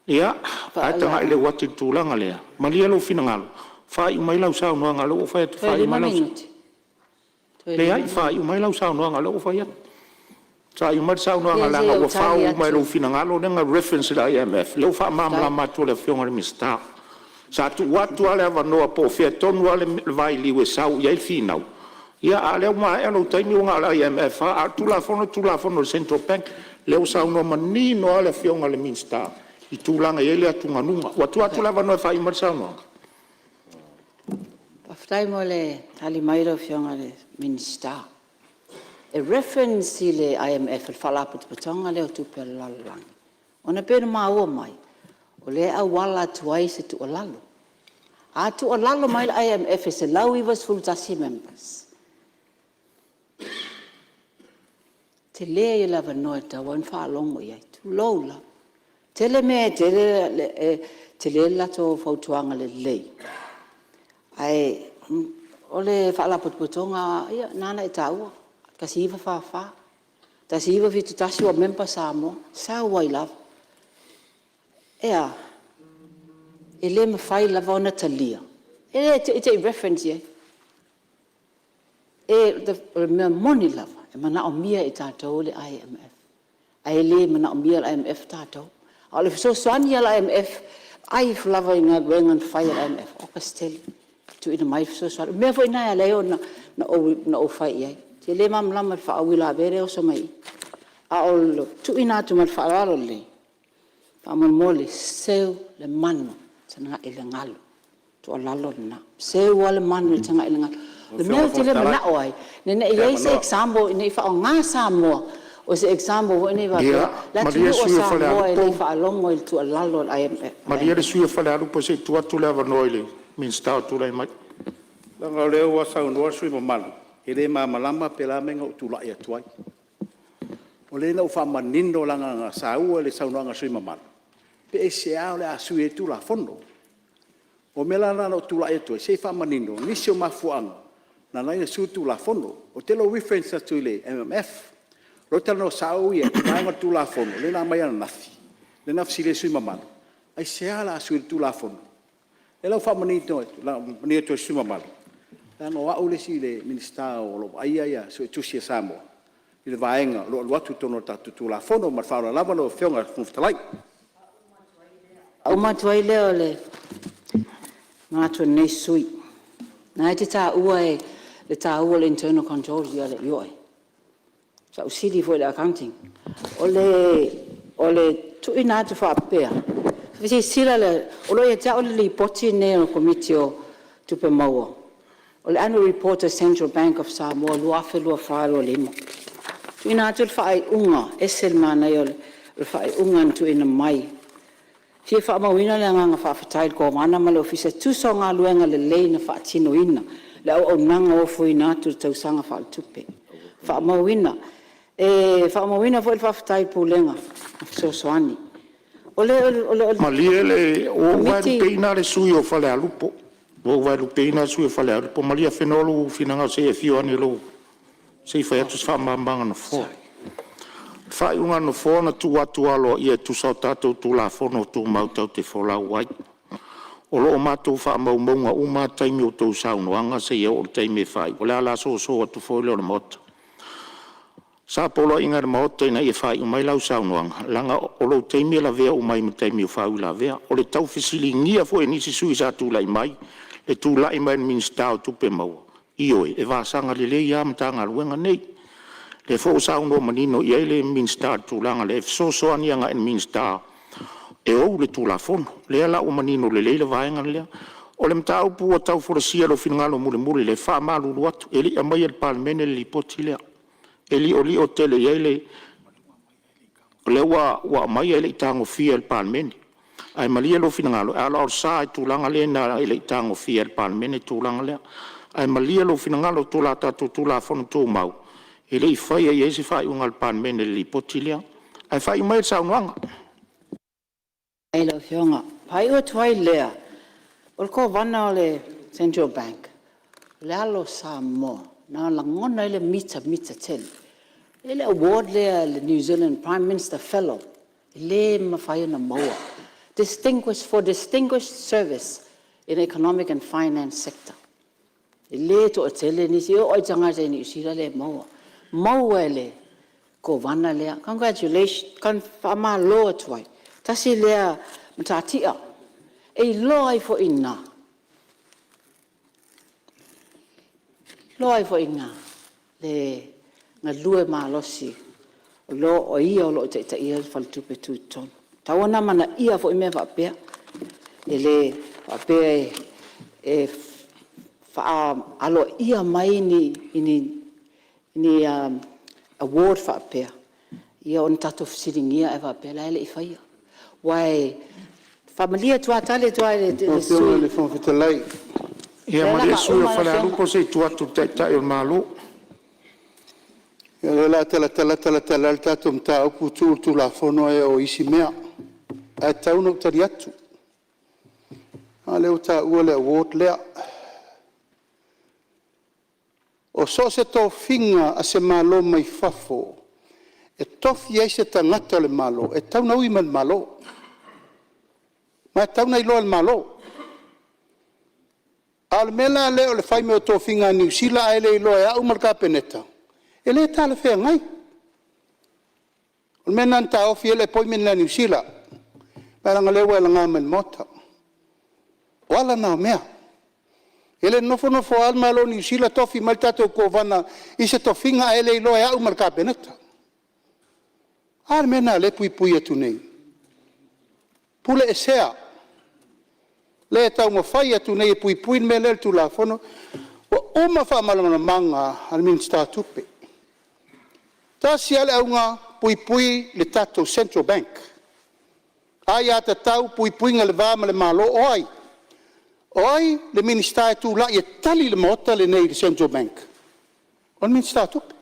Ia, ae tagai i le uati i le tulaga lea. Malie lou finagalo, faaiu mai lau saunoaga o lea ua ou fai atu, Toe faaiu 5 mai lau. minute? Leai, faaiu mai lau saunoaga o lea ua ou fai atu. Faaiu mai le saunoaga Ia se i leaga ou ua tali fao uma i atu. lou finagalo lea na reference i le IMF, lea ua faamalamalama atu e le Afioga i le Minisita. Sa tuu atu lava le avanoa po o fea tonu lava le vailiu e sau i ai le finau, ia a o lea ua maea lou taimi ua na o le IMF lava. A o le Tulafono o le Tulafono a le Central Bank. O lea ua saunoa manino lava le Afioga i le Minisita i tulaga e i ai le atugaluga. Ua tuu atu le avanoa e faaiu mai le saunoaga. Faafetai mo le tali mai lau Afioga i le Minisita. E reference i le IMF le Faalapotopotoga lea o Tupe a le Lalolagi, ona e pei ona maua mai o lea e auala atu ai se tuualalo. A tuualalo mai le IMF e 191 members, o le tele ia o le avanoa e tatau ona faalogo i ai, tulou lava. E tele mea e tele le latou fautuaga lelei, ae o le Faalapotopotoga lava lena na e taua 1944, 1971 o member Samoa, sau ai lava. E a? E le mafai lava ona talia? E te i reference i ai. O le mea moni lava, e manaomia e tatou le IMF, ae le manaomia e le IMF tatou. A o le fesoasoani a le IMF, vaai ifo lava i galuega na fai a le IMF, oka se tele e tuuina mai ai fesoasoani. O le mea foi lena e ala ai ona ou fai i ai. Ou te le malamalama i le faauilavea lea e oso mai i i. A o le tuuina atu ma le faaaloalo lelei, faamolemole seu le manu e tagai i le galu. O le tuualalo lena, seu lava le manu e tagai i le galu. O le mea ou te le manao ai, ina ne i i ai se example ina ne i faaaoga Samoa o se example foi lea faapea le Ia, malie atunuu le o sui usufono mo Samoa e le i Falealupo. faalogo i le tuualalo a le IMF. Malie le sui usufono mo Falealupo se i tuu atu le avanoa i le Minisita o tulai mai. Leaga o lea ua saunoa le sui usufono mamalu e le malamalama pe o le a le mea na ou tulai atu ai. O lea na ou faamanino leaga na saua i le saunoaga a le sui usufono mamalu, pe aisea o le a sui ai le Tulafono. O le mea la lena na ou tulai atu ai, se i faamanino nisi o mafuaaga na ala ai ona sui le Tulafono. Ou te le o reference atu i le MMF. O lea ou te talanoa sao au ia i vaega o le Tulafono lea na aumai ananafi, lea na fesili ai le sui usufono mamalu, aisea o le a sui ai le Tulafono? O lea la ua faamanino atu i le sui usufono mamalu, leaga o au le isi Minisita o lo o vaaia Suetusi a Samoa i le vaega o lo o alu atu i totonu o le tatou Tulafono. Ma le faaaloalo lava lau Afioga i le Fofoga Fetalai. Ona faauma atu ai lea o le manatu o lenei sui usufono. O lena e te taua le taua o le internal control, ioe. Sa ou sili foi i le Accounting. O le tuuina atu faapea, silasila, o lo o ia te au le Lipoti lenei a le Komiti o Tupe Maua, o le Annual Report a le Central Bank of Samoa 2024/2025. Tuuina atu le faaiuga, e ese le manaia o le faaiuga na tuuina mai. E fia faamauina le agaga faafetai i le Kovana ma le Ofisa e tusa o galuega lelei na faatinoina, le auaunaga ofoina atu i le tausaga faaletupe. Faamauina. E faamauina foi le faafetai i le Pulega na fesoasoani. O le Malie le… Ua ou Komiti… vaelupeina lava le sui usufono o Falealupo. Ua ou vaelupeina le sui usufono o Falealupo. Malie afenoa lou finagalo se i e afio ane se i fai atu se faamalamalamaga a le Nofoa. O le faaiuga a le Nofoa na tuu atu aloaia e tusa o tatou Tulafono Tumau tatou te folau ai. O lo o matou faamaumauina uma lava taimi o a outou saunoaga seia oo i le taimi e faaiu ai. O le ala soso atu foi lea o le Maota. Sa poloaiina e le Maota ina ia faaiu mai lau saunoaga leaga o lou taimi e lavea uma ai ma taimi o faauilavea. O le tau fesiligia foi e nisi sui usufono sa tulai mai le tulai mai o le Minisita o Tupe Maua, ioe, e vasaga lelei lava Matagaluega nei. O lea foi ua saunoa manino i ai le Minisita i le tulaga lea e fesoasoani agai i le Minisita e ou le Tulafono. O lea la ua manino lelei le vaega lea. O le mataupu ua tau folasia i lou finagalo mulimuli ua faamalulu atu, e le i aumaia i le Palemene le Lipoti lea. E liolio tele i ai le… O lea ua aumai ae le i tagofia e le Palemene. Ae malie lou finagalo e aloalosa lava i le tulaga lea e le i tagofia e le Palemene le tulaga lea. Ae malie lou finagalo i tatou Tulafono Tumau, e le i faia i ai se faaiuga a le Palemene i le Lipoti lea. Ae faaiu maia le saunoaga. Faafetai i lau Afioga. Ona faaiu atu ai lea, o le Kovana a le Central Bank, o le alo o Samoa na lagona ai le mitamita tele. E i ai le award lea a le New Zealand Prime Minister Fellow, e le mafai ona maua, for distinguished service in economic and finance sector. E le toatele nisi, e oo lava i tagata Niu Sila e le maua. Maua e le Kovana lea. Congratulations. Faamalo atu ai. Tasi lea matatia e iloa ai foi i ina, iloa ai foi i ina le galue malosi o ia o lo o taitaia le Faletupe Tutotonu. E tatau ona amanaia foi mea faapea. E le faapea e faaaloaia mai ni award faapea ona tatou fesiligia ae faapea la e le i faia. Aua e faamalie atu lava, tali atu lava i le sui usufono. Lau Afioga i le Fofoga Fetalai… Ia malie le sui usufono mo Falealupo se i tuu atu i le Taitai o le Malo. Ia o lea o le a talatala talatala lava le tatou mataupu tuu le Tulafono ae oo i isi mea. Ae tatau ona ou tali atu, leaga o lea ua taua le award lea. O so o se tofiga a se Malo mai fafo e tofi ai se tagata o le Malo, e tatau ona ui mai i le Malo, ma e tatau ona iloa e le Malo. A o le mea la lea o le fai mai o tofiga a Niu Sila ae le iloa e au ma le Kapeneta, e le talafeagai. O le mea lena na taofi ai le appointment lea a Niu Sila, ae leaga o lea ua e laga mai i le Maota. O ala na o mea. E le nofonofo lava le Malo o Niu Sila tofi mai le tatou Kovana i se tofiga ae le iloa e au ma le Kapeneta. A le mea lena o lea e puipui atu nei? Puleesea, lea e taumafai atu nei e puipui le mea lea i le Tulafono. Ua uma faamalamalamaga a le Minisita o Tupe. E tasi lava le auga, puipui le tatou Central Bank, aiatatau, puipuiga i le va ma le Malo. O ai? O ai le Minisita e tulai e tali le Maota lenei i le Central Bank? O le Minisita o Tupe.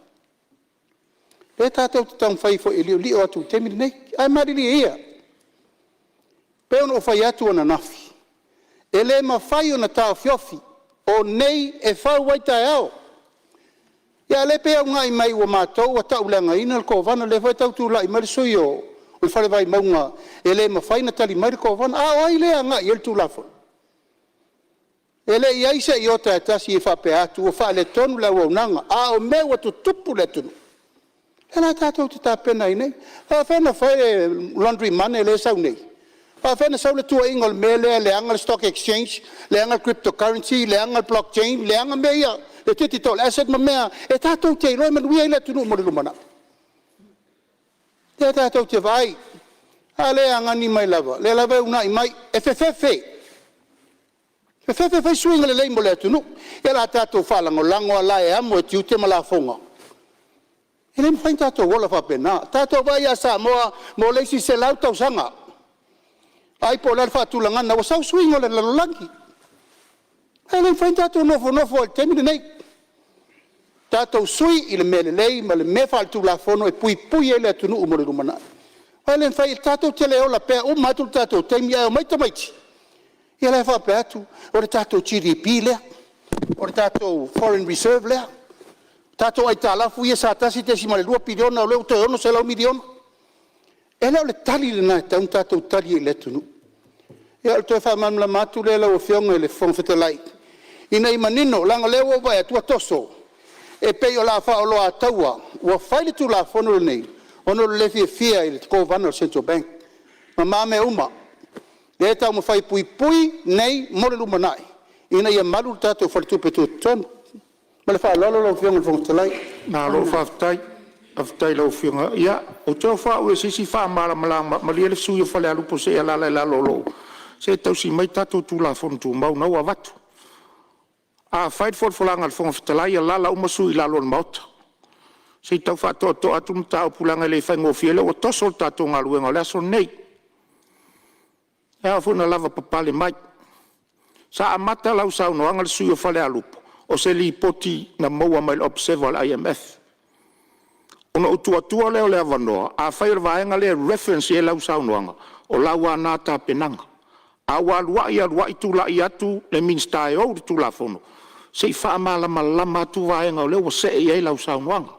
O lea tatou te taumafai foi e liolio atu i le taimi lenei. Ae malilie ia, e pei ona ou fai atu ananafi, e le mafai ona taofiofi, o nei e fau ai taeao. A o lea e pei e augai mai ua matou ua tauleagaina le Kovana, o lea foi e tau tulai mai le sui usufono o le Fale Vaimauga e le mafai ona tali mai le Kovana. A o ai lea e agai i ai le Tulafono? E le i i ai se iota e tasi e faapea atu ua faaletonu le auaunaga, a o mea ua tutupu i le atunuu, lea la tatou te tapena ai nei. E faapefea ona fai le laundry money lea e sau nei? E faapefea ona sau le tuuaiga o le mea lea e leaga le stock exchange, leaga le crypto currency, leaga le block chain, leaga mea ia, le digital asset ma mea e tatou te iloa e manuia ai le atunuu mo le lumanai? O lea tatou te vaai, a lea e augani mai lava, o lea lava e uunai mai, e fefefe, fefefe e fai suiga lelei mo le atunuu. Ia o le a tatou faalagolago lava la e amo e tiute ma lafoga? E le mafai ona tatou ola faapena. Tatou vaai ia Samoa mo le isi 100 tausaga, vaai po o le a le faatulagaga ua sau suiga o le lalolagi. Ae le mafai ona tatou nofonofo ai i le taimi lenei. Tatou sui i le mea lelei ma le mea faaletulafono e puipui ai le atunuu mo le lumanai. Aua e le mafai, tatou te le ola pea, e uma atu le tatou taimi ae omai tamaiti Ia la e faapea atu, o le tatou GDP lea, o le tatou foreign reserve lea, o tatou aitalafu ia sa $1.2 piliona o lea ua toe $600 miliona. E le o le tali lena e tatau ona tatou tali ai i le atunuu. Ia o le toe faamalamalama atu lea lau Afioga i le Fofoga Fetalai, ina ia manino, leaga o lea ua ou vaai atu ua toso, e pei o le a faaoloataua ua fai le Tulafono lenei ona o le le fiafia i le Kovana a le Central Bank ma ma mea uma. O lea e taumafai e puipui nei mo le lumanai ina ia malu le tatou Faletupe Tutotonu. Ma le faaaloalo lau Afioga i le Fofoga Fetalai. Malo faafetai, faafetai i lau Afioga. Ia, ou te ofo au i se isi faamalamalamaga. Malie le sui usufono mo Falealupo se i alaala i lalo o lou… Se tausi mai tatou Tulafono Tumau o lena ua avatu. A fai le folafolaga a le Fofoga Fetalai, alaala uma sui usufono i lalo o le Maota. Se i tau faatoatoa atu le mataupu leaga e le faigofie. O lea ua toso le tatou galuega o le aso lenei. E ao foi ona lavapapale mai. Sa amata lau saunoaga le sui usufono mo Falealupo, o se lipoti na maua mai le Observer a le IMF. Ona ou tuu atua lea o le avanoa, afai o le vaega lea e reference i ai lau saunoaga, o lau lava lena tapenaga. A ua alu ai alu ai tulai atu le Minisita e ou le Tulafono, se i faamalamalama atu vaega o lea ua see i ai lau saunoaga.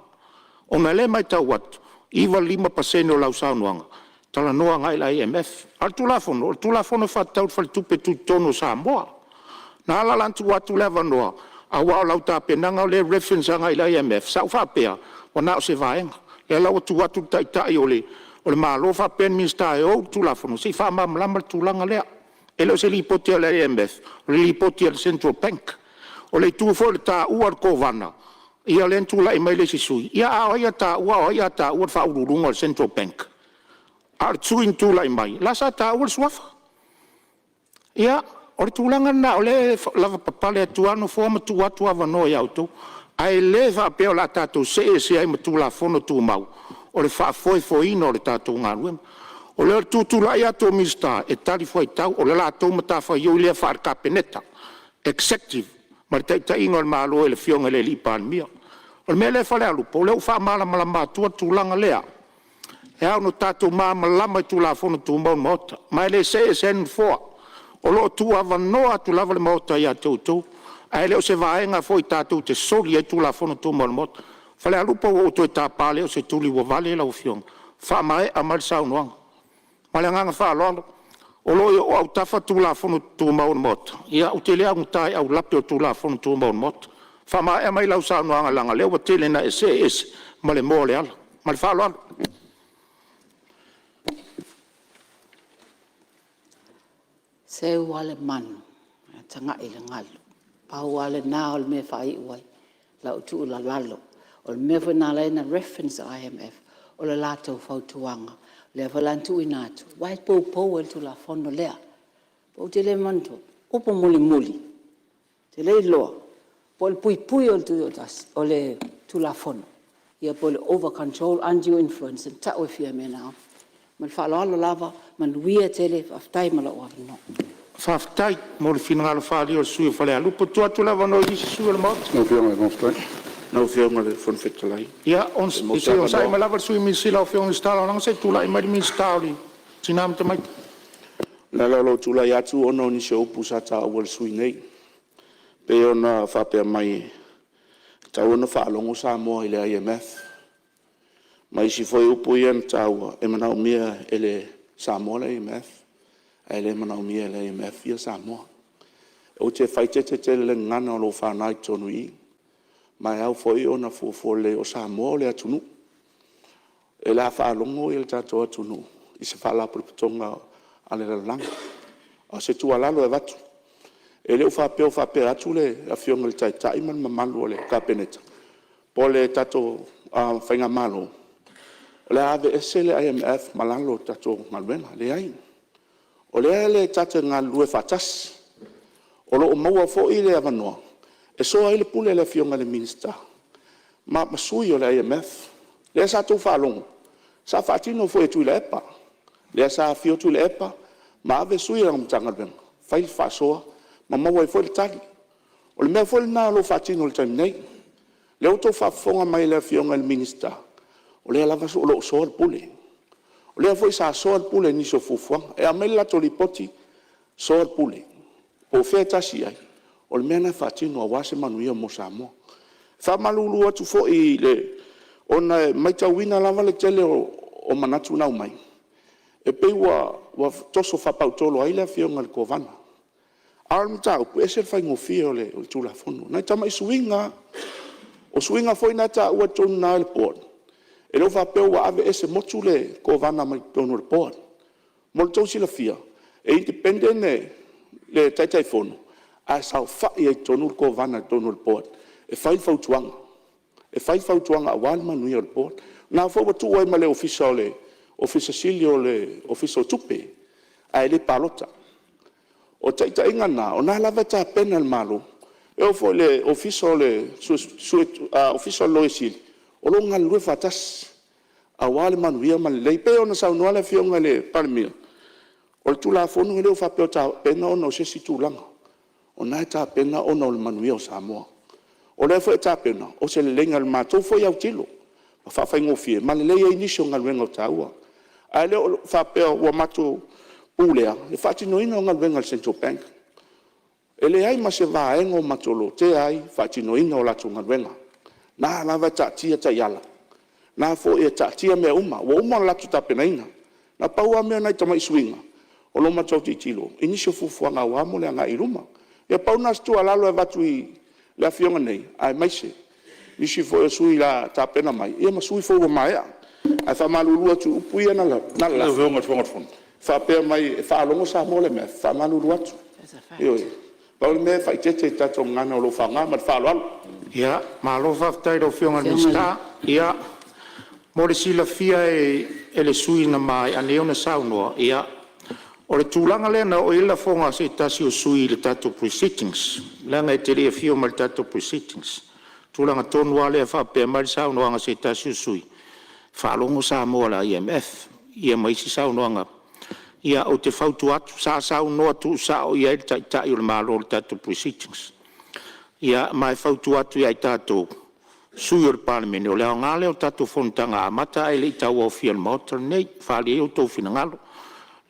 Ona o lea e matau atu, e 95% o lau saunoaga, e talanoa agai i le IMF. A o le Tulafono, o le Tulafono e faatatau i le Faletupe Tutotonu o Samoa. Na ala la ona tuu atu le avanoa, aua o lau tapenaga lea e reference agai i le IMF, sa ou faapea ua na o se vaega. O lea la ua tuu atu le Taitai o le Malo faapea le Minisita e ou le Tulafono, se i faamalamalama le tulaga lea. E le o se lipoti a le IMF, o le lipoti a le Central Bank. O le itu foi o le taua o le Kovana, ia lea na tulai mai le isi sui usufono, ia a o ai a taua o ai a taua le Faauluuluga o le Central Bank? A o le sui usufono na tulai mai, la e sa taua le suafa. Ia, o le tulaga lena o lea e lavapapale atu lava le Nofoa ma tuu atu avanoa ia outou, ae le faapea o le a tatou see ese ai ma Tulafono Tumau, o le faafoefoeina o le tatou galuega. O le tutulai atu o Minisita e talifuaitau, o le latou matafaioi lea faale-Kapeneta, executive ma le taitaiga o le Malo e le Afioga i le Palemia. O le mea lea Falealupo, o lea ua faamalamalama atua le tulaga lea. E ao ona tatou malamalama i Tulafono Tumau a le Maota, ma e le see ese ai le Nofoa. O lo o tuuavanoa atu lava le Maota ia te outou, ae le o se vaega foi tatou te soli ai Tulafono Tumau a le Maota. Falealupo, ua ou toe tapa, lea o se tuli ua vale lau afioga, faamaea mai le saunoaga. Ma le agaga faaaloalo. O lo o i ou autafa Tulafono Tumau a le Maota, ia ou te le augata i aulape o Tulafono Tumau a le Maota. Faamaea mai lau saunoaga leaga o lea ua tele ina e see ese ma le moa o le ala. Ma le faaaloalo. E seu lava le manu ae tagai i le galu. Pau lava lena o le mea e faaiu ai lau tuualalo. O le mea foi lena na ala ai ona reference le IMF, o le latou fautuaga lea foi la na tuuina atu aua e poupou ai le Tulafono lea. Ou te le manatua, o upu mulimuli, ou te le iloa po o le puipui o le Tulafono ia po o le over control undue influence e tau e Fiame Naomi. Ma le faaaloalo lava, manuia tele, faafetai mo lou avanoa. Faafetai mo le finagalo faaalia o le sui usufono mo Falealupo. E tuu atu le avanoa i isi sui usufono o le Maota. Lau Afioga i le Fofoga Fetalai… Ia, se i onosai mai lava le Sui Minisita Lagolago se i tulai mai le Minisita o Tina ma Tamaitai. O le ala o lou tulai atu ona o nisi o upu sa taua e le sui usufono nei, pei ona faapea mai e tatau ona faalogo Samoa i le IMF ma isi foi upu ia na taua, e manaomia e Samoa le IMF ae le manaomia e le IMF Samoa. Ou te faaeteete tele i le gagana o lo o faaaoga i totonu i i, ma e ao foi ona fuafua lelei, o Samoa o le atunuu. O le a faalogo le tatou atunuu i se faalapotopotoga a le lalolagi. A o se tuualalo e avatu, e le faapea o faapea atu le Afioga i le Taitai ma le mamalu o le Kapeneta po o le tatou faigamalo o le a aveese le IMF ma lalo o le tatou galuega. Leai, o lea tatou te galulue faatasi. O lo o maua foi le avanoa e soa ai le pule a le Afioga i le Minisita ma sui o le IMF. Lea sa outou faalogo sa faatino foi e Tuilaepa, lea sa afio Tuilaepa ma ave sui o lana Matagaluega fai le faasoa ma maua ai foi le tali. O le mea foi lena o lo o faatino i le taimi nei. O lea ua outou faafofoga mai i le Afioga i le Minisita, o lea lava o lo o soa le pule. O lea foi sa soa le pule i nisi o fuafuaga. E aumai le latou lipoti, soa le pule. Po o fea e tasi i ai, o le mea lena e faatino aua se manuia mo Samoa. E faamalulu atu foi ona e matauina lava le tele o manatu na aumai, e pei ua toso faapau-tolo ai le afioga i le Kovana. A o le mataupu, e ese le faigofie o le Tulafono, nai tamai suiga lava. O suiga foi na e taua i totonu i ina i le Board, e le faapea ua aveese motu le Kovana mai totonu o le Board. Mo le tou silafia, e independent le Taitaifono ae saofai ai i totonu le Kovana i totonu o le Board e fai fautuaga, e fai fautuaga aua le manuia o le Board. O lena foi ua tuu ai ma le Ofisa Sili o le Ofisa o Tupe, ae le palota. O taitaiga na, o lena lava e tapena e le Malo, e oo foi i le Ofisa o le Loia Sili, o lo o galulue faatasi aua le manuia ma le lelei. E pei ona saunoa le Afioga i le Palemia, o le Tulafono e le faapea ua tapena ona o se isi tulaga, o lena e tapena ona o le manuia o Samoa. O lea foi e tapena o se leleiga i le matou foi autilo, ma faafaigofie ma lelei ai nisi o galuega taua. Ae le faapea ua matou pulea le faatinoina o galuega a le Central Bank. E leai ma se vaega o matou lotea ai le faatinoina o latou galuega. O lena lava e taatia taiala, o lena foi e taatia mea uma, ua uma ona latou tapenaina. Na pau lava mea nai tamai suiga o lo o matou tilotilo i nisi o fuafuaga aua mo le agai i luma. Ia pau lena o se tuualalo e avatu i le Afioga nei, aemaise nisi foi o sui usufono o le a tapena mai, ia ma sui usufono foi ua maea. Ae faamalulu atu i upu ia na lalafa, faapea mai e faalogo Samoa i le IMF, e faamalulu atu, ioe, pau le mea e faaeteete i le tatou gagana o lo o faaaoga. Ma le faaaloalo. Ia, malo faafetai i lau Afioga i le Minisita. Ia mo le silafia e le sui usufono na maea nei ona saunoa, ia o le tulaga lea na oo i ai le lafoga a se tasi o sui usufono i le tatou Pre-Sitting leaga e te le i afio mai i le tatou Pre-Sitting. O le tulaga tonu lava lea e faapea mai le saunoaga a se tasi o sui usufono, faalogo Samoa i le IMF ia ma isi saunoaga. Ia ou te fautua atu, sa saunoa tuusao i ai le Taitai o le Malo i le tatou Pre-Sitting. Ia ma e fautua atu ia i tatou sui usufono o le Palemene, o le aoga lea o tatou fonotaga amata ae le i tauaofia i le Maota lenei, e faaali ai outou finagalo.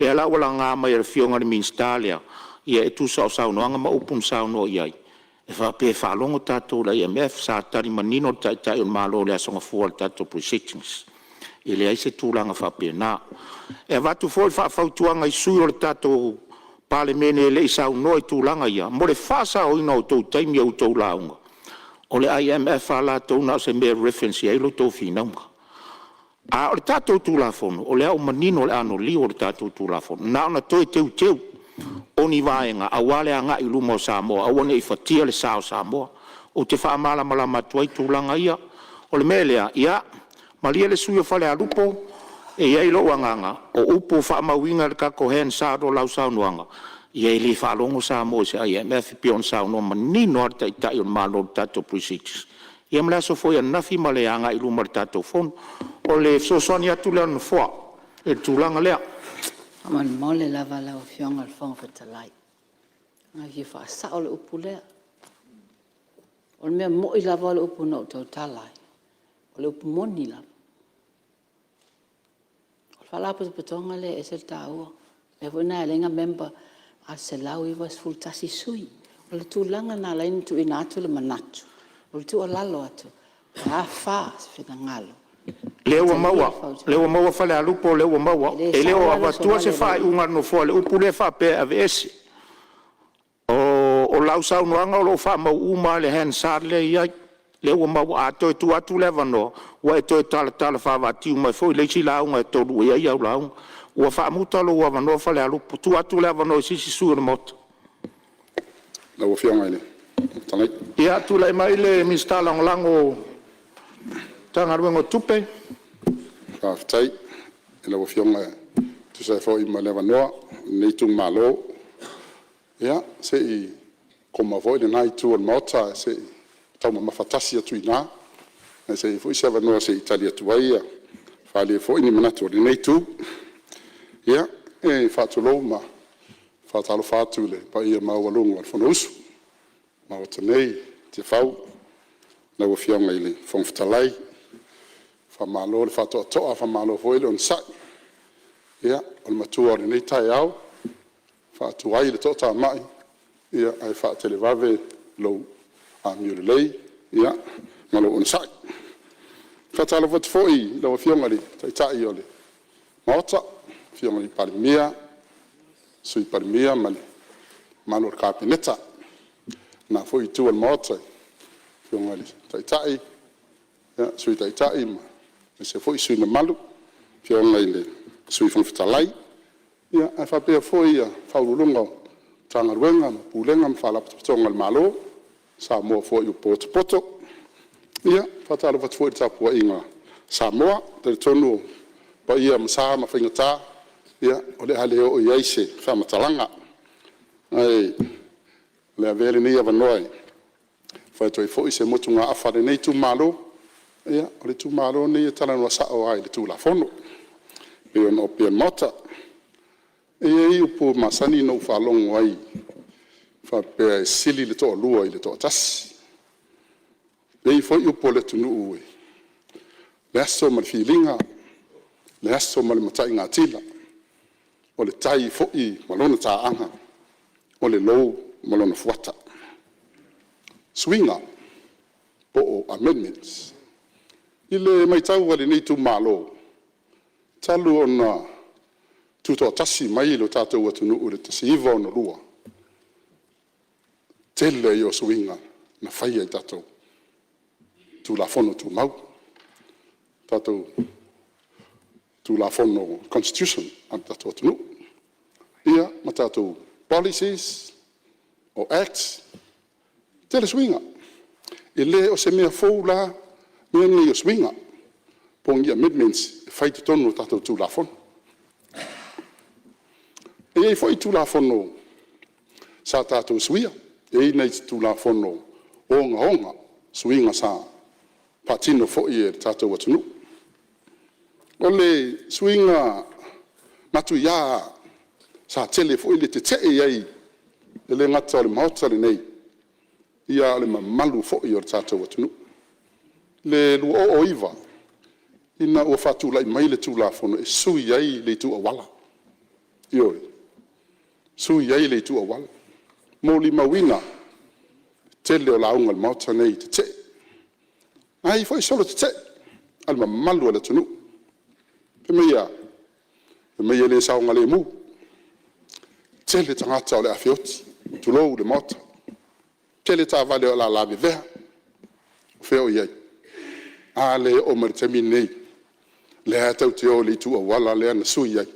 O lea la ua laga mai e le Afioga i le Minisita lea, ia e tusa o saunoaga ma upu na saunoa i ai e faapea e faalogo tatou i le IMF. Sa tali manino le Taitai o le Malo i le Aso Gafua i le tatou Pre-Sitting, e leai se tulaga faapena. E avatu foi le faafautuaga i sui usufono o le tatou Palemene e le i saunoa i tulaga ia, mo le faasaoina o outou taimi i a outou lauga, o le IMF lava latou na o se mea e reference i ai la outou finauga. A o le tatou Tulafono, o lea ua manino le anoliu o le tatou Tulafono, na ona toe teuteu o ni vaega aua le agai i luma o Samoa, aua ne i fatia le sa o Samoa. Ou te faamalamalama atu ai tulaga ia. O le mea lea, ia malie le sui usufono mo Falealupo, e i ai lou agaga, o upu ua faamauina i le tatou Hansard o lau saunoaga, ia e le faalogo Samoa i se IMF, e pei ona saunoa manino lava le Taitai o le Malo i le tatou Pre-Sitting, ia ma le aso foi ananafi ma le agai i luma o le tatou Fono. O le fesoasoani atu lea a le Nofoa i le tulaga lea. Faamolemole lava lau Afioga i le Fofoga Fetalai, na fia faasao le upu lea. O le mea moni lava o le upu na ou tautala ai, o le upu moni lava. O le Faalapotopotoga lea e ese le taua, o le mea foi lena e ala ai ona member a 191 sui. O le tulaga lena na ala ai ona tuuina atu le manatu, o le tuualalo atu, pe a fa se finagalo. O lea ua maua, o lea ua maua Falealupo o lea ua maua. E le E le sao o la le avatua se Susuga faaiuga a le Nofoa i le upu lea e faapea e aveese. O lau saunoaga o lo o faamau uma lava i le Hansard lea e i ai, o lea ua maua. A toe tuu atu le avanoa, ua e toe talatala faavaatiu mai foi le isi lauga e tolu i ai au lauga. Ua faamuta lou avanoa Falealupo. Tuu atu le avanoa i se isi sui usufono o le Maota. Lau Afioga i le Fofoga Fetalai… Ia, tulai mai le Minisita Lagolago o le Matagaluega o Tupe. Faafetai i lau Afioga e tusa ai foi ma le avanoa o lenei itumalo. Ia, se i koma foi lena itu o le Maota ae se i taumamafa tasi atu i ina, se i i ai foi se avanoa se i tali atu ai ma faaali ai foi ni manatu o lenei itu. Ia, e faatulou ma faatalofa atu i le paia maualuga o le Fonousu a le Maota nei i Tiafau i lau Afioga i le Fofoga Fetalai. Faamalo le faatoatoa faamalo foi le onosai. Ia, o le matua o lenei taeao e faatuai le toatamai, Ae faatelevave lou amio lelei ma lou onosai. E faatalofa atu foi i lau Afioga i le Taitai o le Maota, Afioga i le Palemia, Sui Palemia ma le mamalu o le Kapeneta. Le na foi itu o le Maota i le Afioga i le Taitai, Sui Taitai aemaise foi sui usufono mamalu, afioga i le Sui Fofoga Fetalai, ae faapea foi Ofisa Sili o Pulega o Matagaluega ma Faalapotopotoga a le Malo, o Samoa foi ua potopoto. E faatalofa atu foi i le tapuaiga a Samoa. E talitonu o paia ma sa ma faigata o le a le oo i ai se faamatalaga. Ae o le a avea lenei avanoa e fai atu ai foi se motugaafa a lenei itumalo. O le itumalo lenei e talanoa sao lava i le Tulafono e pei ona opea i le Maota. E i ai upu masani na ou faalogo ai e faapea, e sili le toalua i le toatasi. E i ai foi upu a le atunuu, o le aso ma le filiga, o le aso ma le mataigatila, o le tai foi ma lona taaga, o le lou ma lona fuata. Suiga po o amendments. I le matau a lenei itumalo, talu ona tutoatasi mai lo tatou atunuu i le 1962, tele ia o suiga na faia i tatou Tulafono Tumau, tatou Tulafono Constitution a le tatou atunuu, ma tatou Policies o Acts, tele suiga. E le o se mea fou la mea nei o suiga po o ni amendments e fai i totonu o tatou Tulafono. E i ai foi Tulafono sa tatou suia, e i ai nai Tulafono ogaoga suiga sa faatino foi e le tatou atunuu. O le suiga matuia sa tele foi le tetee i ai e le gata o le Maota lenei, a o le mamalu foi o le tatou atunuu. I le 2009 ina ua faatulai mai le Tulafono e sui ai le itu auala, ioe, sui ai le itu auala. E molimauina le tele o lauga a le Maota lenei i le tetee, na ai foi solo tetee a le mamalu o le atunuu. Fai mai e a? Fai mai e le saogalemu, tele tagata o le a feoti, tulou le Maota, tele taavale o le a lavevea. O fea o i ai? A lea e oo mai i le taimi lenei, o lea lava tatou te o i le itu auala lea na sui ai.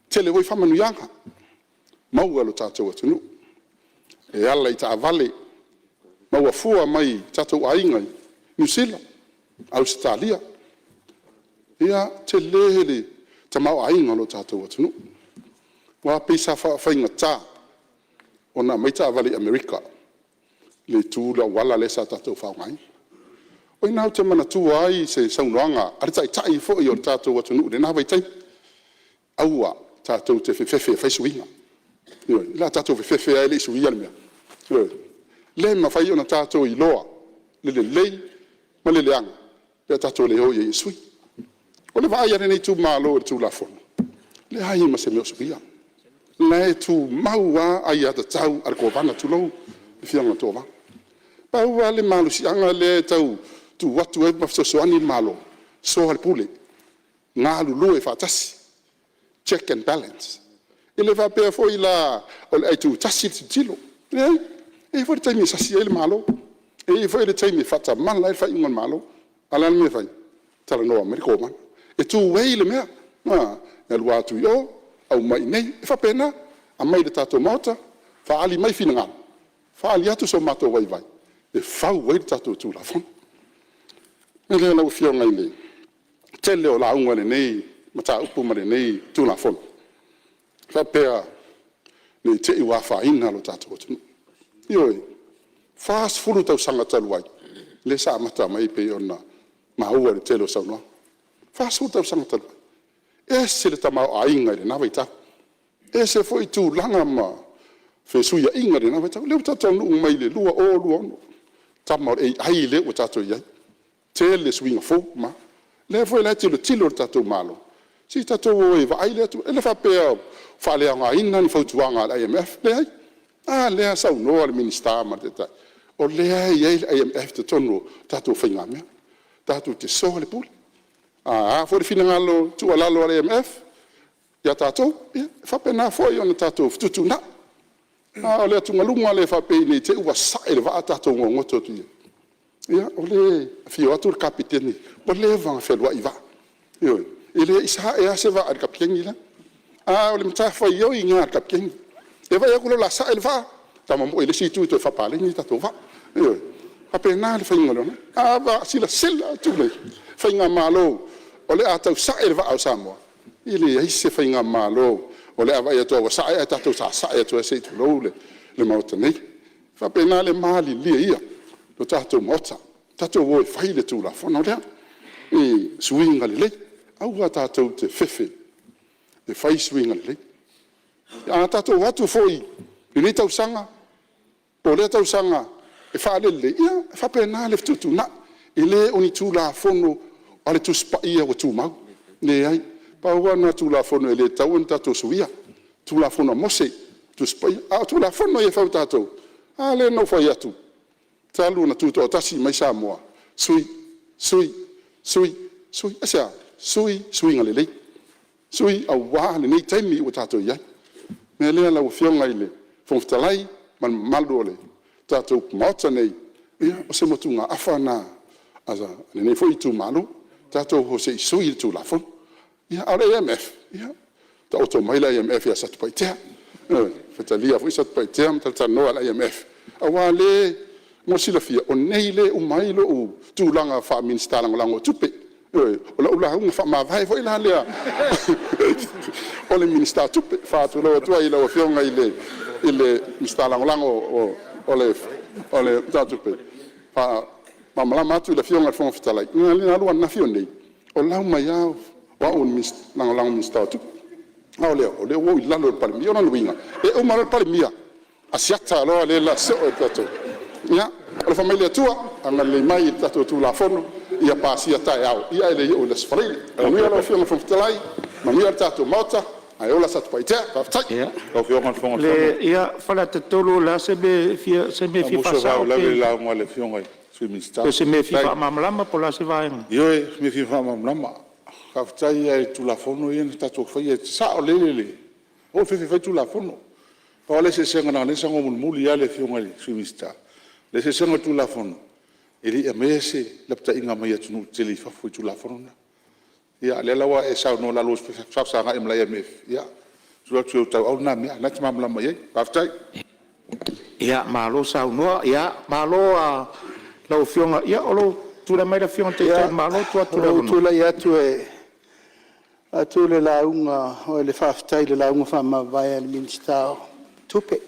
Tele foi faamanuiaga maua e le tatou atunuu e ala i taavale maua fua mai tatou aiga i Niu Sila, Ausetalia. Ia, tele le tamaoaiga o le tatou atunuu. Aua pei sa faafaigata ona aumai taavale i Amerika i le itu auala lea sa tatou faaaogaina. O i ina ou te manatua ai se saunoaga a le Taitai foi o le tatou atunuu i lena vaitaimi, aua tatou te fefefe e fai suiga. Ioe. O le a tatou fefefe lava e le i suia le mea? Ioe. E le mafai ona tatou iloa le lelei ma le leaga pe a tatou le o i ai e sui. O le vaai a lenei itumalo i le Tulafono, e leai ma se mea o suia, o la e tumau lava aiatatau a le Kovana, tulou le Afioga i le Kovana. Pau lava le malosiaga lea e tau tuu atu ai ma fesoasoani le Malo, soa le pule, galulue faatasi, check and balance. E le faapea foi la o le aitutasi le tilotilo, e leai, e i ai foi le taimi e sasi ai le Malo, e i ai foi le taimi e faatamala ai le faaiuga a le Malo. A o le a le mea e fai? Talanoa mai le Kovana. E two way le mea, a? E alu atu i o aumai i inei, e faapena. Aumai i le tatou Maota, faaali mai finagalo, faaali atu so matou vaivai e fau ai le tatou Tulafono. O le mea lea lau Afioga i le tele o lauga i lenei mataupu ma lenei Tulafono, faapea ne i te i ua afaina lo tatou atunuu. Ioe, 40 tausaga talu ai lea sa amata mai pei ona maua i le tele o saunoaga, 40 tausaga talu ai, e ese le tamaoaiga i lena vaitau, ese foi tulaga ma fesuiaiga i lena vaitau. O lea ua tatou taunuu mai i le 2026, tama o le AI lea ua tatou i ai, tele suiga fou ma o lea foi la e tilotilo le tatou Malo, se i tatou o e vaai lea itu. E le faapea ua faaleaogaina ni fautuaga a le IMF, leai. A lea e saunoa le Minisita ma le Taitai, o lea e i ai le IMF i totonu o tatou faigamea, tatou te soa le pule. A a foi le finagalo tuualalo a le IMF ia tatou, ia e faapena foi ona tatou fetuutuunai. A o le atugaluga lea faapea ne i te i ua sae le vaa tatou gogoto atu i ai, ia o lea e afio atu le Kapeteni ua leva ona fealuai i vaa, ioe, e le i sae lava se vaa a le Kapeteni lela. A o le matafaioi lena a le Kapeteni, e vaai atu loa o le a sae le vaa, ta momoe i le isi itu e toe faapaleni le tatou vaa. Ioe, e faapena le faiga o le… A silasila atu le faigamalo o le a tau sae le vaa o Samoa, e leai se faigamalo o le a vaai atu lava ua sae ae tatou sasae atu lava se i tulou le Maota nei. E faapena le malilie ia o le tatou Maota, tatou o e fai le Tulafono lea i suiga lelei. Aua tatou te fefe e fai suiga lelei. A tatou o atu foi i lenei tausaga po o lea tausaga e faalelelei, ia e faapena le fetuutuunai. E le o ni Tulafono a le Tusi Paia ua tumau, leai. Pau lava lena o Tulafono e le tatau ona tatou suia, Tulafono a Mose, Tusi Paia. A o Tulafono ia e fai e tatou, a lea na ou fai atu, talu ona tutoatasi mai Samoa, sui, sui, sui, sui. Aisea? Sui suiga lelei, sui aua lenei taimi ua tatou i ai. O le mea lea lau Afioga i le Fofoga Fetalai ma le mamalu o le tatou Maota nei, ia o se motugaafa lena a lenei foi itumalo, tatou o se i sui le Tulafono. Ia, a o le IMF, ia taoto mai le IMF ia Satupaitea, ioe, e talia foi Satupaitea ma talatalanoa i le IMF, aua o lea mo le silafia o nei lea e uma ai lou tulaga faa-Minisita Lagolago o Tupe. Ioe, o lau lauga faamavae foi la lea o le Minisita o Tupe. E faatulou atu ai i lau Afioga i le Minisita Lagolago o le Tupe, e faamalamalama atu i le Afioga i le Fofoga Fetalai, na alu ananafi o nei o lau mai lava o au o le Lagolago o le Minisita o Tupe, a o lea ua ou i lalo o le Palemia. O lona uiga e uma loa le Palemia asiata loa le la soo i le tatou. Ia alofa mai le Atua agalelei mai i le tatou Tulafono ia pasia taeao ae le i oo i le Aso Faraile. Manuia lau Afioga i le Fofoga Fetalai, manuia le tatou Maota, ae ola Satupaitea. Faafetai. Ia, Faleata 3 o le a se mea e fia Sa ou faasao musu e faauilavea i le lauga a le Afioga i le Sui Minisita. Po o se mea e fia faamalamalama po o le a se vaega. Ioe, o se mea e fia faamalamalama. Faafetai lava i Tulafono ia na tatou faia, e saolele le… Aua le fefe e fai Tulafono. Pau lava le eseesega leaga o lea na saunoa mulimuli lava le Afioga i le Sui Minisita, o le eseesega o le Tulafono, e le i aumaia se lapataiga mai atunuu tetele i fafo i Tulafono na. Ia a o lea la ua e saunoa o le a oulua faafesagai ma le IMF, ia tuu atu i ou tauau lena mea, o lena e te malamalama i ai. Faafetai. Ia malo saunoa, malo lava i lau Afioga. Ia o lou tulai mai lau Afioga i le Taitai o le Malo, tuu atu le Ia, ua ou avanoa. tulai atu e faatu le faafetai i le lauga faamavae a le Minisita o Tupe.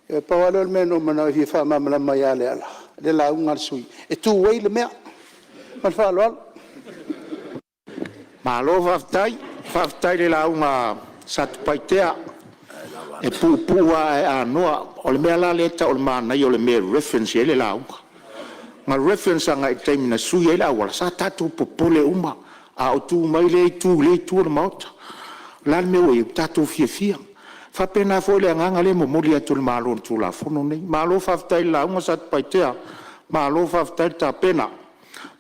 Ia pau lava lea o le mea na ou manao e fia faamalamalama ia Leala, le lauga a le sui usufono e tu ai le mea. Ma le faaaloalo. Malo faafetai, faafetai i le lauga a Satupaitea, e puupuu lava ae anoa. O le mea la lea e tau o le manaia o le mea e reference i ai le lauga. Na reference agai i le taimi na sui ai le auala, sa tatou popole uma a o tu mai lea itu i lea itu o le Maota. O le a le mea ua i ai? Ua tatou fiafia. E faapena foi le agaga lea e momoli atu e le Malo i le Tulafono lenei. Malo faafetai i le lauga Satupaitea, malo faafetai le tapena.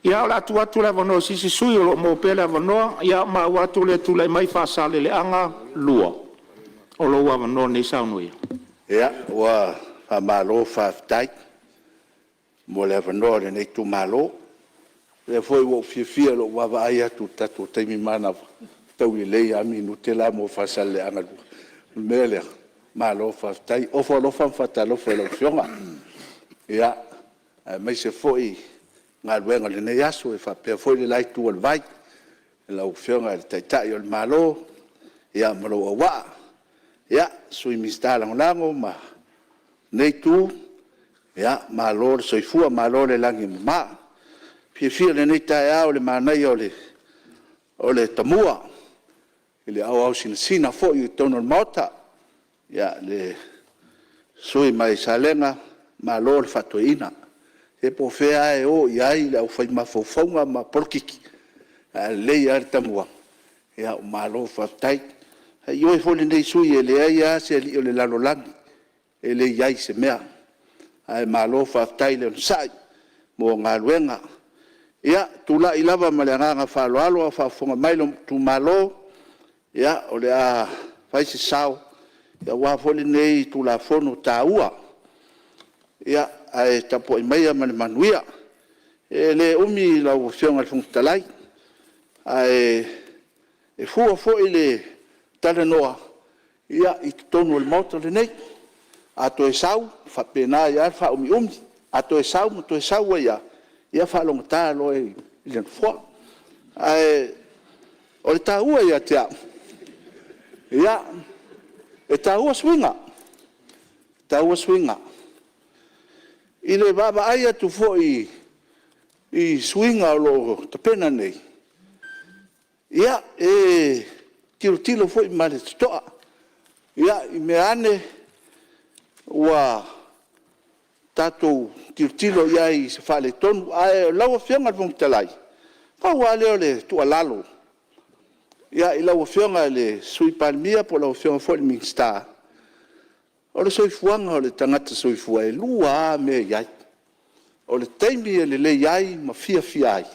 Ia o le a tuu atu le avanoa i se isi sui usufono o lo o maua pea le avanoa. Ia, ua maua atu o lea e tulai mai Faasaleleaga 2, o lou avanoa lenei e saunoa ai. Ia, ua faamalo faafetai mo le avanoa o lenei itumalo. O lea foi ua ou fiafia i lou vaavaai atu i le tatou taimi manava, ua fetaui lelei lava minute la mo Faasaleleaga 2. O le mea lea, malo faafetai. Ofo alofa ma faatalofa i lau Afioga, aemaise foi galuega o lenei aso e faapea foi le la itu o le vai i lau Afioga i le Taitai o le Malo ma lou auvaa, Sui Minisita Lagolago ma lenei Itu, malo le soifua malo le lagi e mama. E fiafia i lenei taeao i le manaia o le tamua i le aoao sinasina foi i totonu o le Maota. Le sui usufono mai Salega, malo le faa-toeaina. Ia po o fea lava e o i ai le aufai mafaufauga ma polokiki, ae a lelei lava le tamua, ia malo faafetai. E ioe foi lenei sui usufono e leai lava se alii o le lalolagi e le i i ai se mea. Ae malo faafetai le onosai mo galuega. Ia, e tulai lava ma le agaga faaaloalo a o faafofoga mai lou itumalo, ia, o le a fai se sao aua foi lenei Tulafono taua, ae tapuai maia ma le manuia. E le umi lau Afioga i le Fofoga Fetalai, ae fua foi le talanoa i totonu o le Maota lenei. A toe sau, e faapena ai lava le faaumiumi, a toe sau ma toe sau ai lava, ia faalogogata loa i le Nofoa. Ae o le taua ia te au, e taua suiga, e taua suiga. I le vaavaai atu foi i suiga o lo o tapena nei, ia, e tilotilo foi ma le totoa i mea ane ua tatou tilotilo i ai i se faaletonu. Ae lau Afioga i le Fofoga Fetalai, pau lava lea o le tuualalo i lau Afioga i le Sui Palemia po o lau Afioga foi i le Minisita, o le soifuaga o le tagata soifua, e lua lava mea e i ai, o le taimi e lelei ai ma fiafia ai,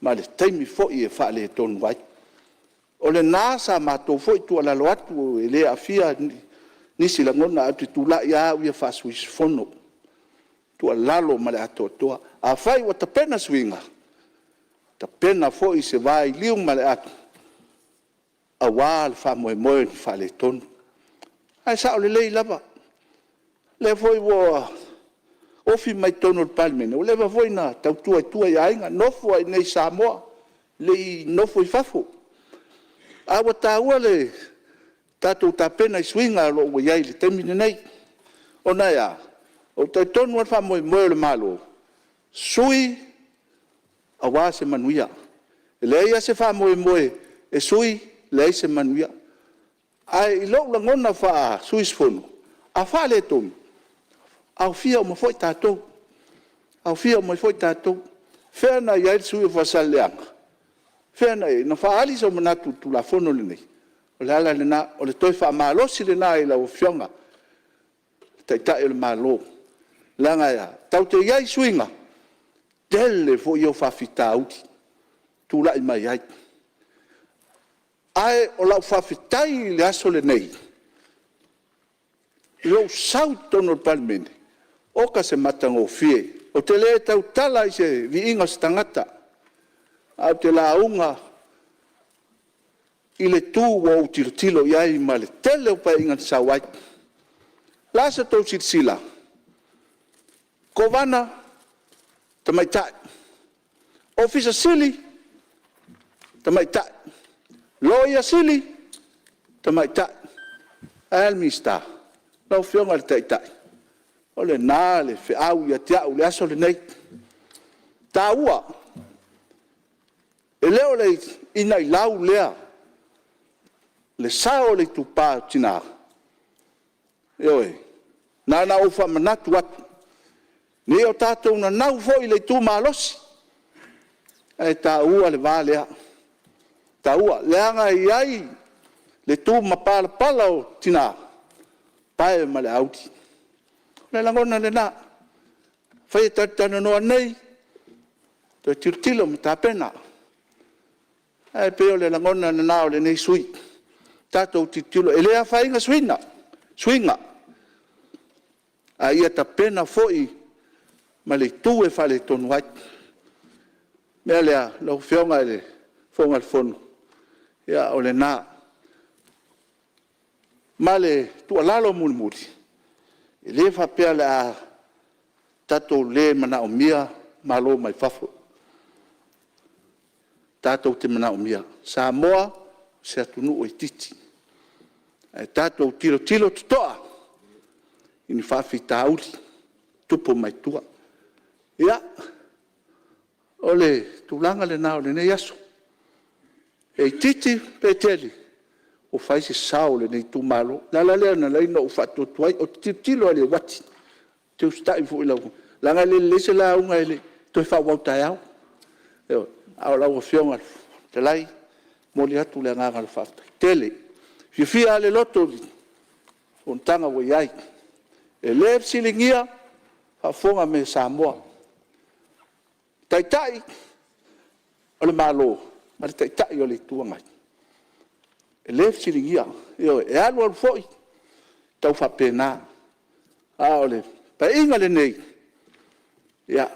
ma le taimi foi e faaletonu ai. O lena sa matou foi tuualalo atu, e le aafia nisi lagona, ae ou te tulai lava au ia faa-sui usufono, tuualalo ma le atoatoa. Afai ua tapena suiga, tapena foi se vailiu ma le ato aua le faamoemoe o ni faaletonu. Ae sao lelei lava, o lea foi ua ofi mai totonu o le Palemene, ua leva foi ona tautua i tua i aiga, nofo lava i inei i Samoa, e le i nofo i fafo. Ae ua taua le tatou tapena i suiga o lo o ua i ai i le taimi lenei. Ona e a? Ou te talitonu lava o le faamoemoe o le Malo, sui aua se manuia. E leai lava se faamoemoe e sui, leai se manuia. Ae i lou lagona faa-sui usufono, a faaletonu, aofia uma foi tatou, aofia uma ai foi tatou. O fea na i ai le sui usufono o Faasaleleaga? O fea na i ai? Na faaali sou manatu i le Tulafono lenei? O le ala lena, o le toe faamalosi lena i lau Afioga i le Taitai o le Malo. Leaga e a? Tatou te i ai i suiga, tele foi faafitauli e tulai mai ai. Ae o lau faafetai i le aso lenei i lou sau i totonu o le Palemene, oka se matagofie. Ou te le tautala i se viiga o se tagata, ae ou te lauga i le itu ua ou tilotilo i ai ma le tele o Paeaiga na sau ai. O le a sa outou silasila? Kovana, Tamaitai. Ofisa Sili, Tamaitai. Loia Sili, Tamaitai. Ae a le Minisita? Lau Afioga i le Taitai, o lena le feau ia te au i le aso lenei, e taua. E le o le inailau lea le sao o le itupa o tina? Ioe. Na ona ou faamanatu atu, ne i o tatou nanau foi i le itu malosi, ae taua le va lea, e taua. Leaga e i ai le tumapalapala o tina, pae ma le auli. O le lagona lena, afai e tatou te talanoa nei, toe tilotilo ma tapena. Ae pei o le lagona lena o lenei sui usufono, tatou tilotilo. E le afaina suiga, a ia tapena foi ma le itu e faaletonu ai. O le mea lea lau Afioga i le Fofoga Fetalai, ia o lena. Ma le tuualalo mulimuli, e le faapea o le a tatou le manaomia malo mai fafo, tatou te manaomia. Samoa, o se atunuu e itiiti, ae tatou tilotilo totoa i ni faafitauli e tupu mai tua. Ia, o le tulaga lena o lenei aso, pe itiiti pe tele, ua fai se sao o lenei itumalo. O le ala lea na ala ai ona ou faatuatuai, ou te tilotilo lava i le uati, ou te usitai foi i lau… leaga e le lelei se lauga e le toe faaauau taeao. Ioe. A o lau Afioga i le Fofoga Fetalai, e momoli atu le agaga o le faafetai tele. E fiafia lava le loto i le fonotaga ua i ai. E le fesiligia faafofoga mai a Samoa, Taitai o le Malo ma le Taitai o le Itu Agai, e le fesiligia. Ioe, e alu alu foi, e tau faapena. A o le Paeaiga lenei, ia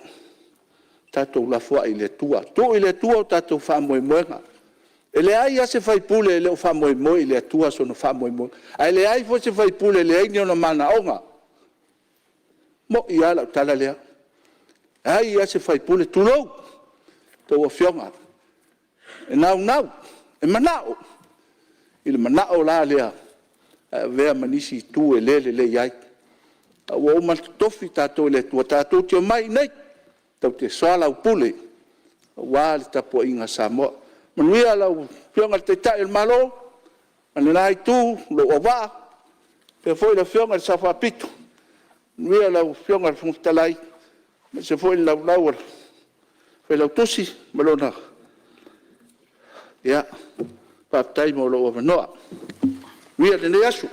tatou lafoai i le Atua, tuu i le Atua o tatou faamoemoega. E leai lava se sui usufono e le o faamoemoe i le Atua sona faamoemoe, ae leai foi se sui usufono e leai ni ona manaoga. E moni lava lau tala lea. E leai lava se sui usufono, tulou a outou Afioga, e naunau, e manao i le manao la lea e avea ma nisi itu e le lelei ai. A ua uma ona totofi tatou e le Atua tatou te omai i inei tatou te soalaupule aua le tapuaiga a Samoa. Manuia lau Afioga i le Taitai o le Malo ma lena Itu, lou auvaa, faapea foi le Afioga i le Sao Faapito, manuia lau Afioga i le Fofoga Fetalai, aemaise foi le laulau a le Failautusi ma lona… Ia, faafetai mo lou avanoa. Manuia lenei aso.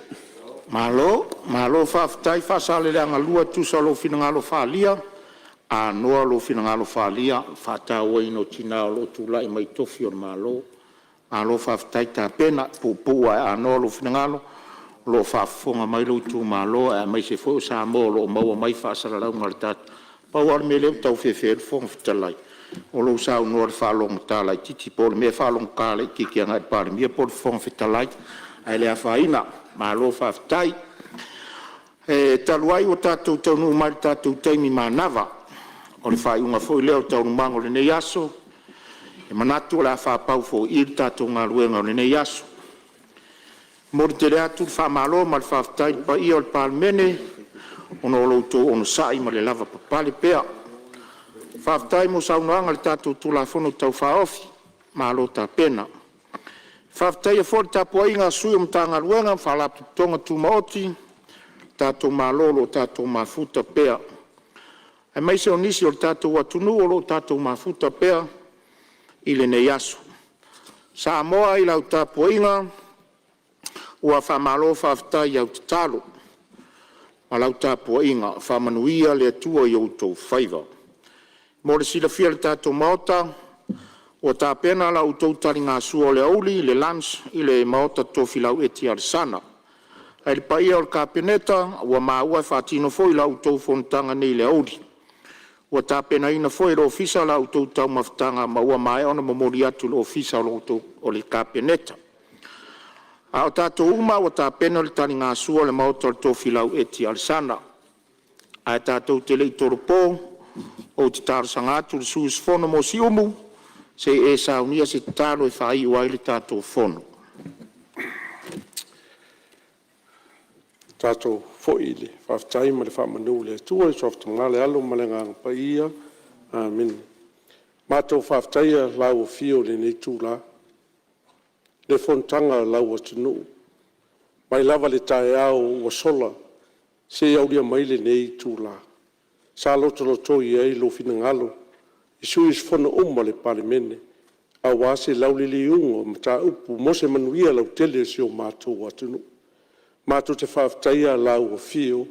Malo, malo faafetai. Faasaleleaga 2 e tusa o lou finagalo faaalia, anoa lou finagalo faaalia i le faatauaina o tina o lo o tulai mai i tofi o le Malo. Malo faafetai tapena, e puupuu lava ae anoa lou finagalo, o lo o faafofoga mai lou itumalo aemaise foi o Samoa o lo o maua mai faasalalauga o le tatou. Pau lava le mea lea ua tau fefe ai le Fofoga Fetalai, o lou saunoa i le faalogogata laitiiti, po o le mea e faalogogata laitiiti agai i le Palemia po o le Fofoga Fetalai, ae le afaina, malo faafetai. E talu ai ua tatou taunuu mai i le tatou taimi manava o le faaiuga foi lea o Taualumaga o lenei aso, e manatu o le a faapau fo'i i le tatou galuega o lenei aso. E momoli tele atu le faamalo ma le faafetai i le paia o le Palemene ona o lo outou onosai ma le lavapapale pea. Faafetai mo saunoaga i le tatou Tulafono Tau Faaofi, malo tapena. E faafetaia foi le tapuaiga a sui o Matagaluega ma Faalapotopotoga Tumaoti a le tatou Malo o lo o tatou mafuta pea, aemaise o nisi o le tatou atunuu o lo o tatou mafuta pea i lenei aso. Samoa i lau tapuaiga, ua faamalo faafetai i au tatalo ma lau tapuaiga, faamanuia le Atua i ou faiva. Mo le silafia e le tatou Maota, ua tapena la outou taligasua o le aoauli, le lunch i le maota o Tofilau Eti Alesana. Le paia o le Kapeneta ua maua e faatino foi la outou fonotaga nei i le aoauli. Ua tapenaina foi e le Ofisa la outou taumafataga ma ua maea ona momoli atu i le Ofisa o le Kapeneta. A o tatou uma ua tapena le taligasua i le maota o Tofilau Eti Alesana. Ae tatou te le i tolopo, ou te talosaga atu i le sui usufono mo Siumu, se i e saunia se tatalo e faaiu ai le tatou fono. Tatou foi i le faafetai ma le faamanu i le Atua i le Suafa Tama le Alo ma le Agaga Paia. Amene. Matou te faafetaia lau afio i lenei itula, le fonotaga a lau atunuu, mai lava i le taeao ua sola seia aulia mai lenei itula sa lotolotoi ai lou finagalo i sui usufono uma o le Palemene aua se lauliliuina o mataupu mo se manuia lautele o si o matou atunuu. Matou te faafetaia lau afio, e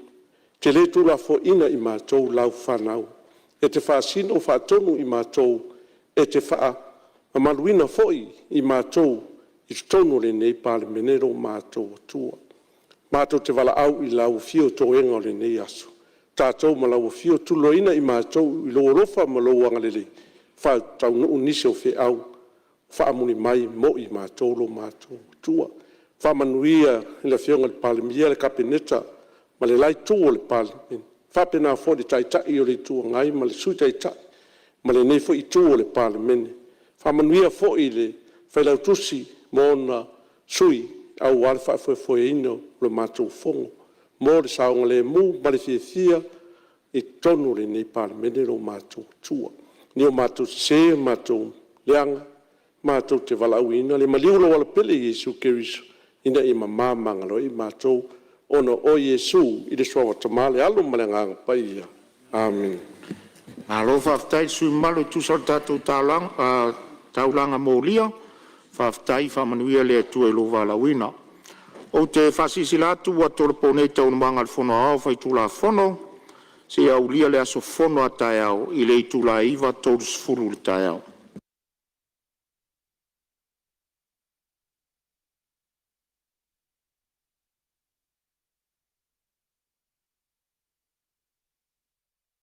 te le tuulafoaiina i matou o lau fanau, e te faasino faatonu i matou, e te faamamaluina foi i matou i totonu o lenei Palemene lo matou Atua. Matou te valaau i lau afio toega o lenei aso, tatou ma lau afio, tuloina i matou i lou alofa ma lou agalelei, faataunuu nisi o feau faamuli mai mo i matou lo matou Atua. Faamanuia i le Afioga i le Palemia, le Kapeneta ma le la Itu o le Palemene, faapena foi le Taitai o le Itu Agai ma le Sui Taitai ma lenei foi Itu o le Palemene. Faamanuia foi i le Failautusi ma ona sui aua le faafoefoeina o le matou Fono mo le saogalemu ma le fiafia i totonu o lenei Palemene lo matou Atua. Ni o matou sese ma matou leaga, matou te valaauina le maliu i lou aloapele Iesu Keriso ina ia mama magalo ai matou ona o oe Iesu, i le Suafa Tama le Alo ma le Agaga Paia. Amene. Malo faafetai i le sui usufono mamalu e tusa o le tatou taulaga molia, faafetai. Faamanuia le Atua i lou valaauina. Ou te faasilasila atu ua tolopo nei Taualumaga a le Fono Aoao Faitulafono seia aulia le aso fono a taeao i le itula e 9:30 i le taeao.